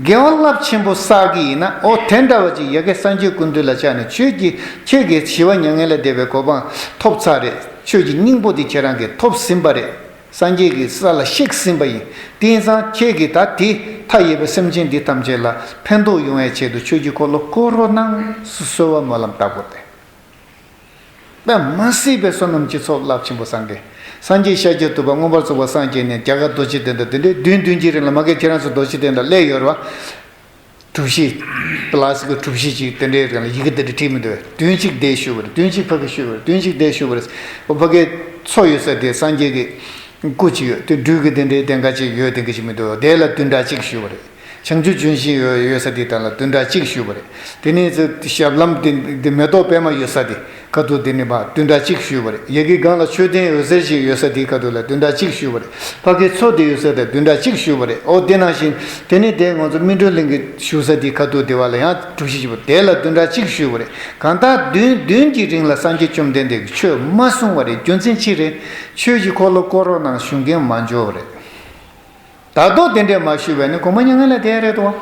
དགེ་བ་རླབས་ཆེན་པོ་བསགས་ཀྱི་ཡིན་ན། འོ་དེ་འདྲ་བ་ཅིག་ཡ་གི་སངས་རྒྱས་སྐུ་མདུན་ལ་བཅར་ནས། ཁྱོད་ཀྱིས་ཁྱེད་ཀྱིས་ཞི་བ་མྱ་ངན་ལས་འདས་པའི་གོ་འཕང་ཐོབ་ཚར་རེད། ཆོས་ཀྱི་སྙིང་པོ་དེ་ཁྱེད་རང་གིས་ཐོབ་ཟིན་པ་རེད། སངས་རྒྱས་ཀྱི་ས་ལ་གཤེགས་ཟིན་པ་ཡིན། དེ་ཡིན་ཙང་ཁྱེད་ཀྱིས་ད་དེ་མཐའ་ཡས་པའི་སེམས་ཅན་འདི་ཐམས་ཅད་ལ་ཕན་ཐོགས་ཡོང་བའི་ཆེད་དུ་ཆོས་ཀྱི་འཁོར་ལོ་བསྐོར་རོགས་གནང་ཟེར་གསོལ་བ་སྨོན་ལམ་བཏབ་དགོས་ཏེ། དཔེ་མ་སྲིད་པའི་བསོད་ནམས་ཀྱི་ཚོགས་རླབས་ཆེན་པོ་བསགས་མཁན། སངས་རྒྱས་ཤཱཀྱ་ཐུབ་པ་མངོན་པར་རྫོགས་པར་སངས་རྒྱས་ནས་རྒྱ་གར་རྡོ་རྗེ་གདན་དུ་དེ་འདྲའི་བདུན་བདུན་གྱི་རིང་ལ་མ་གི་ཁྱེད་རང་ཚོ་རྡོ་རྗེ་གདན་དུ་སླེབས་ཡོད་རེད་བ། གྲུ་བཞི། པ་ལ་སི་ཀི་གྲུ་བཞི་ཅིག་དེ་འདྲའི་རིང་ལ་ཡི་གེ་དེ་འདྲ་བྲིས་མི་འདུག་བས། བདུན་གཅིག་འདིར་བཞུགས་པ་རེད། བདུན་གཅིག་ཕ་གིར་བཞུགས་པ་རེད། བདུན་གཅིག་འདིར་བཞུགས་པ་རེད། འོ་ཕ་གིའི་མཚོ་ཡོད་ས་དེ་སངས་རྒྱས་ཀྱི་སྐུ་ཅིག་ཡོད། དེ་སྦྲུལ་གྱི་དེ་འདྲའི་གདེངས་ཀ་ཅིག་ཡོད་དེ་འདྲ་ཅིག་མི་འདུག་དེ་ལ་བདུན་ཕྲག་གཅིག་བཞུགས་པ་རེད། བྱང་ཆུབ་ལྗོན་ཤིང་ཡོད་ཡོད་ས་དེ་དག་ལ་བདུན་ཕྲག་གཅིག་བཞུགས་པ་རེད། དེ་ནས་ཞབས་ལྷམ་དེ་དེ་མེ་ཏོག་པད་མ་ཡོད་ས་དེ། ཁ་ཐུག་དེ་ནི་མ་བདུན་ཕྲག་གཅིག་བཞུགས་པ་རེད། ཡ་གི་སྒང་ལ་མཆོད་རྟེན་འོད་ཟེར་ཞིག་ཡོད་ས་དེའི་ཁ་ཐུག་ལ་བདུན་ཕྲག་གཅིག་བཞུགས་པ་རེད། ཕ་གི་མཚོ་དེ་ཡོད་ས་དེ་བདུན་ཕྲག་གཅིག་བཞུགས་པ་རེད། འོ་དེ་ནང་བཞིན་དེ་ནི་དེ་ང་ཚོ་སྨིན་གྲོལ་གླིང་གི་བཞུགས་ས་དེའི་ཁ་ཐུག་དེ་བ་ལ་ཡང་གྲུ་བཞི་བཞུགས་པ་དེ་ལ་བདུན་ཕྲག་གཅིག་བཞུགས་པ་རེད། གང་ལྟར་བདུན་བདུན་གྱི་རིང་ལ་སངས་རྒྱས་བཅོམ་ལྡན་འདས་ཀྱིས་ཆོས་མ་གསུངས་པ་རེད། རྒྱུ་མཚན་ཅི་རེད། ཆོས་ཀྱི་འཁོར་ལོ་བསྐོར་རོགས་གནང་ཞུ་མཁན་མ་འབྱོར་བ་རེད། ད་དུང་དེ་འདྲས་མ་ཞུས་པས་ནི་དགོངས་པ་མྱ་ངན་ལས་འདས་རེད་དོ།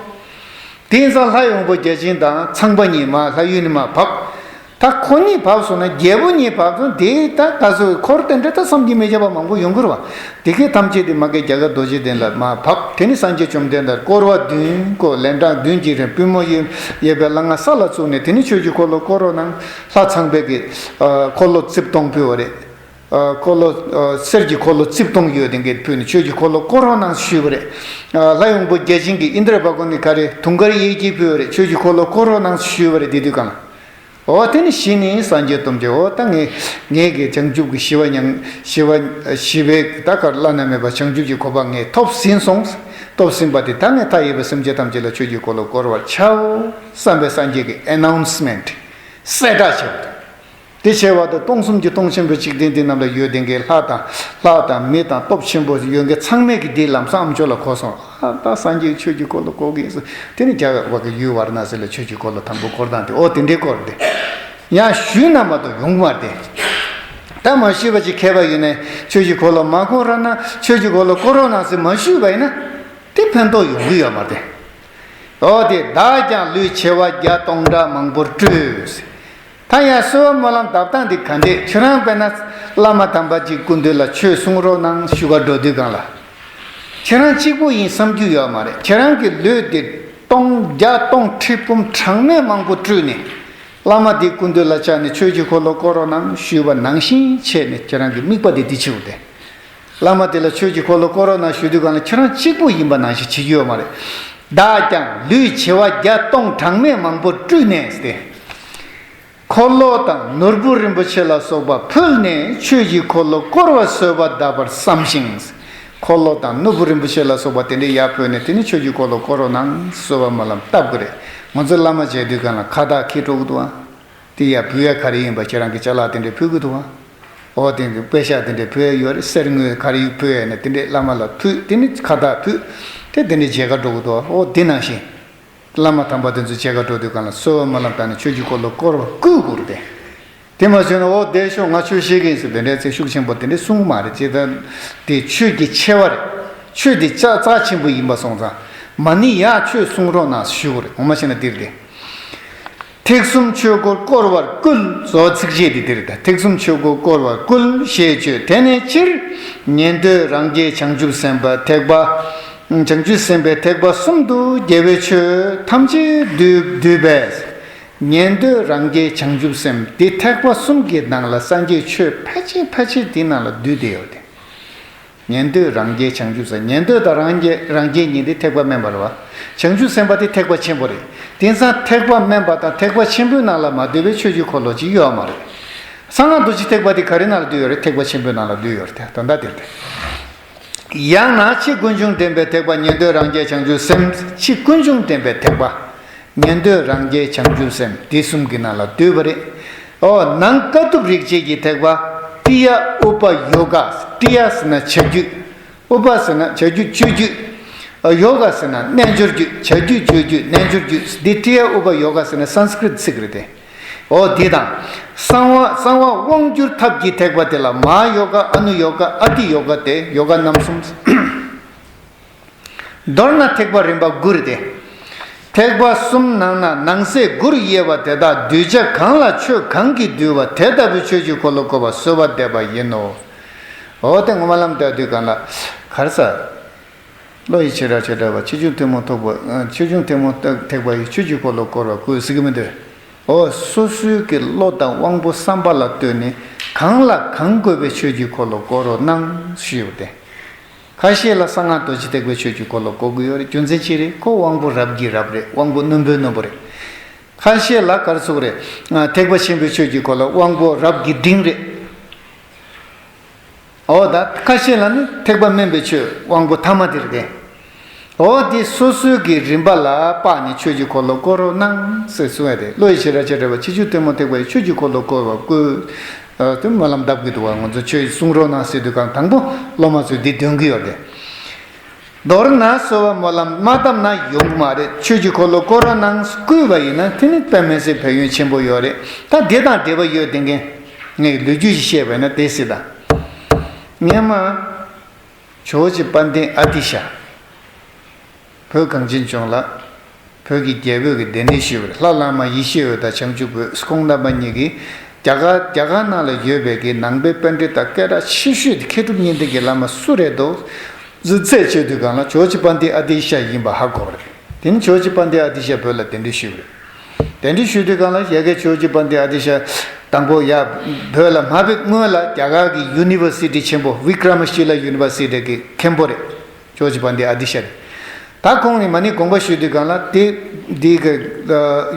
དེ་ཡིན་ཙང་ལྷ་ཡོང་པོ་བརྒྱ་བྱིན་དང་ཚངས་པ་གཉིས་མར་ལྷ་ཡུལ་ནས་མར་བབས། ད་ཁོ་གཉིས་བབས་སོང་ན་རྒྱལ་པོ་གཉིས་བབས་སོང་། དེ་ད་ག་ཚོད་འཁོར་དེ་འདྲ་ད་བསམ་གྱིས་མི་ཁྱབ་པ་མང་པོ་ཡོང་གི་རེད་བ། དེ་གའི་ཐམས་ཅད་དེ་མ་གི་རྒྱ་གར་རྡོ་རྗེ་གདན་ལ་མར་བབས། དེ་ནི་སངས་རྒྱས་བཅོམ་ལྡན་འདས་བསྐོར་བ་བདུན་བསྐོར། ལན་གྲངས་བདུན་གྱི་རིང་པུས་མོ་ཡོད་པའི་ལྷ་ང་ས་ལ་བཙུགས་ནས། དེ་ནི་ཆོས་ཀྱི་འཁོར་ལོ་བསྐོར་རོགས་གནང་། ལྷ་ཚངས་པས་ཀྱི་འཁོར་ལོ་རྩིབས་སྟོང་ཕུལ་བ་རེད། འཁོར་ལོ་གསེར་གྱི་འཁོར་ལོ་རྩིབས་སྟོང་ཡོད་དེ་འགས་ཕུལ་ནས་ཆོས་ཀྱི་འཁོར་ལོ་བསྐོར་རོགས་གནང་ཞུས་པ་རེད། ལྷ་ཡོང་པོ་བརྒྱ་བྱིན་གྱིས་ཨིནྡྲ་བྷ་ག་ནི་ག་རེ་དུང་དཀར་གཡས་འཁྱིལ་ཕུལ་བ་རེད། ཆོས་ཀྱི་འཁོར་ལོ་བསྐོར་རོགས་གནང་ཞུས་པ་རེད། དེ་དུས་གང་ལ། འོ་དེ་ནི་གཞི་ནི་སངས་རྒྱས་སྟོབས་ཀྱིས། འོ་ད་ངས་ངས་ཀྱི་བྱང་ཆུབ་ཀྱི་ཞི་བ་མྱང་ཞི་བ་ཞི་བའི་ད་ག་བླ་ན་མེད་པ་བྱང་ཆུབ་ཀྱི་གོ་འཕང་ངས་ཐོབ་ཟིན་སོང་། ཐོབ་ཟིན་པ་དེ་ད་ངས་མཐའ་ཡས་པའི་སེམས་ཅན་ཐམས་ཅད་ལ་ཆོས་ཀྱི་འཁོར་ལོ་བསྐོར་བར་བྱའོ་བསམ་པའི་སངས་རྒྱས་ཀྱི་ཨེ་ནའུན་སི་མེན་ཊི་གསལ་བསྒྲགས་བྱས་པ་དང་། དེ་བྱས་པ་དང་སྟོང་གསུམ་གྱི་སྟོང་ཆེན་པོའི་འཇིག་རྟེན་འདི་རྣམས་ལ་ཡོད་དེ་གའི་ལྷ་དང་ལྷ་དང་མི་དང་སྟོབས་ཆེན་པོ་ཡོད་མཁན་ཚང་མས་ཀྱི་འདི་ལམ་སང་ཨ་མཆོག་ལ་གོ་སོང་། ཨ་ད་སངས་རྒྱས་ཆོས་ཀྱི་འཁོར་ལོ་བསྐོར་གི་ཡིན་ཟེར། དེ་ནི་རྒྱལ་བ་གི་ཡུལ་ཝཱ་ར་ཎ་སི་ལ་ཆོས་ཀྱི་འཁོར་ལོ་དང་པོ་བསྐོར་སྟངས་དེ་འོ་དེ་འདྲའི་སྐོར་དེ་ཡང་ཞུས་ན་མ་གཏོགས་ཡོང་གི་མ་རེད། ད་མ་ཞུས་པ་ཅིག་མཁས་པ་ཡོད་ནས་ཆོས་ཀྱི་འཁོར་ལོ་མ་བསྐོར་ར་ན་ཆོས་ཀྱི་འཁོར་ལོ་བསྐོར་རོགས་གནང་ཟེར་མ་ཞུས་པ་ཡིན་ན་དེ་ཕན་ཐོགས་ཡོང་གི་ཡོད་མ་རེད། འོ་དེ་བདག་ཀྱང་ལུས་བྱེ་བ་བརྒྱ་སྟོང་ཕྲག་མང་པོར་སྤྲུལ། ད་ཡང་གསོལ་བ་སྨོན་ལམ་བཏབ་སྟངས་འདི་ག་འདྲས། ཁྱེད་རང་དཔེར་ན་བླ་མ་དམ་པ་ཅིག་སྐུ་མདུན་ལ་ཆོས་གསུང་རོགས་གནང་ཞུ་ག་འགྲོ་དུས་སྒང་ལ། ཁྱེད་རང་གཅིག་པུ་ཡིན་བསམ་རྒྱུ་ཡོད་མ་རེད། ཁྱེད་རང་གི་ལུས་འདི་སྟོང་བརྒྱ་སྟོང་ཁྲི་འབུམ་གྲངས་མེད་མང་པོ་སྤྲུལ་ནས། བླ་མ་དེའི་སྐུ་མདུན་ལ་བཅར་ནས་ཆོས་ཀྱི་འཁོར་ལོ་བསྐོར་རོགས་གནང་ཞུས་པ་ནང་བཞིན་བྱས་ནས་ཁྱེད་རང་གི་དམིགས་པ་དེ་འདི་ཕྱིའུ་སྟེ། བླ་མ་དེ་ལ་ཆོས་ཀྱི་འཁོར་ལོ་བསྐོར་རོགས་གནང་ཞུ་དུས་སྒང་ལ་ཁྱེད་རང་གཅིག་པུ་ཡིན་པ་ནང་བཞིན་བྱེད་རྒྱུ་ཡོད་མ་རེད། བདག་ཀྱང་ལུས་བྱེ་བ་བརྒྱ་སྟོང་གྲངས་མེད་མང་པོ་སྤྲུལ་ནས་ཏེ། འཁོར་ལོ་དང་ནོར་བུ་རིན་པོ་ཆེ་ལ་སོགས་པ་ཕུལ་ནས་ཆོས་ཀྱི་འཁོར་ལོ་བསྐོར་བར་གསོལ་བ་གདབ་པར་བསམ་ཞིང་། འཁོར་ལོ་དང་ནོར་བུ་རིན་པོ་ཆེ་ལ་སོགས་པ་དེ་འདྲའི་ཡར་ཕུལ་ནས་དེ་ནི་ཆོས་ཀྱི་འཁོར་ལོ་བསྐོར་རོགས་གནང་གསོལ་བ་སྨོན་ལམ་བཏབ་དགོས་རེད། ང་ཚོ་བླ་མ་མཇལ་དུས་སྒང་ལ་ཁ་བཏགས་འཁྱེར་འགྲོ་གི་འདུག་ཨ། དེ་ཡར་ཕུལ་ཡ་ག་རེ་ཡིན་པ་ཁྱེད་རང་གི་ཅ་ལག་དེ་འདྲས་ཕུལ་གི་འདུག་ཨ། འོ་དེ་འདྲས་པེ་ཤག་དེ་འདྲས་ཕུལ་ཡ་ཡོད་རེད། གསེར་དངུལ་ག་རེ་ཕུལ་ཡ་ན་དེ་འདྲས་བླ་མ་ལ་ཕུལ། དེ་ནི་ཁ་བཏགས་ཕུལ། དེ་དེ་འདྲས་མཇལ་ག་འགྲོ་གི་འདུག་ཨ། འོ་དེ་ནང་བཞིན། བླ་མ་དམ་པ་དེ་ཚོ་མཇལ་ག་འགྲོ་དུས་སྒང་ལ་གསོལ་བ་སྨོན་ལམ་བཏབ་ནས་ཆོས་ཀྱི་འཁོར་ལོ་བསྐོར་བར་བསྐུལ་དགོས་རེད་དེ། དེ་མ་བྱུང་ན་འོ་བསྡད་ཤོག་ང་ཆོས་བཤད་ཀྱི་ཡིན་ཟེར་དེ་འདྲའི་ཚིག་ཤུགས་ཆེན་པོ་དེ་འདྲའི་གསུང་གི་མ་རེད། ཅེས་དང་། དེ་ཆོས་ཀྱི་ཆེ་བ་རེད། ཆོས་དེ་རྩ་རྩ་ཆེན་པོ་ཡིན་པ་སོང་ཙང་། མ་ཎི་ཡག་ཆོས་གསུང་རོགས་གནང་ཞུ་དགོས་རེད། ངོ་མ་བྱས་ན་འདིར་དེ། ཐེག་གསུམ་ཆོས་སྒོ་བསྐོར་བར་བསྐུལ། བཟོ་ཚིག་བཅད་དེ་འདིར་དང་། ཐེག་གསུམ་ཆོས་སྒོ་བསྐོར་བར་བསྐུལ་ཞེས་བརྗོད། དེ་ནས་ཕྱིར་ཉན་ཐོས་རང་རྒྱལ་བྱང་ཆུབ་སེམས་དཔའ་ཐེག་པ། བྱང་ཆུབ་སེམས་དཔའི་ཐེག་པ་གསུམ་དུ་རྒྱལ་བའི་ཆོས་ཐམས་ཅད་འདུས་འདུས་པས། ཉན་ཐོས་རང་རྒྱལ་བྱང་ཆུབ་སེམས་འདི་ཐེག་པ་གསུམ་གྱི་ནང་ལ་སངས་རྒྱས་ཆོས་ཕལ་ཆེར་ཕལ་ཆེར་འདི་ནང་ལ་འདུས་བསྡད་ཡོད་དེ། ཉན་ཐོས་རང་རྒྱལ་བྱང་ཆུབ་སེམས། ཉན་ཐོས་དང་རང་རྒྱལ་རང་རྒྱལ་གཉིས་དེ་ཐེག་པ་དམན་པ་རེད་བ། བྱང་ཆུབ་སེམས་དཔའ་དེ་ཐེག་པ་ཆེན་པོ་རེད། དེང་སང་ཐེག་པ་དམན་པ་དང་ཐེག་པ་ཆེན་པོའི་ནང་ལ་མ་འདུས་པའི་ཆོས་ཀྱི་འཁོར་ལོ་ཅིག་ཡོད་མ་རེད། གསང་སྔགས་རྡོ་རྗེ་ཐེག་པ་དེ་ག་རེ་ནང་ལ་འདུས་ཡོད་རེད། ཐེག་པ་ཆེན་པོའི་ནང་ལ་འདུས་ཡོད་རེད་དེ། དོན་དག་དེ་རེད། ཡང་ན་ཕྱི་ཀུན་འབྱུང་འདྲེན་པའི་ཐེག་པ་ཉན་ཐོས་རང་རྒྱལ་བྱང་ཆུབ་སེམས། ཕྱི་ཀུན་འབྱུང་འདྲེན་པའི་ཐེག་པ། ཉན་ཐོས་རང་རྒྱལ་བྱང་ཆུབ་སེམས་དེ་གསུམ་གྱི་ནང་ལ་འདུས་པ་རེད། ཨོ་ནང་དཀའ་ཐུབ་རིག་བྱེད་ཀྱི་ཐེག་པ། ཀྲི་ཡ་ཨུ་པ་ཡོ་ག། ཀྲི་ཡ་ཟེར་ན་བྱ་རྒྱུད། ཨུ་པ་ཟེར་ན་བྱ་རྒྱུད་སྤྱོད་རྒྱུད། ཨ་ཡོ་ག་ཟེར་ན་རྣལ་འབྱོར་རྒྱུད། བྱ་རྒྱུད་སྤྱོད་རྒྱུད་རྣལ་འབྱོར་རྒྱུད། འདི་ཀྲི་ཡ་ཨུ་པ་ཡོ་ག་ཟེར་ན་སཾ་སྐྲྀཏ་ཚིག་རེད་དེ། ཨོ་འདི་དང་། གསང་བ་གསང་བ་དབང་བསྒྱུར་ཐབས་ཀྱི་ཐེག་པ་དེ་ལ་མ་ཧཱ་ཡོ་ག་ཨ་ནུ་ཡོ་ག་ཨ་ཏི་ཡོ་ག་སྟེ་ཡོ་ག་རྣམ་གསུམ། མདོར་ན་ཐེག་པ་རིམ་པ་དགུ་རེད་དེ། ཐེག་པ་གསུམ་ནང་ན་ནང་གསེས་དགུར་དབྱེ་བ་དེ་དག་གདུལ་བྱ་གང་ལ་ཆོས་གང་གིས་འདུལ་བ་དེ་ལྟ་བུའི་ཆོས་ཀྱི་འཁོར་ལོ་བསྐོར་བར་གསོལ་བ་འདེབས་པ་ཡིན་ནོ། འོ་དེ་ངོ་མ་ལམ་བལྟ་དུས་གང་ལ། གར་ས། བློ་ཡི་བྱེ་བྲག་བྱེ་བྲག་པ་ཆེ་ཆུང་ཐུན་མོང་ཐེག་པ། ཆེ་ཆུང་ཐུན་མོང་ཐེག་པ་ཡི་ཆོས་ཀྱི་འཁོར་ལོ་བསྐོར་བར་བསྐུལ་ཟེར་གི་མི་འདུག་ཨོ་སོ་སོའི་གི་བློ་དང་དབང་པོ་བསམ་པ་ལ་ལྟོས་ནས་གང་ལ་གང་དགོས་པའི་ཆོས་ཀྱི་འཁོར་ལོ་བསྐོར་རོགས་གནང་ཞུས་ཡོད་དེ། ཁ་ཤས་ལ་གསང་སྔགས་རྡོ་རྗེ་ཐེག་པའི་ཆོས་ཀྱི་འཁོར་ལོ་བསྐོར་གི་ཡོད་རེད། རྒྱུ་མཚན་ཅི་རེད། ཁོ་དབང་པོ་རབ་ཀྱི་རབ་རེད། དབང་པོ་རྣོན་པོའི་རྣོན་པོ་རེད། ཁ་ཤས་ལ་ག་རེ་ཟེར་དགོས་རེད། ཐེག་པ་ཆེན་པོའི་ཆོས་ཀྱི་འཁོར་ལོ་དབང་པོ་རབ་ཀྱི་འབྲིང་རེད། འོ་ད་ཁ་ཤས་ལ་ནི་ཐེག་པ་དམན་པའི་ཆོས་དབང་པོ་ཐ་མ་དེ་རེད་དེ། འོ་དེ་སོ་སོའི་གི་རིམ་པ་ལ་དཔག་ནས་ཆོས་ཀྱི་འཁོར་ལོ་བསྐོར་རོགས་གནང་ཟེར་གསུངས་ཡ་དེ། བློ་ཡི་བྱེ་བྲག་བྱེ་བྲག་པ་ཆེ་ཆུང་ཐུན་མོང་ཐེག་པའི་ཆོས་ཀྱི་འཁོར་ལོ་བསྐོར་བར་བསྐུལ། དེ་སྨོན་ལམ་བཏབ་གི་འདུག་བ། ང་ཚོ་ཆོས་གསུང་རོགས་གནང་ཟེར་དུས་གང་དང་པོ་སློབ་མ་ཚོས་འདི་འདོན་གི་ཡོད་དེ། མདོར་ན་གསོལ་བ་སྨོན་ལམ་མ་བཏབ་ན་ཡོང་གི་མ་རེད། ཆོས་ཀྱི་འཁོར་ལོ་བསྐོར་རོགས་གནང་བསྐུལ་བ་ཡིན་ན་དེ་ནི་དཔེ་མི་སྲིད་ཕན་ཡོན་ཆེན་པོ་ཡོད་རེད། ད་དེ་དང་འབྲེལ་བ་ཡོད་དེ་ངས་ངས་ལོ་རྒྱུས་ཤིག་བཤད་པ་ཡིན་ན་དེ་སྲིད་ད། སྔོན་མ་ཇོ་བོ་རྗེ་དཔལ་ལྡན་ཨ་ཏི་ཤ། བོད་གངས་ཅན་ལྗོངས་ལ། བོད་ཀྱི་རྒྱལ་པོའི་གི་གདན་འདྲེན་ཞུས་པ་རེད། ལྷ་བླ་མ་ཡེ་ཤེས་འོད་དང་བྱང་ཆུབ་འོད་ཁོང་རྣམ་པ་གཉིས་ཀྱིས་རྒྱ་གར་རྒྱ་གར་ནང་ལ་ཡོད་པའི་གི་ནང་པའི་པཎྜི་ཏ་སྐད་གྲགས་ཆེ་ཤོས་དེ་མཁས་གྲུབ་བརྙེས་ལྡན་གྱི་བླ་མ་སུ་རེད་འདུག་ཟེར་དཔྱད་དུས་སྒང་ལ་ཇོ་བོ་རྗེ་དཔལ་ལྡན་ཨ་ཏི་ཤ་ཡིན་པ་ཧ་གོ་བ་རེད། དེ་ནས་ཇོ་བོ་རྗེ་དཔལ་ལྡན་ཨ་ཏི་ཤ་བོད་ལ་གདན་འདྲེན་ཞུས་པ་རེད། གདན་འདྲེན་ཞུ་དུས་སྒང་ལ་ཡ་གི་ཇོ་བོ་རྗེ་དཔལ་ལྡན་ཨ་ཏི་ཤ་དང་པོ་ཡ་བོད་ལ་མ་ཕེབས་སྔོན་ལ་རྒྱ་གར་གྱི་ཡུ་ནི་ཝར་སི་ཊི་ཆེན་པོ་ཝི་ཀྲ་མ་ཤི་ལ་ཡུ་ནི་ཝར་སི་ཊི་གི་མཁན་པོ་རེད། ཇོ་བོ་རྗེ་དཔལ་ལྡན་ཨ་ཏི་ཤ་རེད། ད་ཁོང་ནས་མ་ཎི་དགོངས་པ་ཞུས་དུས་སྒང་ལ་དེ་འདི་གི་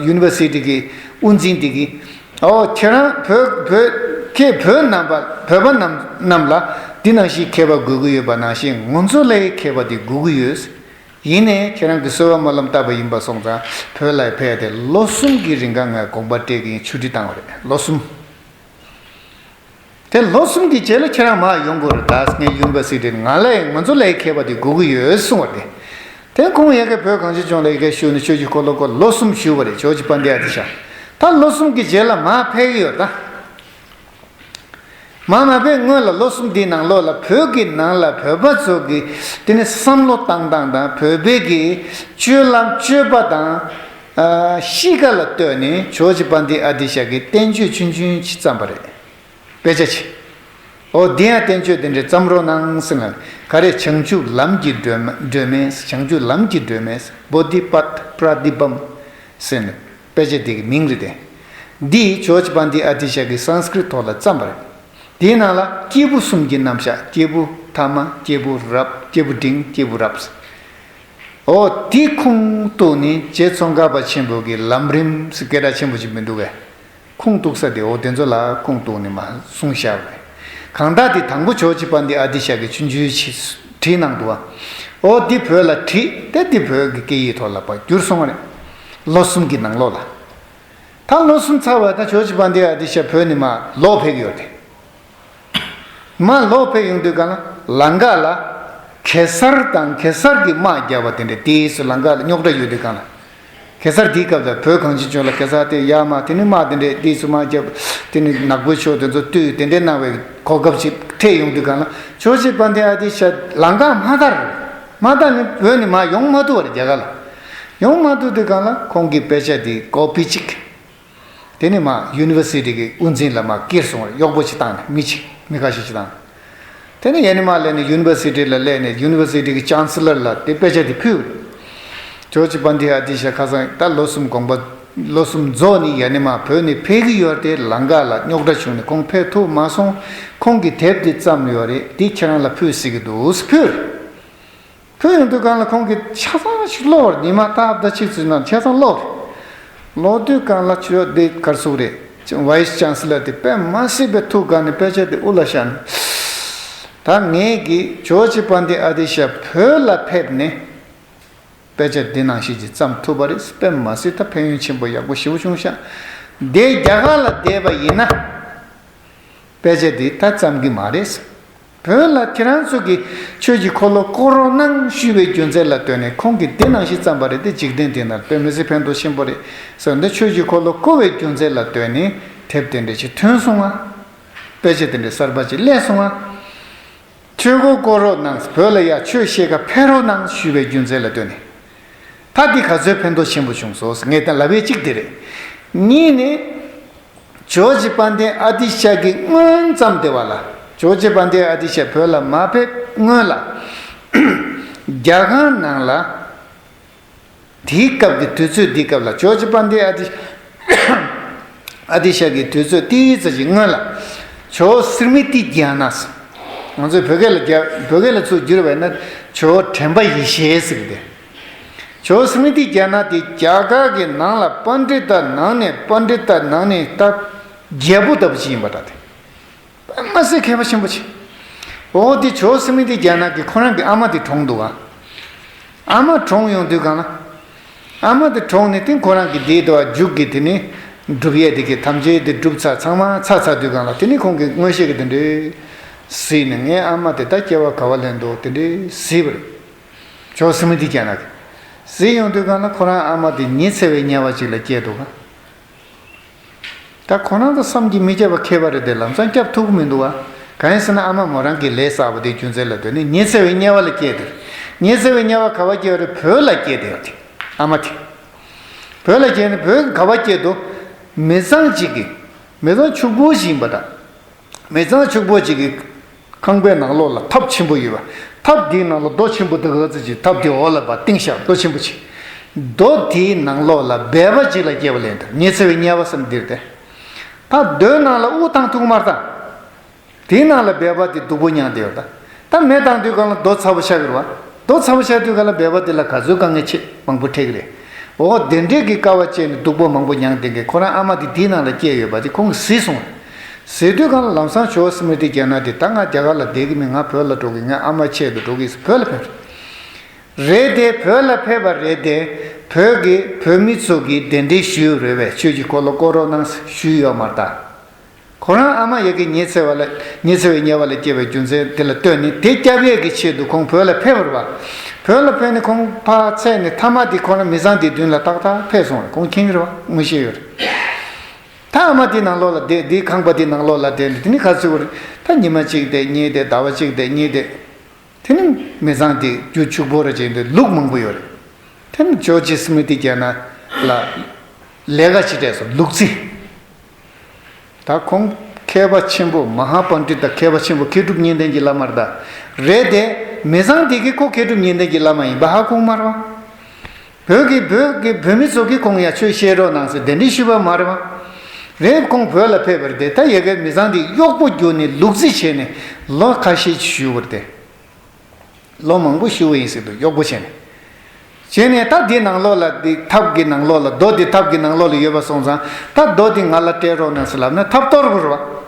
ཡུ་ནི་ཝར་སི་ཊི་གི་དབུ་འཛིན་དེ་གིས་ ཨོ་ཁྱེད་རང་བོད་བོད་ཁྱེད་བོད་རྣམ་པ་བོད་པ་རྣམས་རྣམས་ལ་འདི་ནང་བཞིན་མཁས་པ་དགོས་ཀྱི་ཡོད་པ་ནང་བཞིན་ང་ཚོ་ལའི་མཁས་པ་དེ་དགོས་ཀྱི་ཡོད། ཡིན་ནའི་ཁྱེད་རང་གི་གསོལ་བ་སྨོན་ལམ་བཏབ་པ་ཡིན་པ་སོང་ཙང་བོད་ལ་ཕེབས་ཏེ་ལོ་གསུམ་གྱི་རིང་ག་ངས་དགོངས་པ་སྤྲད་ཀྱི་ཡིན། ཆུ་ཁྲི་བཏང་བ་རེད་ལོ་གསུམ། དེ་ལོ་གསུམ་གྱི་རྗེས་ལ་ཁྱེད་རང་མར་ཡོང་དགོས་རེད། ད་ངས་ཡུ་ནི་ཝར་སི་ཊི་ང་ལའི་ང་ཚོ་ལའི་མཁས་པ་དེ་དགོས་ཀྱི་ཡོད་གསུངས་པ་རེད། དེ་ཁོང་ཡ་གི་བོད་གངས་ཅན་ལྗོངས་ལ་ཡ་གི་བཞུགས་ནས་ཆོས་ཀྱི་འཁོར་ལོ་བསྐོར་ལོ་གསུམ་བཞུགས་པ་རེད། ཇོརྗ་པཱན་ཏི་ཨ་ཏི་ཤ། ད་ལོ་གསུམ་གྱི་རྗེས་ལ་མར་ཕེབས་ཀྱི་ཡོད་ད། མར་མ་ཕེབས་སྔོན་ལ་ལོ་གསུམ་དེའི་ནང་ལོགས་ལ་བོད་ཀྱི་ནང་ལ་བོད་པ་ཚོ་གི་དེ་ནི་བསམ་བློ་བཏང་སྟངས་དང་བོད་པའི་གི་སྤྱོད་ལམ་སྤྱོད་པ་དང་ཨ་གཤིས་ཀ་ལ་ལྟོས་ནས་ཇོརྗ་པཱན་ཏི་ཨ་ཏི་ཤ་གི་བསྟན་བཅོས་ཆུང་ཆུང་ཅིག་བརྩམས་པ་རེད། དཔེ་ཆ་ཆེ། འོ་འདི་ཡང་བསྟན་བཅོས་དེ་འདྲ་བརྩམས་རོགས་གནང་ཟེར་ན། ག་རེ་བྱང་ཆུབ་ལམ་གྱི་སྒྲོན་མེ་སྒྲོན་མེ་བྱང་ཆུབ་ལམ་གྱི་སྒྲོན་མེ་བོ་དྷི་པད་པྲ་དི་པམ་ཟེར་ནས་དཔེ་ཆ་དེ་གི་མིང་རེད་དེ། འདི་ཇོརྗ་པཱན་ཏི་ཨ་ཏི་ཤ་གིས་སཾ་སྐྲྀཏ་ཐོག་ལ་བརྩམས་པ་རེད། དེའི་ནང་ལ་སྐྱེས་བུ་གསུམ་གྱི་རྣམ་གཞག་སྐྱེས་བུ་ཐ་མ་སྐྱེས་བུ་རབ་སྐྱེས་བུ་འབྲིང་སྐྱེས་བུ་རབ། འོ་དེ་ཁུངས་གཏུགས་ནས་རྗེ་ཙོང་ཁ་པ་ཆེན་པོ་གི་ལམ་རིམ་ཟེར་སྐད་གྲགས་ཆེན་པོ་ཅིག་མི་འདུག་གས། ཁུངས་གཏུགས་ས་དེ་འོ་དེ་ཚོ་ལ་ཁུངས་གཏུགས་ནས་མར་གསུངས་བཞག་པ་རེད། གང་ལྟར་དེ་དང་པོ་ཇོརྗ་པཱན་ཏི་ཨ་ཏི་ཤ་གིས་ཆུང་ཆུང་ཅིག་བྲིས་གནང་འདུག་བ། འོ་དེ་བོད་ལ་བྲིས་ཏེ་དེ་བོད་ཀྱི་སྐད་ཡིག་ཐོག་ལ་ཕར་བསྒྱུར་སོང་བ་རེད། ལོ་གསུམ་གྱི་ནང་ལོགས་ལ། ད་ལོ་གསུམ་ཚར་བ་ད་ཇོརྗ་པཱན་ཏི་ཨ་ཏི་ཤ་བོད་ནས་མར་ལོག་ཕེབས་ཀྱི་ཡོད་རེད། མར་ལོག་ཕེབས་ཡོང་དུས་སྒང་ལ་ལང་ཀ་ལ་གེ་སར་དང་གེ་སར་གྱི་དམག་བརྒྱབ་པ་དེ་འདྲ། དེའི་སུ་ལང་ཀ་ལ་རྙོག་དྲ་ཡོད་དུས་སྒང་ལ། གེ་སར་དེའི་སྐབས་ལ་བོད་གངས་ཅན་ལྗོངས་ལ་གེ་སར་དེ་ཡར་མར་དེ་ནི་དམག་དེ་འདྲས་དེའི་སུ་དམག་བརྒྱབ། དེ་ནི་ནག་པོའི་ཕྱོགས་དེ་ཚོ་བཏུལ་དེ་འདྲས་གནང་བའི་གོ་སྐབས་ཅིག་འཕྲད་ཡོང་དུས་སྒང་ལ་ཇོརྗ་པཱན་ཏི་ཨ་ཏི་ཤ་ལང་ཀ་མ་དར། མ་དར་ནི་བོད་ནས་མར་ཡོང་མ་ཐུབ་པ་རེད་རྒྱ་གར་ལ། ཡོང་མ་ཐུབ་དུས་སྒང་ལ་ཁོང་གི་དཔེ་ཆ་དེ་ཀོ་པི་གཅིག་དེ་ནས་མར་ཡུ་ནི་ཝར་སི་ཊི་གི་དབུ་འཛིན་ལ་མར་བསྐྱུར་སོང་བ་རེད། གཡོག་པོ་ཅིག་བཏང་ནས་མི་ཅིག་མི་ཁ་ཤས་ཅིག་བཏང་། དེ་ནས་ཡ་ནི་མར་སླེབས་ནས་ཡུ་ནི་ཝར་སི་ཊི་ལ་སླེབས་ནས་ཡུ་ནི་ཝར་སི་ཊི་གི་ཅན་སི་ལར་ལ་དེ་དཔེ་ཆ་དེ་ཕུལ་བ་རེད། ཇོརྗ་པཱན་ཏི་ཨ་ཏི་ཤ་ཁ་སང་ད་ལོ་གསུམ་དགོངས་པ་ལོ་གསུམ་རྫོགས་ནས་ཡ་ནི་མར་བོད་ནས་ཕེབས་ཀྱི་ཡོད་རེད་དེ། ལང་ཀ་ལ་རྙོག་དྲ་བྱུང་ནས་ཁོང་ཕེབས་ཐུབ་མ་སོང་། ཁོང་གིས་དེབ་དེ་བརྩམས་ཡོད་རེད། དེ་ཁྱེད་རང་ལ་ཕུལ་ཟེར་གྱི་འདུག་ཟེར་ཕུལ། ཁོས་ཡོང་དུས་སྒང་ལ་ཁོང་གིས་ཆ་ཚང་ཞིག་ཀློག་པར་ཉི་མ་ཏག་ཏག་ཅིག་ཙམ་ནང་ཆ་ཚང་ཀློག་རེད། ཀློག་དུས་སྒང་ལ་ཆོས་འདི་གར་སོང་རེད། ཝའི་སི་ཅན་སི་ལར་དེ་དཔེ་མ་སྲིད་པའི་ཐུགས་དགའ་ནས་དཔེ་ཆ་དེ་དབུ་ལ་བཞག་ནས། ད་ངས་ཀྱིས་ཇོརྗ་པཱན་ཏི་ཨ་ཏི་ཤ་བོད་ལ་ཕེབས་ནས་དཔེ་ཆ་འདི་ནང་བཞིན་ཅིག་བརྩམས་ཐུབ་པ་རེད། དཔེ་མ་སྲིད་ད་ཕན་ཡོན་ཆེན་པོ་ཡག་པོ་ཞེ་པོ་བྱུང་ཤག་འདི་རྒྱ་གར་ལ་བསྡད་པ་ཡིན་ན། དཔེ་ཆ་འདི་ད་བརྩམས་ཀྱི་མ་རེད། བོད་ལ་ཁྱེད་རང་ཚོ་གིས་ཆོས་ཀྱི་འཁོར་ལོ་བསྐོར་རོགས་གནང་ཞུས་པའི་རྒྱུ་མཚན་ལ་ལྟོས་ནས་ཁོང་གིས་འདི་ནང་བཞིན་བརྩམས་པ་རེད་དེ། འཇིག་རྟེན་འདི་ན་དཔེ་མི་སྲིད་ཕན་ཐོགས་ཆེན་པོ་རེད་ཟེར་འདི་ཆོས་ཀྱི་འཁོར་ལོ་བསྐོར་བའི་རྒྱུ་མཚན་ལ་ལྟོས་ནས་དེབ་དེ་འདྲ་ཅིག་ཐོན་སོང་ང་། དཔེ་ཆ་དེ་འདྲ་གསར་པ་ཅིག་སླེབས་སོང་ང་། ཆོས་འཁོར་བསྐོར་རོགས་གནང་། བོད་ལ་ཡ་ཆོས་བཤད་ག་ཕེབས་རོགས་གནང་ཞུས་པའི་རྒྱུ་མཚན་ལ་ལྟོས་ནས། ད་འདི་ག་ཚོད་ཕན་ཐོགས་ཆེན་པོ་བྱུང་སོང་ངས་ད་ལབ་པའི་གཅིག་དེ་རེད། གཉིས་ནས། ཇོརྗ་པཱན་ཏི་ཨ་ཏི་ཤ་གིས་སྔོན་བརྩམས་བསྡད་པ་ལ། ཇོརྗ་པཱན་ཏི་ཨ་ཏི་ཤ་བོད་ལ་མ་ཕེབས་སྔོན་ལ། རྒྱ་གར་ནང་ལ། དེའི་སྐབས་ཀྱི་དུས་ཚོད་འདིའི་སྐབས་ལ་ཇོརྗ་པཱན་ཏི་ཨ་ཏི་ཨ་ཏི་ཤ་གི་དུས་ཚོད་ཏིག་ཙམ་ཞིག་སྔོན་ལ། ཇོ་སི་མི་ཏི་ཛྙཱ་ན། ང་ཚོས་བོད་སྐད་ལ་རྒྱ་བོད་སྐད་ལ་ཚུར་བསྒྱུར་བས་ན་ཇོ་དྲན་པ་ཡེ་ཤེས་ཟེར་གི་དེ། ཇོ་སི་མི་ཏི་ཛྙཱ་ན་དེ་རྒྱ་གར་གྱི་ནང་ལ་པཎྜི་ཏ་ནང་ནས་པཎྜི་ཏ་ནང་ནས་ད་རྒྱལ་པོ་ལྟ་བུ་ཅིག་ཡིན་པ་འདྲ་སྟེ། དཔེ་མ་སྲིད་མཁས་པ་ཆེན་པོ་ཅིག་འོ་དེ་ཇོ་སི་མི་ཏི་ཛྙཱ་ན་གིས་ཁོ་རང་གི་ཨ་མ་དེ་གྲོངས་འདུག་ག་ཨ་མ་གྲོངས་ཡོང་དུས་སྒང་ལ། ཨ་མ་དེ་གྲོངས་ནས་དེ་ཁོ་རང་གི་དེའི་དུ་བ་མཇུག་གི་དེ་ནི་སྒྲུབ་ཡས་དེ་གི་ཐམས་ཅད་དེ་སྒྲུབ་ཚར་ཚང་མ་ཚར་ཚར་དུས་སྒང་ལ་དེ་ནི་ཁོང་གིས་མངོན་ཤེས་ཀྱི་དེ་འདྲའི་གཟིགས་ནས་ངའི་ཨ་མ་དེ་ད་སྐྱེ་བ་ག་བ་ལེན་འདུག་དེ་འདྲའི་གཟིགས་པ་རེད། ཇོ་སི་མི་ཏི་ཛྙཱ་ན་གིས་གཟིགས་ཡོང་དུས་སྒང་ལ་ཁོ་རང་ཨ་མ་དེ་ཉི་ཚེ་བའི་དམྱལ་བ་ཅིག་ལ་སྐྱེས་འདུག་ག་ད་ཁོ་རང་ཚོ་བསམ་གྱིས་མི་ཁྱབ་པ་མཁས་པ་རེད་དེ་ལམ་སང་སྐྱབས་ཐུབ་ཀྱི་མི་འདུག་བ། གང་ཡིན་ཟེར་ན་ཨ་མ་མོ་རང་གི་ལས་བསགས་པ་དེའི་རྒྱུ་མཚན་ལ་ལྟོས་ནས་ཉི་ཚེ་བའི་དམྱལ་བ་ལ་སྐྱེས་ཏེ། ཉི་ཚེ་བའི་དམྱལ་བ་ག་བ་སྐྱེས་པ་རེད། བོད་ལ་སྐྱེས་ཏེ་ཡོད་དེ། ཨ་མ་དེ། བོད་ལ་སྐྱེས་ནས་བོད་ག་བ་སྐྱེས་འདུག་མི་ཚང་གཅིག་གི། མི་ཚང་ཕྱུག་པོ་ཞིག་ཡིན་པ་འདྲ། མི་ཚང་ཕྱུག་པོ་གཅིག་གི་ཁང་པའི་ནང་ལོགས་ལ་ཐབ་ཆེན་པོ་ཡོད་པ། ཐབ་དེའི་ནང་ལ་རྡོ་ཆེན་པོ་འདི་ག་ཚོད་ཅིག་ཐབ་དེའི་འོག་ལ་བ་བཏིང་བཞག་རྡོ་ཆེན་པོ་ཅིག་རྡོ་དེའི་ནང་ལོགས་ལ་སྦལ་པ་ཅིག་ལ་སྐྱེས་པ་ལེན་ཏེ་ཉི་ཚེ་བའི་དམྱལ་བ་བསམ་འདིར་ཏེ། ད་རྡོའི་ནང་ལ་དབུགས་བཏང་ཐུབ་མ་རེད་ད། དེའི་ནང་ལ་སྦལ་པ་དེ་སྡུག་པོ་མྱངས་ཏེ་ཡོད་ད། ད་མེ་བཏང་དུས་སྒང་ལ་རྡོ་ཚ་པོ་ཆགས་ཀྱི་རེད་བ། རྡོ་ཚ་པོ་ཆགས་དུས་སྒང་ལ་སྦལ་པ་དེ་ལ་ག་ཚོད་དཀའ་ངལ་ཆེ་མང་པོ་འཕྲད་ཀྱི་རེད། འོ་དེ་འདྲས་ཀྱི་དཀའ་བ་སྤྱད་ནས་སྡུག་པོ་མང་པོ་མྱངས་བསྡད་མཁན་ཁོ་རང་ཨ་མ་དེ་དེའི་ནང་ལ་སྐྱེས་ཡོད་པ་དེ་ཁོང་གིས་གཟིགས་སོང་། གཟིགས་དུས་གང་ལ་ལམ་སང་ཇོ་སི་མི་ཏི་རྒྱལ་ན་དེ་ད་ང་རྒྱ་གར་ལ་བསྡད་ཀྱི་མིན། ང་བོད་ལ་འགྲོ་གི། ང་ཨ་མ་ཆེད་དུ་འགྲོ་གི་ཟེར་བོད་ལ་ཕེབས་རེད་དེ། བོད་ལ་ཕེབས་པ་རེད་དེ། བོད་ཀྱི་བོད་མི་ཚོ་གིས་གདན་འདྲེན་ཞུས་ཡོད་རེད་པས། ཆོས་ཀྱི་འཁོར་ལོ་བསྐོར་རོགས་གནང་ཞུས་ཡོད་མ་རེད་ད། ཁོ་རང་ཨ་མ་ཡ་གི་ཉི་ཚེ་བ་ལ་ཉི་ཚེ་བའི་དམྱལ་བ་ལ་སྐྱེས་པའི་རྒྱུ་མཚན་དེ་ལ་ལྟོས་ནས་དེ་སྐྱབས་ཡས་ཀྱི་ཆེད་དུ་ཁོང་བོད་ལ་ཕེབས་པ་རེད་པ། བོད་ལ་ཕེབས་ནས་ཁོང་ཕར་ཚད་ནས་མཐའ་མ་དེ་ཁོ་རང་མི་ཚང་དེའི་མདུན་ལ་ཏག་ཏག་ཕེབས་སོང་རེད། ཁོང་མཁྱེན་གྱི་རེད་པ། མངོན་ཤེས་ཡོད་རེད། ད་ཨ་མ་དེའི་ནང་ལོགས་ལ་བསྡད། དེའི་ཁང་པ་དེའི་ནང་ལོགས་ལ་བསྡད་ནས་དེ་ནི་ག་ཚོད་རེད། ད་ཉི་མ་གཅིག་བསྡད། གཉིས་བསྡད། ཟླ་བ་གཅིག་བསྡད། གཉིས་བསྡད། དེ་ནི་མི་ཚང་དེ་རྒྱུ་ཕྱུག་པོ་རེད། བྱས་འདུག་ལུག་མང་པོ་ཡོད་རེད། དེ་ནི་ཇོ་ཇི་སི་མི་ཏི་རྒྱལ་ན་ལ་ལས་ཀ་ཅིག་སྤྲད་སོང་། ལུག་རྫི། ད་ཁོང་མཁས་པ་ཆེན་པོ། མ་ཧཱ་པཎྜི་ཏ། མཁས་པ་ཆེན་པོ། མཁས་གྲུབ་གཉིས་ལྡན་གྱི་བླ་མ་རེད་ད། རེད་དེ། མི་ཚང་དེ་གིས་ཁོ་མཁས་གྲུབ་གཉིས་ལྡན་གྱི་བླ་མ་ཡིན་པ་ཧ་གོ་མ་རེད་པ། བོད་ཀྱི་བོད་ཀྱི་བོད་མི་ཚོ་གིས་ཁོང་ཡ་ཆོས་བཤད་རོགས་གནང་ཟེར་གདན་འདྲེན་ཞུས་པ་མ་རེད་པ། རེད། ཁོང་བོད་ལ་ཕེབས་པ་རེད་དེ། ད་ཡ་གིའི་མི་ཚང་དེ་གཡོག་པོ་བརྒྱུགས་ནས་ལུག་རྫི་བྱས་ནས་ལོ་ཁ་ཤས་ཅིག་བཞུགས་པ་རེད་དེ། ལོ་མང་པོ་བཞུགས་པ་ཡིན་ཟེར་འདུག་གཡོག་པོ་བྱས་ནས། བྱས་ནས་ད་འདི་ནང་ལོགས་ལ། འདི་ཐབ་ཀྱི་ནང་ལོགས་ལ། རྡོ་འདི་ཐབ་ཀྱི་ནང་ལོགས་ལ་ཡོད་པ་སོང་ཙང་། ད་རྡོ་འདི་ང་ལ་སྤྲད་རོགས་གནང་ཟེར་ལབ་ན་ཐབ་གཏོར་དགོས་རེད་པ།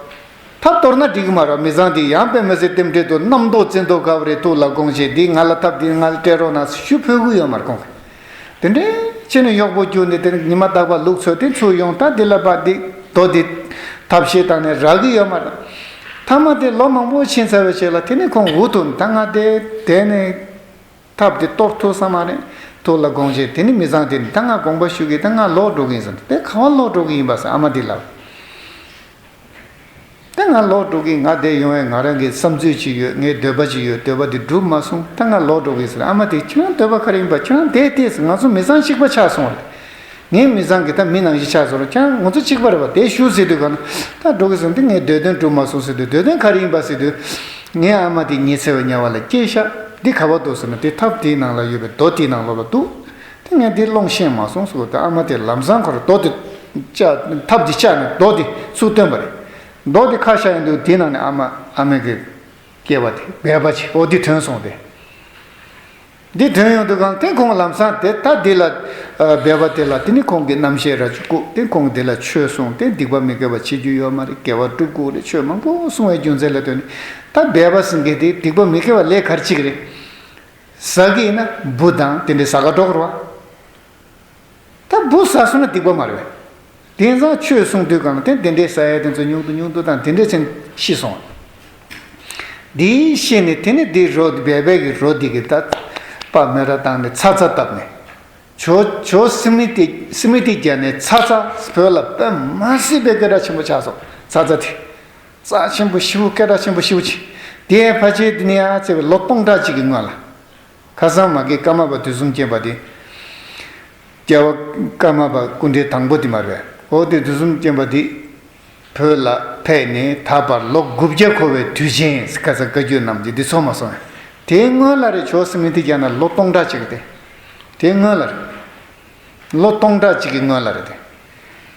ཐབ་གཏོར་ན་འགྲིག་གི་མ་རེད་པ། མི་ཚང་འདི་ཡང་དཔེ་མི་སྲིད་རྟེན་འབྲེལ་དུ་རྣམ་རྟོག་བཙན་རྟོག་དགའ་བ་རེད། ཐུགས་ལ་དགོངས་བཞེས། འདི་ང་ལ་ཐབ་འདི་ང་ལ་སྤྲད་རོགས་གནང་ཟེར་ཞུ་ཕོད་ཀྱི་ཡོད་མ་རེད་ཁོང་གིས། དེ་འདྲའི་བྱས་ནས་གཡོག་པོ་བརྒྱུགས་ནས། དེ་ནི་ཉི་མ་རྟག་པར་ལུག་འཚོས་ཏེ་ཚུར་ཡོང་། ད་འདི་ལ་ཕར་འདི་རྡོ་འདི་ཐབ་ཤེས་བཏང་ནས་རག་གི་ཡོད་མ་རེད། མཐའ་མ་དེ་ལོ་མང་པོ་ཕྱིན་ཚར་བའི་རྗེས་ལ་དེ་ནི་ཁོང་འུ་ཐུག་ནས། ད་ང་དེ་དེ་ནས་ཐབ་དེ་གཏོར་ཐུབ་ས་མ་རེད། ཐུགས་ལ་དགོངས་བཞེས། དེ་ནི་མི་ཚང་དེ་ནི། ད་ང་དགོངས་པ་ཞུ་གི། ད་ང་ལོག་འགྲོ་གི་ཡིན་ཟེར། དེ་ག་པར་ལོག་འགྲོ་གི་ཡིན་པ་ཟེར་ཨ་མ་དེ་ལབ། ད་ང་ལོག་འགྲོ་གི། ང་འདིར་ཡོང་བའི་ང་རང་གི་བསམ་ཚུལ་ཅིག་ཡོད། ངའི་འདོད་པ་ཅིག་ཡོད། འདོད་པ་འདི་འགྲུབ་མ་སོང་། ད་ང་ལོག་འགྲོ་གི་ཟེར། ཨ་མ་དེས་ཁྱེད་རང་འདོད་པ་ག་རེ་ཡིན་པ་ཁྱེད་རང་བསྡད་བསྡད་ཟེར། ང་ཚོ་མི་ཚང་གཅིག་པ་ཆགས་སོང་བ་རེད། ངའི་མི་ཚང་གི་ད་མི་ནང་བཞིན་ཆགས་སོང་རེད། ཁྱེད་རང་ང་ཚོ་གཅིག་པ་རེད་པ། དེ་ཞུ་ཟེར་དུས་ག་ན། ད་འགྲོ་གི་ཟེར་དུས། ངའི་འདོད་དོན་འགྲུབ་མ་སོང་ཟེར་དུས། འདོད་དོན་ག་རེ་ཡིན་པ་ཟེར་དུས། ངའི་ཨ་མ་དེ་ཉི་ཚེ་བའི་དམྱལ་བ་ལ་སྐྱེས་ཤག་འདི་ག་པར་འདུག་ཟེར་ན། དེ་ཐབ་དེའི་ནང་ལ་ཡོད་པའི་རྡོ་དེའི་ནང་ལོགས་ལ་འདུག་དེ་ངས་འདི་སློང་ཤེས་མ་སོང་ཟེར་གོ། ད་ཨ་མ་དེ་ལམ་སང་ཁོ་རང་རྡོ་དེ་བཅག་ཐབ་དེ་བཅག་ནས་རྡོ་དེ་ཚུར་བཏོན་པ་རེད། རྡོ་དེ་ཁ་བཞག་ཡོང་དུས་དེའི་ནང་ནས་ཨ་མ་ཨ་མའི་གི་སྐྱེས་པ་དེ་སྦལ་པ་ཅིག་འོ་དེ་ཐོན་སོང་སྟེ། འདི་ཐོན་ཡོང་དུས་གང་དེ་ཁོང་ལམ་སང་དེ་ད་འདི་ལ་ཨ་སྦལ་པ་དེ་ལ་དེ་ནི་ཁོང་གི་རྣམ་ཤེས་ར་ཅིག་བཀུག་སྟེ། ཁོང་དེ་ལ་ཆོས་གསུངས་ཏེ། སྡིག་པ་མི་དགེ་བ་བྱེད་རྒྱུ་ཡོད་མ་རེད། དགེ་བ་སྒྲུབ་དགོས་རེད། ཆོས་མང་པོ་གསུངས་པའི་རྒྱུ་མཚན་ལ་ལྟོས་ནས། ད་སྦལ་པ་ཟེར་མཁན་དེ་སྡིག་པ་མི་དགེ་བ་ལས་ག་རེ་བྱེད་ཀྱི་རེད། ཟ་གི་ཡིན་ན་འབུ་དང་དེ་འདྲའི་ཟ་དགའ་འགྲོ་གི་རེད་པ། ད་འབུ་ཟ་སོང་ན་སྡིག་པ་མ་རེད་པས། དེང་སང་ཆོས་གསུང་དུས་གང་ལ་དེ་དེ་འདྲའི་ཟ་ཡ་དེ་ཚོ་ཉུང་དུ་ཉུང་དུ་བཏང་། དེ་འདྲའི་ཚེ་ཤི་སོང་། དེ་ཤི་ནས་དེ་ནས་དེ་རོ་སྦལ་པའི་གི་རོ་དེ་གི་ད་པ་མེ་ར་བཏང་ནས་ཚ་ཚ་བཏབ་ནས། ཇོ་ཇོ་སི་མི་ཏི་སི་མི་ཏི་རྒྱལ་ནས་ཚ་ཚ་བོད་ལ་དཔེ་མ་སྲིད་པའི་སྐད་གྲགས་ཆེན་པོ་ཆགས་སོང་། ཚ་ཚ་དེ་རྩ་ཆེན་པོ་ཞེ་པོ། སྐད་གྲགས་ཆེན་པོ་ཞེ་པོ་ཅིག་དེའི་ཕལ་ཆེར་དེ་ནས་ཡར་བརྩིས་པའི་ལོ་སྟོང་ཕྲག་གཅིག་གི་སྔོན་ལ། ཁ་སང་མ་གི་ཀརྨ་པ་དུས་གསུམ་མཁྱེན་པ་དེ། རྒྱལ་བ་ཀརྨ་པ་སྐུ་ཕྲེང་དང་པོ་དེ་མ་རེད། འོ་དེ་དུས་གསུམ་མཁྱེན་པ་དེ་བོད་ལ་ཕེབས་ནས་ད་བར་ལོ་དགུ་བརྒྱ་འཁོར་བའི་དུས་ཆེན་ཁ་སང་བཀའ་བརྒྱུད་རྣམས་ཀྱི་འདི་ཚོགས་མ་སོང་། དེའི་སྔོན་ལ་རེད། ཇོ་སི་མི་ཏི་རྒྱལ་ན་ལོ་སྟོང་ཕྲག་གཅིག་དེ། དེའི་སྔོན་ལ་རེད། ལོ་སྟོང་ཕྲག་གཅིག་གི་སྔོན་ལ་རེད་དེ།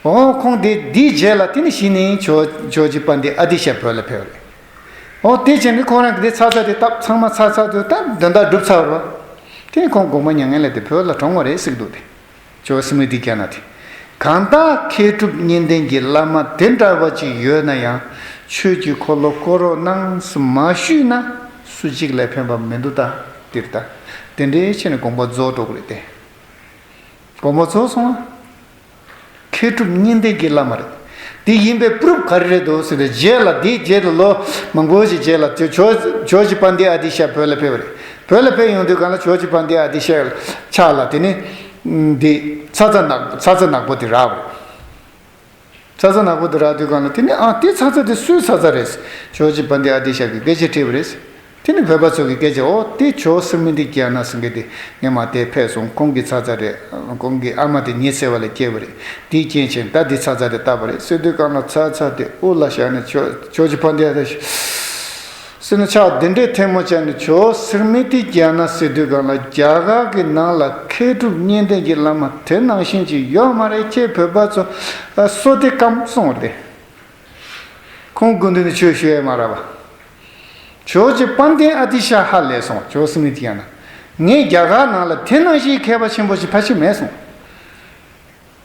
འོ་ཁོང་དེ་འདིའི་རྗེས་ལ་དེ་ནས་གཞི་ནས་ཇོ་ཇོ་རྗེ་དཔལ་ལྡན་ཨ་ཏི་ཤ་བོད་ལ་ཕེབས་རེད། འོ་དེ་བྱས་ནས་ཁོ་རང་གི་དེ་ཚ་ཚ་དེ་བཏབ། ཚང་མ་ཚ་ཚ་དེ་ད་དོན་དག་འགྲུབ་ཚར་བ་རེད། དེ་ནས་ཁོང་དགོངས་པ་མྱ་ངན་ལས་དེ་བོད་ལ་གྲོངས་པ་རེད་ཟེར་གི་འདུག་དེ། ཇོ་སི་མི་ཏི་རྒྱལ་ན་དེ། གང་ལྟར་མཁས་གྲུབ་གཉིས་ལྡན་གྱི་བླ་མ་དེ་འདྲ་བ་ཅིག་ཡོད་ན་ཡང་ཆོས་ཀྱི་འཁོར་ལོ་བསྐོར་རོགས་གནང་ཟེར་མ་ཞུས་ན་སུ་གཅིག་ལས་ཕན་པ་མི་འདུག་ད་དེར་ད་དེ་འདྲའི་ཆེད་ནས་དགོངས་པ་རྫོགས་འགྲོ་གི་རེད་དེ། དགོངས་པ་རྫོགས་སོང་ང་། མཁས་གྲུབ་གཉིས་ལྡན་གྱི་བླ་མ་རེད། དེ་ཡིན་པའི་པུ་རུབ་ག་རེ་རེད་འདུག་ཟེར་ཏེ། རྗེས་ལ་དེའི་རྗེས་ལ་ལོ་མང་པོ་ཞིག་རྗེས་ལ་དེ་ཇོ་ཇོ་རྗེ་དཔལ་ལྡན་ཨ་ཏི་ཤ་བོད་ལ་ཕེབས་པ་རེད། བོད་ལ་ཕེབས་ཡོང་དུས་གང་ལ་ཇོ་རྗེ་དཔལ་ལྡན་ཨ་ཏི་ཤ་ཕྱག་ལ་དེ་ནི་འདི་ཚ་ཚ་ནག་ཚ་ཚ་ནག་པོ་དེ་རག་པ་རེད། ཚ་ཚ་ནག་པོ་དེ་རག་དུས་གང་ལ་དེ་ནི་ཨ་དེ་ཚ་ཚ་དེ་སུའི་ཚ་ཚ་རེད། ཇོ་རྗེ་དཔལ་ལྡན་ཨ་ཏི་ཤ་གིས་སྐད་ཆ་དྲིས་པ་རེད། དེ་ནི་བོད་པ་ཚོ་གིས་སྐད་ཆ། འོ་དེ་ཇོ་སི་མི་ཏི་རྒྱལ་ན་ཟེར་མཁན་དེ་སྔོན་མ་དེར་ཕེབས་སོང་། ཁོང་གི་ཚ་ཚ་རེད། ཁོང་གི་ཨ་མ་དེ་ཉི་ཚེ་བ་ལ་སྐྱེས་པ་རེད། དེའི་རྐྱེན་བྱས་ད་དེ་ཚ་ཚ་དེ་བཏབ་པ་རེད་ཟེར་དུས་གང་ལ་ཚ་ཚ་དེ་དབུ་ལ་བཞག་ནས་ཇོ་ཇོ་རྗེ་དཔལ་ལྡན་ཨ་ཏི་ཤ་ཟེར་ནས་ཕྱག་དེ་འདྲའི་ཐལ་མོ་སྦྱར་ནས་ཇོ་སི་མི་ཏི་རྒྱལ་ན་ཟེར་དུས་གང་ལ་རྒྱ་གར་གྱི་ནང་ལ་མཁས་གྲུབ་གཉིས་ལྡན་གྱི་བླ་མ་དེ་ནང་བཞིན་ཅིག་ཡོད་མ་རེད། ཁྱེད་བོད་པ་ཚོ་ཨ་བསོད་བདེ་སྐམ་སོང་བ་རེད། ཁོང་སྐུ་མདུན་ནས་ཆོས་ཞུ་ཡས་མ་རག་པ། ཇོ་རྗེ་དཔལ་ལྡན་ཨ་ཏི་ཤ་ཧ་ལས་སོང་། ཇོ་སི་མི་ཏི་རྒྱལ་ན། ངས་རྒྱ་གར་ནང་ལ་དེ་ནང་བཞིན་མཁས་པ་ཆེན་པོ་ཞིག་ཕལ་ཆེར་མེད་སོང་།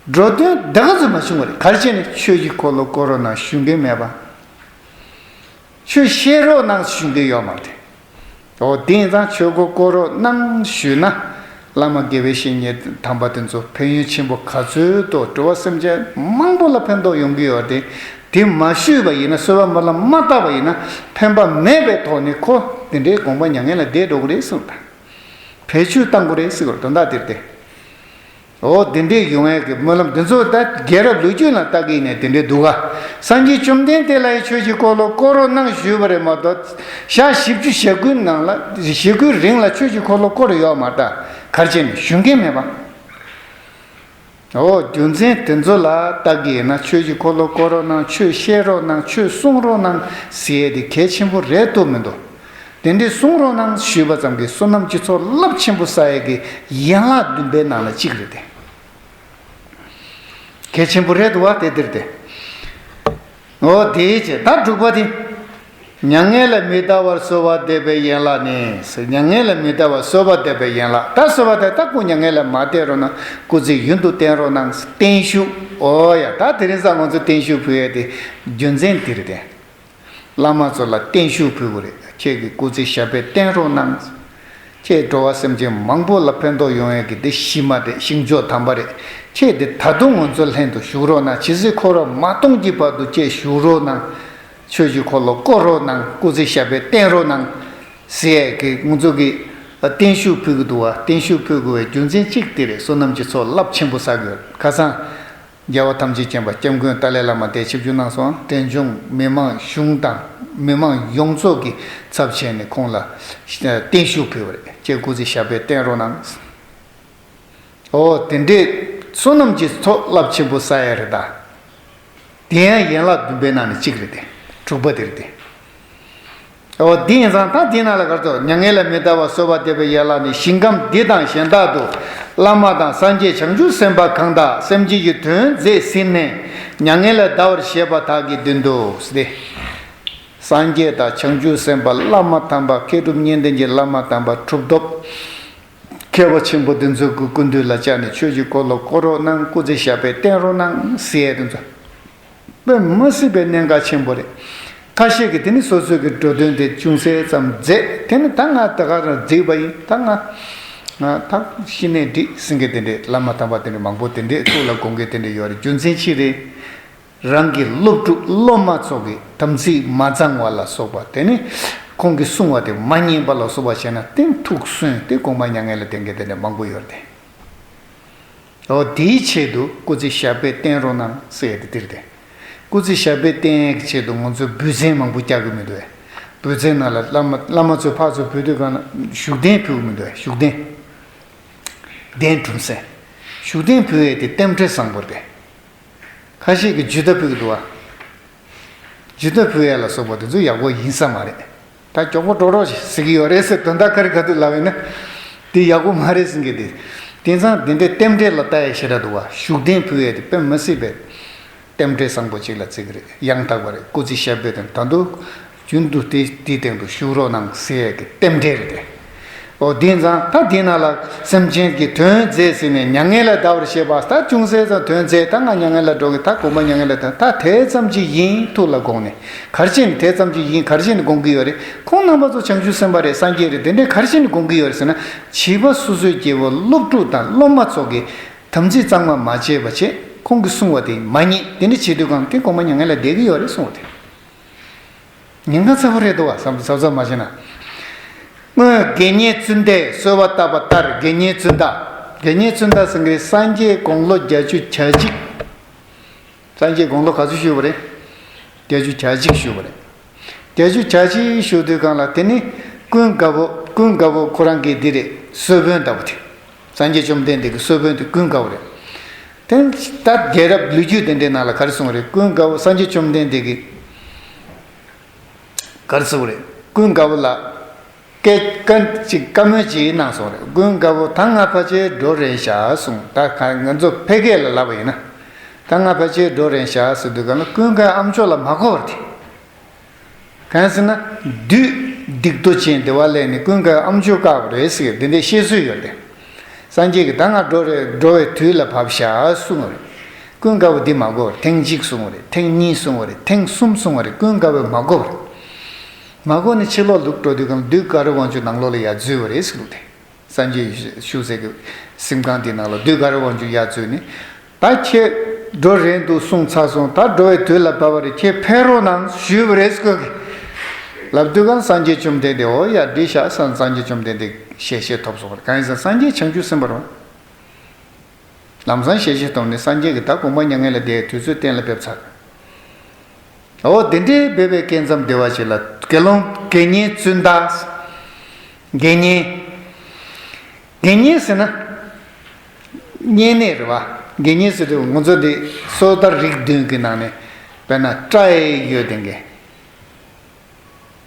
འགྲོ་དོན་འདི་ག་ཚོད་མ་བྱུང་བ་རེད། ག་རེ་བྱས་ནས་ཆོས་ཀྱི་འཁོར་ལོ་བསྐོར་རོགས་གནང་ཞུ་མཁན་མེད་པ། ཆོས་བཤད་རོགས་གནང་ཞུ་མཁན་ཡོད་མ་རེད། འོ་དེ་ཡིན་ཙང་ཆོས་འཁོར་བསྐོར་རོགས་གནང་ཞུས་ན། བླ་མ་དགེ་བའི་བཤེས་གཉེན་དམ་པ་དེ་ཚོ་ཕན་ཡོན་ཆེན་པོ་ག་ཚོད་དོ། འགྲོ་བ་སེམས་ཅན་མང་པོ་ལ་ཕན་ཐོགས་ཡོང་གི་ཡོད་རེད། དེ་མ་ཞུས་པ་ཡིན་ན། གསོལ་བ་སྨོན་ལམ་མ་བཏབ་པ་ཡིན་ན། ཕན་པ་མེད་པའི་ཐོག་ནས་ཁོ་དེ་འདྲའི་དགོངས་པ་མྱ་ངན་ལས་འདས་འགྲོ་གི་རེད་གསུངས་པ། བེད་སྤྱོད་བཏང་དགོས་རེད་ཟེར་བ་དོན་དག་དེ་རེད་དེ། འོ་དེ་འདྲའི་ཡོང་ཡས་ཀྱི་སྨོན་ལམ་འདི་ཚོ་ད་རྒྱལ་རབས་ལོ་རྒྱུས་ནང་ལྟ་གི་ནས་དེ་འདྲའི་འདུག་ག་སངས་རྒྱས་བཅོམ་ལྡན་འདས་ལ་ཡི་ཆོས་ཀྱི་འཁོར་ལོ་བསྐོར་རོགས་གནང་ཞུས་པ་རེད་མ་གཏོགས། ཞག་བཞི་བཅུ་ཞེ་དགུའི་ནང་ལ། ཞེ་དགུའི་རིང་ལ་ཆོས་ཀྱི་འཁོར་ལོ་བསྐོར་ཡོད་མ་རེད། ད་ག་རེ་བྱས་ནས་ཞུ་མཁན་མེད་པ། འོ་རྒྱུ་མཚན་དེ་ཚོ་ལ་ལྟ་གི་ཡིན་ན། ཆོས་ཀྱི་འཁོར་ལོ་བསྐོར་རོགས་གནང་། ཆོས་བཤད་རོགས་གནང་། ཆོས་གསུང་རོགས་གནང་ཟེར་ཡས་དེ་གལ་ཆེན་པོ་རེད་འདུག་མི་འདུག་དེ་འདྲའི་གསུང་རོགས་གནང་ཞུས་པ་ཙམ་གྱིས་བསོད་ནམས་ཀྱི་ཚོགས་རླབས་ཆེན་པོ་བསགས་ཡས་ཀྱི་ཡན་ལག་བདུན་པའི་ནང་ལ་གཅིག་རེད་དེ། གལ་ཆེན་པོ་རེད་འདུག་བ། དེ་འདིར་དེ། འོ་དེའི་ཕྱིར་ད་དྲུག་པ་དེ། མྱ་ངན་ལས་མི་འདའ་བར་གསོལ་བ་འདེབས་པའི་ཡན་ལག་ནི། མྱ་ངན་ལས་མི་འདའ་བར་གསོལ་བ་འདེབས་པའི་ཡན་ལག་ད་གསོལ་བ་དེ་ད་སྐུ་མྱ་ངན་ལས་མ་འདས་རོགས་གནང་། སྐུ་ཚེ་ཡུན་དུ་བརྟན་རོགས་གནང་། བརྟན་བཞུགས། འོ་ཡ། ད་དེ་རིང་སང་ང་ཚོ་བརྟན་བཞུགས་ཕུལ་ཡས་དེ་རྒྱུ་མཚན་དེ་རེད་དེ། བླ་མ་ཚོ་ལ་བརྟན་བཞུགས་ཕུལ་དགོས་རེད། ཁྱེད་ཀྱི་སྐུ་ཚེ་ཞབས་པད་བརྟན་རོགས་གནང་། ཁྱེད་འགྲོ་བ་སེམས་ཅན་མང་པོ་ལ་ཕན་ཐོགས་ཡོང་ཡས་ཀྱི་འདི་གཞི་མ་རེད། ཤིང་མཆོག་དམ་པ་རེད། ཁྱེད་འདི་ད་དུང་ང་ཚོ་ལྷན་དུ་བཞུགས་རོགས་གནང་། ཇི་སྲིད་འཁོར་བ་མ་སྟོངས་ཀྱི་བར་དུ་ཁྱེད་བཞུགས་རོགས་གནང་། ཆོས་ཀྱི་འཁོར་ལོ་བསྐོར་རོགས་གནང་། སྐུ་ཚེ་ཞབས་པད་བརྟན་རོགས་གནང་ཟེར་ཡས་ཀྱི་ང་ཚོ་གི་བརྟན་བཞུགས་ཕུལ་གྱི་འདུག་བ། བརྟན་བཞུགས་ཕུལ་དགོས་པའི་རྒྱུ་མཚན་གཅིག་དེ་རེད། བསོད་ནམས་ཀྱི་ཚོགས་རླབས་ཆེན་པོ་བསགས་དགོས། ཁ་སང་རྒྱལ་བ་ཐམས་ཅད་མཁྱེན་པ་སྐྱབས་མགོན་ཏཱ་ལའི་བླ་མ་དེ་ཆིབས་བསྒྱུར་གནང་སོང་། འབྲས་ལྗོངས་མི་མང་གཞུང་དང་མི་མང་ཡོངས་རྫོགས་ཀྱི་ཚབ་བྱས་ནས་ཁོང་ལ་བརྟན་བཞུགས་ཕུལ་བ་རེད། ཁྱེད་སྐུ་ཚེ་ཞབས་པད་བརྟན་རོགས་གནང་། འོ་དེ་འདྲའི་བསོད་ནམས་ཀྱི་ཚོགས་རླབས་ཆེན་པོ་བསགས་ཡ་རེད་ད། དེ་ཡང་ཡན་ལག་བདུན་པའི་ནང་ནས་གཅིག་རེད་དེ། དྲུག་པ་དེ་རེད་དེ། འོ་དེ་ཡིན་ཙང་ད་དེའི་ནང་ལ་ག་རེ་འདུག་མྱ་ངན་ལས་མི་འདའ་བར་གསོལ་བ་འདེབས་པའི་ཡན་ལག་ནི། ཞིང་ཁམས་འདི་དང་གཞན་དག་ཏུ། བླ་མ་དང་སངས་རྒྱས་བྱང་ཆུབ་སེམས་དཔའ་གང་དག་སེམས་ཅན་གྱི་དོན་མཛད་ཟིན་ནས་མྱ་ངན་ལས་འདའ་བར་བཞེད་པ་དག་གི་མདུན་དུ་ཟེར་ཏེ། སངས་རྒྱས་དང་བྱང་ཆུབ་སེམས་དཔའ་བླ་མ་དམ་པ། མཁས་གྲུབ་གཉིས་ལྡན་གྱི་བླ་མ་དམ་པ། གྲུབ་ཐོབ་མཁས་པ་ཆེན་པོ་འདི་ཚོ་གི་སྐུ་མདུན་ལ་བཅར་ནས་ཆོས་ཀྱི་འཁོར་ལོ་བསྐོར་རོགས་གནང་། སྐུ་ཚེ་ཞབས་པད་བརྟན་རོགས་གནང་ཟེར་ཡས་དེ་ཚོ་དཔེ་མི་སྲིད་པའི་གནད་འགག་ཆེན་པོ་རེད། ཁ་ཤས་ཀྱིས་དེ་ནི་སོ་སོའི་གི་འགྲོ་དོན་དེ་ཅུང་ཟད་ཙམ་མཛད། དེ་ནི་ད་ང་ད་ག་རང་མཛད་པ་ཡིན། ད་ང་ང་ད་ཤི་ནས་འགྲིག་ཟེར་མཁན་དེ་འདྲས། བླ་མ་དམ་པ་དེ་འདྲས་མང་པོ་དེ་འདྲས་ཐུགས་ལ་དགོངས་མཁན་དེ་འདྲས་ཡོད་རེད། རྒྱུ་མཚན་ཅི་རེད། རང་གི་སློབ་ཕྲུག་སློབ་མ་ཚོ་གི་དམ་ཚིག་མ་གཙང་བ་ལ་སོགས་པ། དེ་ནི་ཁོང་གིས་གསུང་བ་དེ་མ་ཉན་པ་ལ་སོགས་པ་བྱས་ན་དེ་ཐུགས་སུན་ཏེ་དགོངས་པ་མྱ་ངན་ལས་འདས་མཁན་དེ་འདྲས་མང་པོ་ཡོད་རེད། འོ་དེའི་ཆེད་དུ་སྐུ་ཚེ་ཞབས་པད་བརྟན་རོགས་གནང་ཟེར་ཡས་དེ་འདིར་དེ། སྐུ་ཚེ་ཞབས་པད་བརྟན་ཡས་ཀྱི་ཆེད་དུ་ང་ཚོས་འབུལ་ཚན་མང་པོ་རྒྱག་གི་མི་འདུག་བས། འབུལ་ཚན་ནང་ལ་བླ་མ་བླ་མ་ཚོས་ཕར་ཚུར་འབུལ་དུས་སྒང་ལ་བཞུགས་གདན་ཕུལ་གི་མི་འདུག་བས། བཞུགས་གདན། གདན་དྲུང་སེམས། བཞུགས་གདན་ཕུལ་ཡས་དེ་རྟེན་འབྲེལ་བཟང་པོ་རེད། ཁ་ཤས་ཀྱིས་ཇི་ལྟར་ཕུལ་གི་འདུག་བ། ཇི་ལྟར་ཕུལ་ཡས་ལ་སོགས་པ་དེ་ཚོ་ཡག་པོ་ཡིན་ས་མ་རེད། ད་མགྱོགས་པོ་འགྲོ་རོགས་ཞེས་ཟེར་གི་ཡོད་རེད་ཟེར། དོན་དག་ག་རེ་ག་དུས་ལབ་ཡིན་ན། དེ་ཡག་པོ་མ་རེད་ཟེར་གི་དེ། དེང་སང་དེ་འདྲའི་རྟེན་འབྲེལ་ལ་ལྟ་ཡས་ཞེ་དྲག་འདུག་བ། བཞུགས་གདན་ཕུལ་ཡས་དེ་དཔེ་མི་སྲིད་པའི་རྟེན་འབྲེལ་བཟང་པོ་ཅིག་ལ་བརྩི་གི་རེད། ཡང་དག་པ་རེད། སྐུ་ཚེ་ཞབས་པད་དང་ད་དུང་རྒྱུན་དུ་དེ་དེའི་སྟེང་དུ་བཞུགས་རོགས་གནང་ཟེར་ཡས་ཀྱི་རྟེན་འབྲེལ་རེད་དེ། འོ་དེ་ཙང་ད་དེ་ན་ལ་སེམས་ཅན་གྱི་དོན་མཛད་ཟིན་ནས་མྱ་ངན་ལས་འདའ་བར་བྱེད་པ། ད་ཅུང་ཟད་ཙམ་དོན་མཛད། ད་ང་མྱ་ངན་ལས་འགྲོ་གི། ད་དགོངས་པ་མྱ་ངན་ལས་འདའ། ད་དེ་ཙམ་གྱིས་ཡིན། ཐུགས་ལ་དགོངས་ནས། ག་རེ་བྱས་ནས་དེ་ཙམ་གྱིས་ཡིན། ག་རེ་བྱས་ནས་དགོངས་ཀྱི་ཡོད་རེད། ཁོང་རྣམ་པ་ཚོ་བྱང་ཆུབ་སེམས་དཔའ་རེད། སངས་རྒྱས་རེད། དེ་འདྲས་ག་རེ་བྱས་ནས་དགོངས་ཀྱི་ཡོད་རེད་ཟེར་ན། བྱིས་པ་སོ་སོའི་སྐྱེ་བོ་སློབ་ཕྲུག་དང་སློབ་མ་ཚོ་གི་དམ་ཚིག་གཙང་མ་མ་བྱས་པ་བྱས། ཁོང་གིས་གསུང་བ་དེ་མ་ཉན། དེ་འདྲ་བྱེད་དུས་སྒང་དེ་དགོངས་པ་མྱ་ངན་ལས་འདས་ཀྱི་ཡོད་རེད་གསུངས་བ་དེ། ཉེན་ཁ་ཚ་པོ་རེད་འདུག་བ། བསམ་བསམ་བསམ་མ་བྱས་ན། སྔོན་དགེ་བསྙེན་ཙུན་དས་གསོལ་བ་བཏབ་པ་ལྟར། དགེ་བསྙེན་ཙུན་ད། དགེ་བསྙེན་ཙུན་ད་ཟེར་མཁན་སངས་རྒྱས་དགུང་ལོ་བརྒྱད་ཅུ་གྱ་གཅིག་སངས་རྒྱས་དགུང་ལོ་ག་ཚོད་བཞུགས་པ་རེད། བརྒྱད་ཅུ་གྱ་གཅིག་བཞུགས་པ་རེད། བརྒྱད་ཅུ་གྱ་གཅིག་བཞུགས་དུས་སྒང་ལ་དེ་ནི་ཀུན་དགའ་བོ། ཀུན་དགའ་བོ་ཁོ་རང་གི་འདི་རེད། གསོལ་དཔོན་ལྟ་བུ་དེ། སངས་རྒྱས་བཅོམ་ལྡན་འདས་ཀྱི་གསོལ་དཔོན་དེ་ཀུན་དགའ་བོ་རེད། དེ་ད་རྒྱལ་རབས་ལོ་རྒྱུས་དེ་འདྲའི་ནང་ལ་ག་རེ་གསུངས་རེད། ཀུན་དགའ་བོ་སངས་རྒྱས་བཅོམ་ལྡན་འདས་ཀྱིས་ག་རེ་གསུངས་རེད། ཀུན་དགའ་བོ་ལ་སྐད་སྐད་ཅིག་བཀའ་མོལ་ཅིག་གནང་སོང་རེད། ཀུན་དགའ་བོ་ད་ང་ཕལ་ཆེར་འགྲོ་རན་ཤག་གསུངས། ད་ག་ང་ཚོ་ཕལ་སྐད་ལ་ལབ་པ་ཡིན་ན། ད་ང་ཕལ་ཆེར་འགྲོ་རན་ཤག་ཟེར་དུས་སྒང་ལ་ཀུན་དགའ་ཨ་མཆོག་ལ་མ་གོ་བར་དེ། གང་ཟེར་ན། བདུད་སྡིག་ཏོ་ཅན་དེ་བ་ལས་ནི་ཀུན་དགའ་ཨ་མཆོག་བཀག་པ་རེད་ཟེར། འདི་འདྲའི་བཤད་སྲོལ་ཡོད་དེ། སངས་རྒྱས་ཀྱིས་ད་ང་འགྲོ་རེད། འགྲོ་བའི་དུས་ལ་བབ་ཤག་གསུངས་རེད། ཀུན་དགའ་བོ་འདི་མ་གོ་བར་ཐེངས་གཅིག་གསུང་བ་རེད། ཐེངས་གཉིས་གསུང་བ་རེད། ཐེངས་གསུམ་གསུང་བ་རེད། ཀུན་དགའ་བོས་མ་གོ་བར། མ་གོ་ནས་ཕྱི་ལོགས་ལུག་འགྲོ་དུས་གང་བདུད་དཀར་པོའི་དབང་ཕྱུག་ནང་ལོགས་ལ་ཡར་འཛུལ་བ་རེད་ཟེར་ལུགས་དེ། སངས་རྒྱས་བཞུགས་སའི་གི་གཟིམ་ཁང་དེའི་ནང་ལ་བདུད་དཀར་པོའི་དབང་ཕྱུག་ཡར་འཛུལ་ནས། ད་ཁྱེད་འགྲོ་རན་འདུག་གསུངས་ཚར་སོང་། ད་འགྲོ་བའི་དུས་ལ་བབ་པ་རེད། ཁྱེད་ཕེབས་རོགས་གནང་ཞུས་པ་རེད་ཟེར་ཁོ་གིས་ལབ་དུས་གང་སངས་རྒྱས་བཅོམ་ལྡན་འདས་འོ་ཡ་འགྲིག་ཤག་སངས་སངས་རྒྱས་བཅོམ་ལྡན་འདས་ཞལ་བཞེས་ཐོབ་སོང་བ་རེད། གང་ཡིན་ཟེར་ན་སངས་རྒྱས་བྱང་ཆུབ་སེམས་དཔའ་རེད། ལམ་སང་ཞལ་བཞེས་ཐོབ་ནས་སངས་རྒྱས་ཀྱིས་ད་དགོངས་པ་མྱ་ངན་ལས་འདས་དུས་ཚོད་གཏན་ལ་ཕེབས་ཚར། འོ་དེ་འདྲའི་སྦས་པའི་སྐལ་མཚམས་བདེ་བ་ཅིག་ལ་དགེ་སློང་དགེ་བསྙེན་བཙུན་བདག་དགེ་བསྙེན། དགེ་བསྙེན་ཟེར་ན་བསྙེན་གནས་རེད་བ། དགེ་བསྙེན་ཟེར་དུས་ང་ཚོ་འདི་སོ་ཐར་རིགས་བདུན་གྱི་ནང་ནས་དཔེར་ན་སྐྲ་ཡི་ཡོད་ལྡན་མཁན།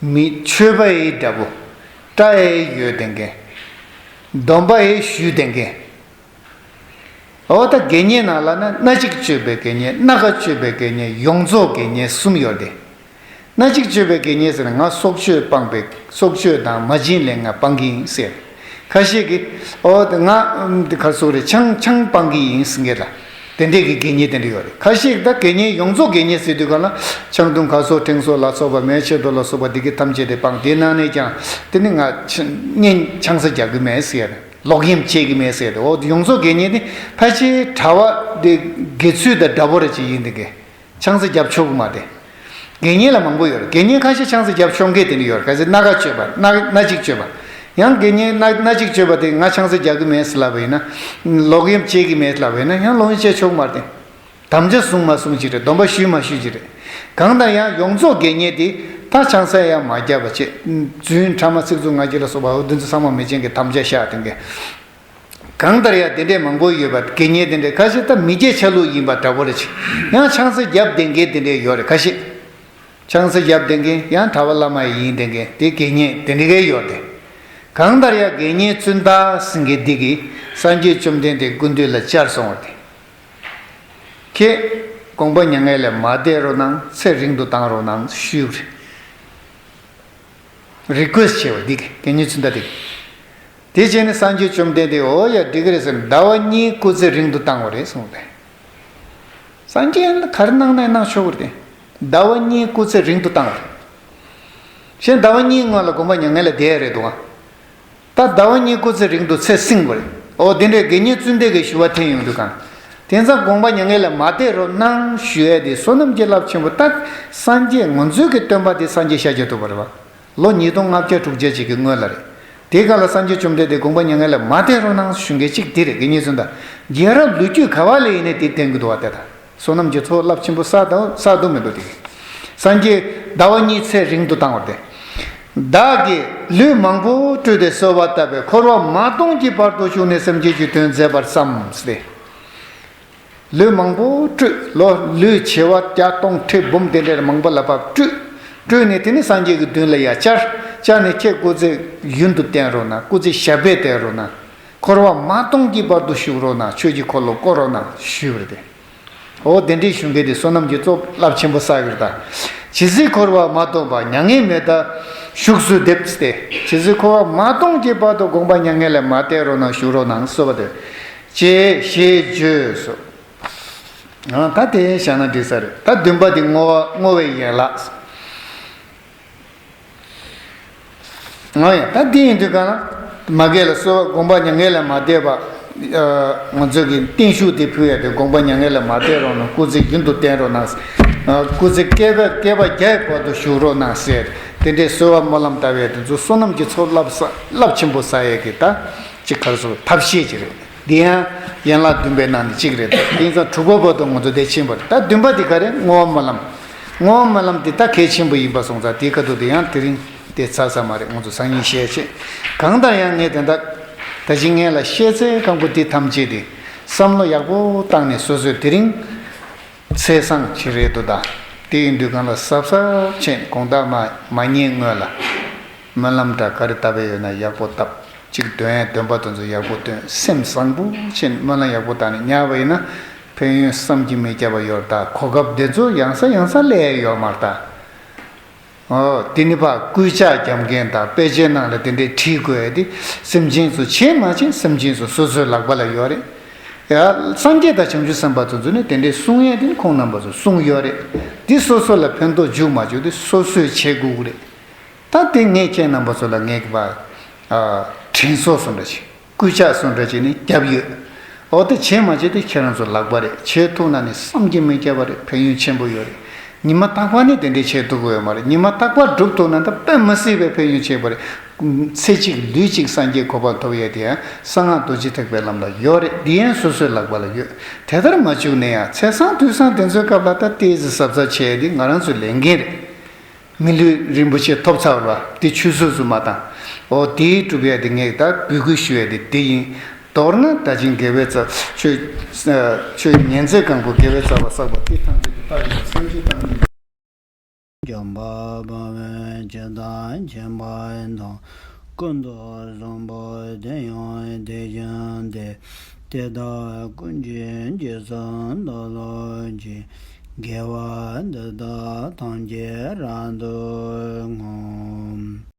མི་མཆོད་པ་ཡི་འདྲ་པོ། སྐྲ་ཡི་ཡོད་ལྡན་མཁན། སྡོམ་པ་ཡི་ཞུས་ལྡན་མཁན། འོ་ད་དགེ་བསྙེན་ནང་ལ་ན་སྣ་གཅིག་སྤྱོད་པའི་དགེ་བསྙེན། སྣ་ཁ་སྤྱོད་པའི་དགེ་བསྙེན། ཡོངས་རྫོགས་དགེ་བསྙེན་གསུམ་ཡོད་དེ། སྣ་གཅིག་སྤྱོད་པའི་དགེ་བསྙེན་ཟེར་ན་ང་སྲོག་གཅོད་སྤངས་པའི་སྲོག་གཅོད་དང་མ་བྱིན་ལེན་ལྔ་སྤང་གི་ཡིན་ཟེར། ཁ་ཤས་ཀྱིས་འོ་ད་ང་ཨམ་དེ་ག་སོག་རེད། ཆང་ཆང་སྤང་གི་ཡིན་ཟེར་མཁན་ལ། དེ་འདྲས་ཀྱི་དགེ་བསྙེན་དེ་འདྲ་ཡོད་རེད། ཁ་ཤས་ད་དགེ་བསྙེན་ཡོངས་རྫོགས་དགེ་བསྙེན་ཟེར་དུས་ག་ལ་ཆང་འཐུང་ག་སོག་ཕྲེང་སོག་ལ་སོགས་པ་མེ་ཕྱེ་དོ་ལ་སོགས་པ་འདི་གི་ཐམས་ཅད་དེ་སྤངས། དེ་ནང་ནས་ཀྱང་དེ་ནི་ང་ཆ་གཉེན་ཆང་ས་རྒྱག་གི་མེད་ཟེར། ལོག་གཡེམ་བྱེད་ཀྱི་མེད་ཟེར་ཏེ། འོ་ཡོངས་རྫོགས་དགེ་བསྙེན་ནི་ཕལ་ཆེར་གྲྭ་པ་དེ་དགེ་ཚུལ་དང་འདྲ་པོ་རེ་ཅིག་ཡིན་དེ་གས། ཆང་ས་རྒྱབ་ཆོག་གི་མ་རེད། དགེ་བསྙེན་ལ་མང་པོ་ཡོད་རེད། དགེ་བསྙེན་ཁ་ཤས་ཆང་ས་རྒྱབ་ཆོག་མཁན་དེ་འདྲ་ཡོད་རེད། གལ་སྲིད་སྣ་ཁ་གཅོད་པ་སྣ་སྣ་གཅིག་གཅོད་པ། ཡང་དགེ་བསྙེན་སྣ་སྣ་གཅིག་གཅོད་པ་དེ་ང་ཆང་ས་རྒྱག་གི་མེད་ཟེར་ལབ་པ་ཡིན་ན། ལོག་གཡེམ་བྱེད་ཀྱི་མེད་ལབ་པ་ཡིན་ན་ཡང་ལོག་གཡེམ་བྱེད་ཆོག་གི་མ་རེད། དམ་བཅའ་བསྲུང་མ་བསྲུང་ཅིག་རེད། སྡོམ་པ་ཞུས་མ་ཞུས་ཅིག་རེད། གང་ལྟར་ཡང་ཡོངས་རྫོགས་དགེ་བསྙེན་དེ་ད་ཆང་ས་ཡང་མ་བརྒྱབ་པ་བྱས། རྫུན་ཕྲ་མ་ཚིག་རྩུབ་ངག་འཁྱལ་ལ་སོགས་པ་འོ་དེ་ཚོ་ཚང་མ་མི་བྱེད་མཁན་གྱི་དམ་བཅའ་བཞག་དེ་འགས། གང་ལྟར་ཡང་དེ་འདྲས་མང་པོ་ཡོད་པ། དགེ་བསྙེན་དེ་འདྲས་ཁ་ཤས་ད་མི་སྐྱའི་ཆ་ལུགས་ཡིན་པ་འདྲ་པོ་རེད་ཅིག། ཡང་ཆང་ས་བརྒྱབ་བསྡད་མཁན་དེ་འདྲས་ཡོད་རེད། ཁ་ཤས་ཆང་ས་བརྒྱབ་བསྡད་མཁན་ཡང་གྲྭ་པ་བླ་མ་ཡིན་བསྡད་མཁན་དེ་དགེ་བསྙེན་དེ་འདྲས་ཀའི་ཡོད་དེ། གང་ལྟར་ཡང་དགེ་བསྙེན་བཙུན་བདག་ཟེར་མཁན་འདི་གིས་སངས་རྒྱས་བཅོམ་ལྡན་འདས་སྐུ་མདུན་ལ་བཅར་སོང་བ་རེད། ཁྱེད་དགོངས་པ་མྱ་ངན་ལས་མ་འདས་རོགས་གནང་། ཚེ་རིང་དུ་བཏང་རོགས་གནང་ཞུས་པ་རེད། རི་ཀུ་ཨེ་སི་བྱས་པ་འདི་གིས་དགེ་བསྙེན་བཙུན་བདག་འདི་གིས། དེ་བྱས་ནས་སངས་རྒྱས་བཅོམ་ལྡན་འདས་འོ་ཡ་འགྲིག་གི་རེད་ཟེར་ནས་ཟླ་བ་གཉིས་སྐུ་ཚེ་རིང་དུ་བཏང་བ་རེད་གསུངས་པས། སངས་རྒྱས་ལ་ག་རེ་གནང་ན་གནང་ཆོག་གི་རེད་དེ། ཟླ་བ་གཉིས་སྐུ་ཚེ་རིང་དུ་བཏང་བ་རེད། གཞན་ཟླ་བ་གཉིས་སྔོན་ལ་དགོངས་པ་མྱ་ངན་ལས་འདས་རེད་འདུག་ཨ། ད་ཟླ་བ་གཉིས་སྐུ་ཚེ་རིང་དུ་ཚེ་བསྲིངས་པ་རེད། འོ་དེ་འདྲའི་དགེ་བསྙེན་བཙུན་ལྡན་གྱི་ཞུ་བ་འཐེན་ཡོང་དུས་གང་། དེང་སང་དགོངས་པ་མྱ་ངན་ལས་མ་འདས་རོགས་གནང་ཞུ་ཡས་དེ་བསོད་ནམས་ཀྱི་རླབས་ཆེན་པོ། ད་སངས་རྒྱས་ང་ཚོའི་གི་སྟོན་པ་དེ་སངས་རྒྱས་ཤཱཀྱ་ཐུབ་པ་རེད་བ། ལོ་ཉིས་སྟོང་ལྔ་བརྒྱ་དྲུག་བརྒྱ་ཅིག་གི་སྔོན་ལ་རེད། དེ་ག་ལ་སངས་རྒྱས་བཅོམ་ལྡན་འདས་དགོངས་པ་མྱ་ངན་ལས་མ་འདས་རོགས་གནང་ཞུ་མཁན་གཅིག་དེ་རེད། དགེ་བསྙེན་བཙུན་བདག། རྒྱལ་རབས་ལོ་རྒྱུས་ག་བ་ལ་ཡིན་ནའི་དེ་བསྟན་གྱི་འདུག་བ། དེ་དང་བསོད་ནམས་ཀྱི་ཚོགས་རླབས་ཆེན་པོ་བསགས་དང་བསགས་འདུག་མི་འདུག་དེ། སངས་རྒྱས་ཟླ་བ་གཉིས་ཚེ་རིང་དུ་བཏང་བ་སྟེ། བདག་གིས་ལུས་མང་པོ་སྤྲུལ་ཏེ་གསོལ་བ་བཏབ་པས། འཁོར་བ་མ་སྟོངས་ཀྱི་བར་དུ་བཞུགས་ནས་སེམས་ཅན་གྱི་དོན་མཛད་པར་བསམ་སྟེ། ལུས་མང་པོ་སྤྲུལ། ལོ་ལུས་བྱེ་བ་བརྒྱ་སྟོང་ཁྲི་འབུམ་དེ་འདྲའི་མང་པོ་ལ་བབས་སྤྲུལ། སྤྲུལ་ནས་དེ་ནི་སངས་རྒྱས་ཀྱི་མདུན་ལ་ཡར་བཅར། བཅར་ནས་ཁྱེད་སྐུ་ཚེ་ཡུན་དུ་བརྟན་རོགས་གནང་། སྐུ་ཚེ་ཞབས་པད་བརྟན་རོགས་གནང་། འཁོར་བ་མ་སྟོངས་ཀྱི་བར་དུ་བཞུགས་རོགས་གནང་། ཆོས་ཀྱི་འཁོར་ལོ་བསྐོར་རོགས་གནང་ཞུས་པ་རེད་དེ། འོ་དེ་འདྲའི་ཞུ་མཁན་དེ་བསོད་ནམས་ཀྱི་ཚོགས་རླབས་ཆེན་པོ་བསགས་ཡོད་ད། ཇི་སྲིད་འཁོར་བ་མ་སྟོངས་པ། མྱ་ངན་མེ་མདའ་གཞུག་སུ་འདེབས་ཏེ། ཇི་སྲིད་འཁོར་བ་མ་སྟོངས་ཀྱི་བར་དུ་དགོངས་པ་མྱ་ངན་ལས་མ་འདས་རོགས་གནང་ཞུ་རོགས་གནང་གསོལ་བ་དེ། ཅེས་ཞེས་བརྗོད་སོ། ད་དེ་བཞག་ན་འགྲིག་ས་རེད། ད་བདུན་པ་དེ་བསྔོ་བ་བསྔོ་བའི་ཡན་ལག་ང་ཡང་ད་འདི་ཡིན་དུས་གང་ན་མ་གས་ལ་གསོལ་བ་དགོངས་པ་མྱ་ངན་ལས་མ་འདས་པ། ང་ཚོ་གི་བརྟན་བཞུགས་དེ་ཕུལ་ཡ་དེ་དགོངས་པ་མྱ་ངན་ལས་མ་འདས་རོགས་གནང་། སྐུ་ཚེ་རྒྱུན་དུ་བརྟན་རོགས་གནང་། སྐུ་ཚེ་བསྐལ་པ་བསྐལ་པ་བརྒྱའི་བར་དུ་བཞུགས་རོགས་གནང་ཟེར། དེ་འདྲའི་གསོལ་བ་སྨོན་ལམ་བཏབ་ཡས་དེ་ཚོ་བསོད་ནམས་ཀྱི་ཚོགས་རླབས་ས་རླབས་ཆེན་པོ་བསགས་ཡས་ཀྱི་ད་ཅིག་ག་རེ་ཟེར་ཐབས་ཤེས་ཅིག་རེད། འདི་ཡང་ཡན་ལག་བདུན་པའི་ནང་ནས་གཅིག་རེད། དེང་སང་དྲུག་པ་བར་དུ་ང་ཚོ་དེ་ཕྱིན་པ་རེད། ད་བདུན་པ་འདི་ག་རེ། བསྔོ་བ་སྨོན་ལམ། བསྔོ་བ་སྨོན་ལམ་འདི་ད་གལ་ཆེན་པོ་ཡིན་པ་སོང་ཙང་དེའི་ཁ་ཐུག་དེ་ཡང་དེ་རིང་དེ་ཚར་ས་མ་རེད། ང་ཚོ་སང་ཉིན་བཤད་ཆེད། གང་ལྟར་ཡང་ངས་དེ་འདྲ་ད་ཅི་ངས་ལ་བཤད་ཚེ་གང་པོ་འདི་ཐམས་ཅད་དེ་བསམ་བློ་ཡག་པོ་བཏང་ནས་སོ་སོས་དེ་རིང་ཚེས་བཟང་ཞིག་རེད་འདུག་ད་དེ་ཡིན་དུས་གང་ལ་གཟབ་གཟབ་བྱས་དགོང་དག་མ་མ་ཉལ་སྔོན་ལ་སྨོན་ལམ་འདྲ་ག་རེ་བཏབ་པའི་ཡོད་ན་ཡག་པོ་བཏབ། གཅིག་འདོན་ཡས་འདོན་པ་དེ་ཚོ་ཡག་པོ་འདོན། སེམས་བཟང་པོ་བྱས་སྨོན་ལམ་ཡག་པོ་བཏང་ནས་ཉར་བ་ཡིན་ན་ཕན་ཡོན་བསམ་གྱིས་མི་ཁྱབ་པ་ཡོད་རེད་ད། གོ་སྐབས་དེ་ཚོ་ཡང་སེ་ཡང་སེ་སླེབས་ཡོད་མ་རེད་ད། ཨོ་དེ་ནི་ཕར་སྐུལ་ལྕག་རྒྱབ་མཁན་དང་དཔེ་ཆའི་ནང་ལ་དེ་འདྲའི་བྲིས་དགོས་ཡ་དེ་སེམས་ཅན་ཚོ་བྱེད་མ་བྱེད་སེམས་ཅན་ཚོ་སོ་སོའི་ལག་པ་ལ་ཡོད་རེད། ཡ། སངས་རྒྱས་དང་བྱང་ཆུབ་སེམས་དཔའ་ཚོ་ཚོ་ནི་དེ་འདྲའི་གསུང་ཡས་དེ་ནི་ཁོང་རྣམ་པ་ཚོ་གསུང་ཡོད་རེད། དེ་སོ་སོ་ལ་ཕན་ཐོགས་འཇུག་མ་འཇུག་དེ་སོ་སོས་བྱེད་དགོས་ཀྱི་རེད། ད་དེ་ངས་ཁྱེད་རྣམ་པ་ཚོ་ལ་ངས་གི་བ། ཨ། དྲིན་གཟོ་སོང་འདྲ་ཅིག་སྐུལ་ལྕག་སོང་འདྲ་ཅིག་ནི་བརྒྱབ་ཡོད། འོ་དེ་བྱེད་མ་བྱེད་དེ་ཁྱེད་རང་ཚོ་ལག་པ་རེད། བྱེད་ཐུབ་ན་ནི་བསམ་གྱིས་མི་ཁྱབ་པ་རེད། ཕན་ཡོན་ཆེན་པོ་ཡོད་རེད། ཉི་མ་རྟག་པར་ནི་དེ་འདྲའི་བྱེད་ཐུབ་ཀྱི་ཡོད་མ་རེད། ཉི་མ་རྟག་པར་སྒྲུབ་ཐུབ་ན་ད་དཔེ་མི་སྲིད་པའི་ཕན་ཡོན་ཆེན་པོ་རེད། ཚེ་གཅིག་ལུས་གཅིག་སངས་རྒྱས་གོ་འཕང་ཐོབ་ཡས་དེ་ཡང་གསང་སྔགས་རྡོ་རྗེ་ཐེག་པའི་ལམ་ལ་ཡོད་རེད། དེ་ཡང་སོ་སོའི་ལག་པ་ལ་ཡོད། དེ་ལྟར་མ་བྱུང་ན་ཡང་ཚེས་བཟང་དུས་བཟང་དེ་ཚོའི་སྐབས་ལ་ད་ཏོག་ཙམ་གཟབ་གཟབ་བྱས་ཏེ་ང་རང་ཚོའི་ལས་འགན་རེད། མི་ལུས་རིན་པོ་ཆེ་ཐོབ་ཚར་བ་དེ་ཆུད་ཟོས་སུ་མ་བཏང་། འོ་དེའི་སྒྲུབ་ཡས་དེ་ངས་ད་འབོད་སྐུལ་ཞུ་ཡས་དེ་དེ་ཡིན། མདོར་ན་ད་ཅིང་དགེ་བའི་རྩ་ཆོས། ཆོས་ཉན་མཛད་གང་པོ་དགེ་བའི་རྩ་བ་བསགས་པ་དེ་ཐམས་ཅད་དུ་བཏགས་ཡོད་སེམས་ཅན་ཐམས་ཅད། འཇམ་དཔལ་དཔའ་བོས་ཇི་ལྟར་མཁྱེན་པ་དང་། ཀུན་ཏུ་བཟང་པོ་དེ་ཡང་དེ་བཞིན་ཏེ། དེ་དག་ཀུན་གྱི་རྗེས་སུ་བདག་སློབ་ཅིང་། དགེ་བ་འདི་དག་ཐམས་ཅད་རབ་ཏུ་བསྔོ།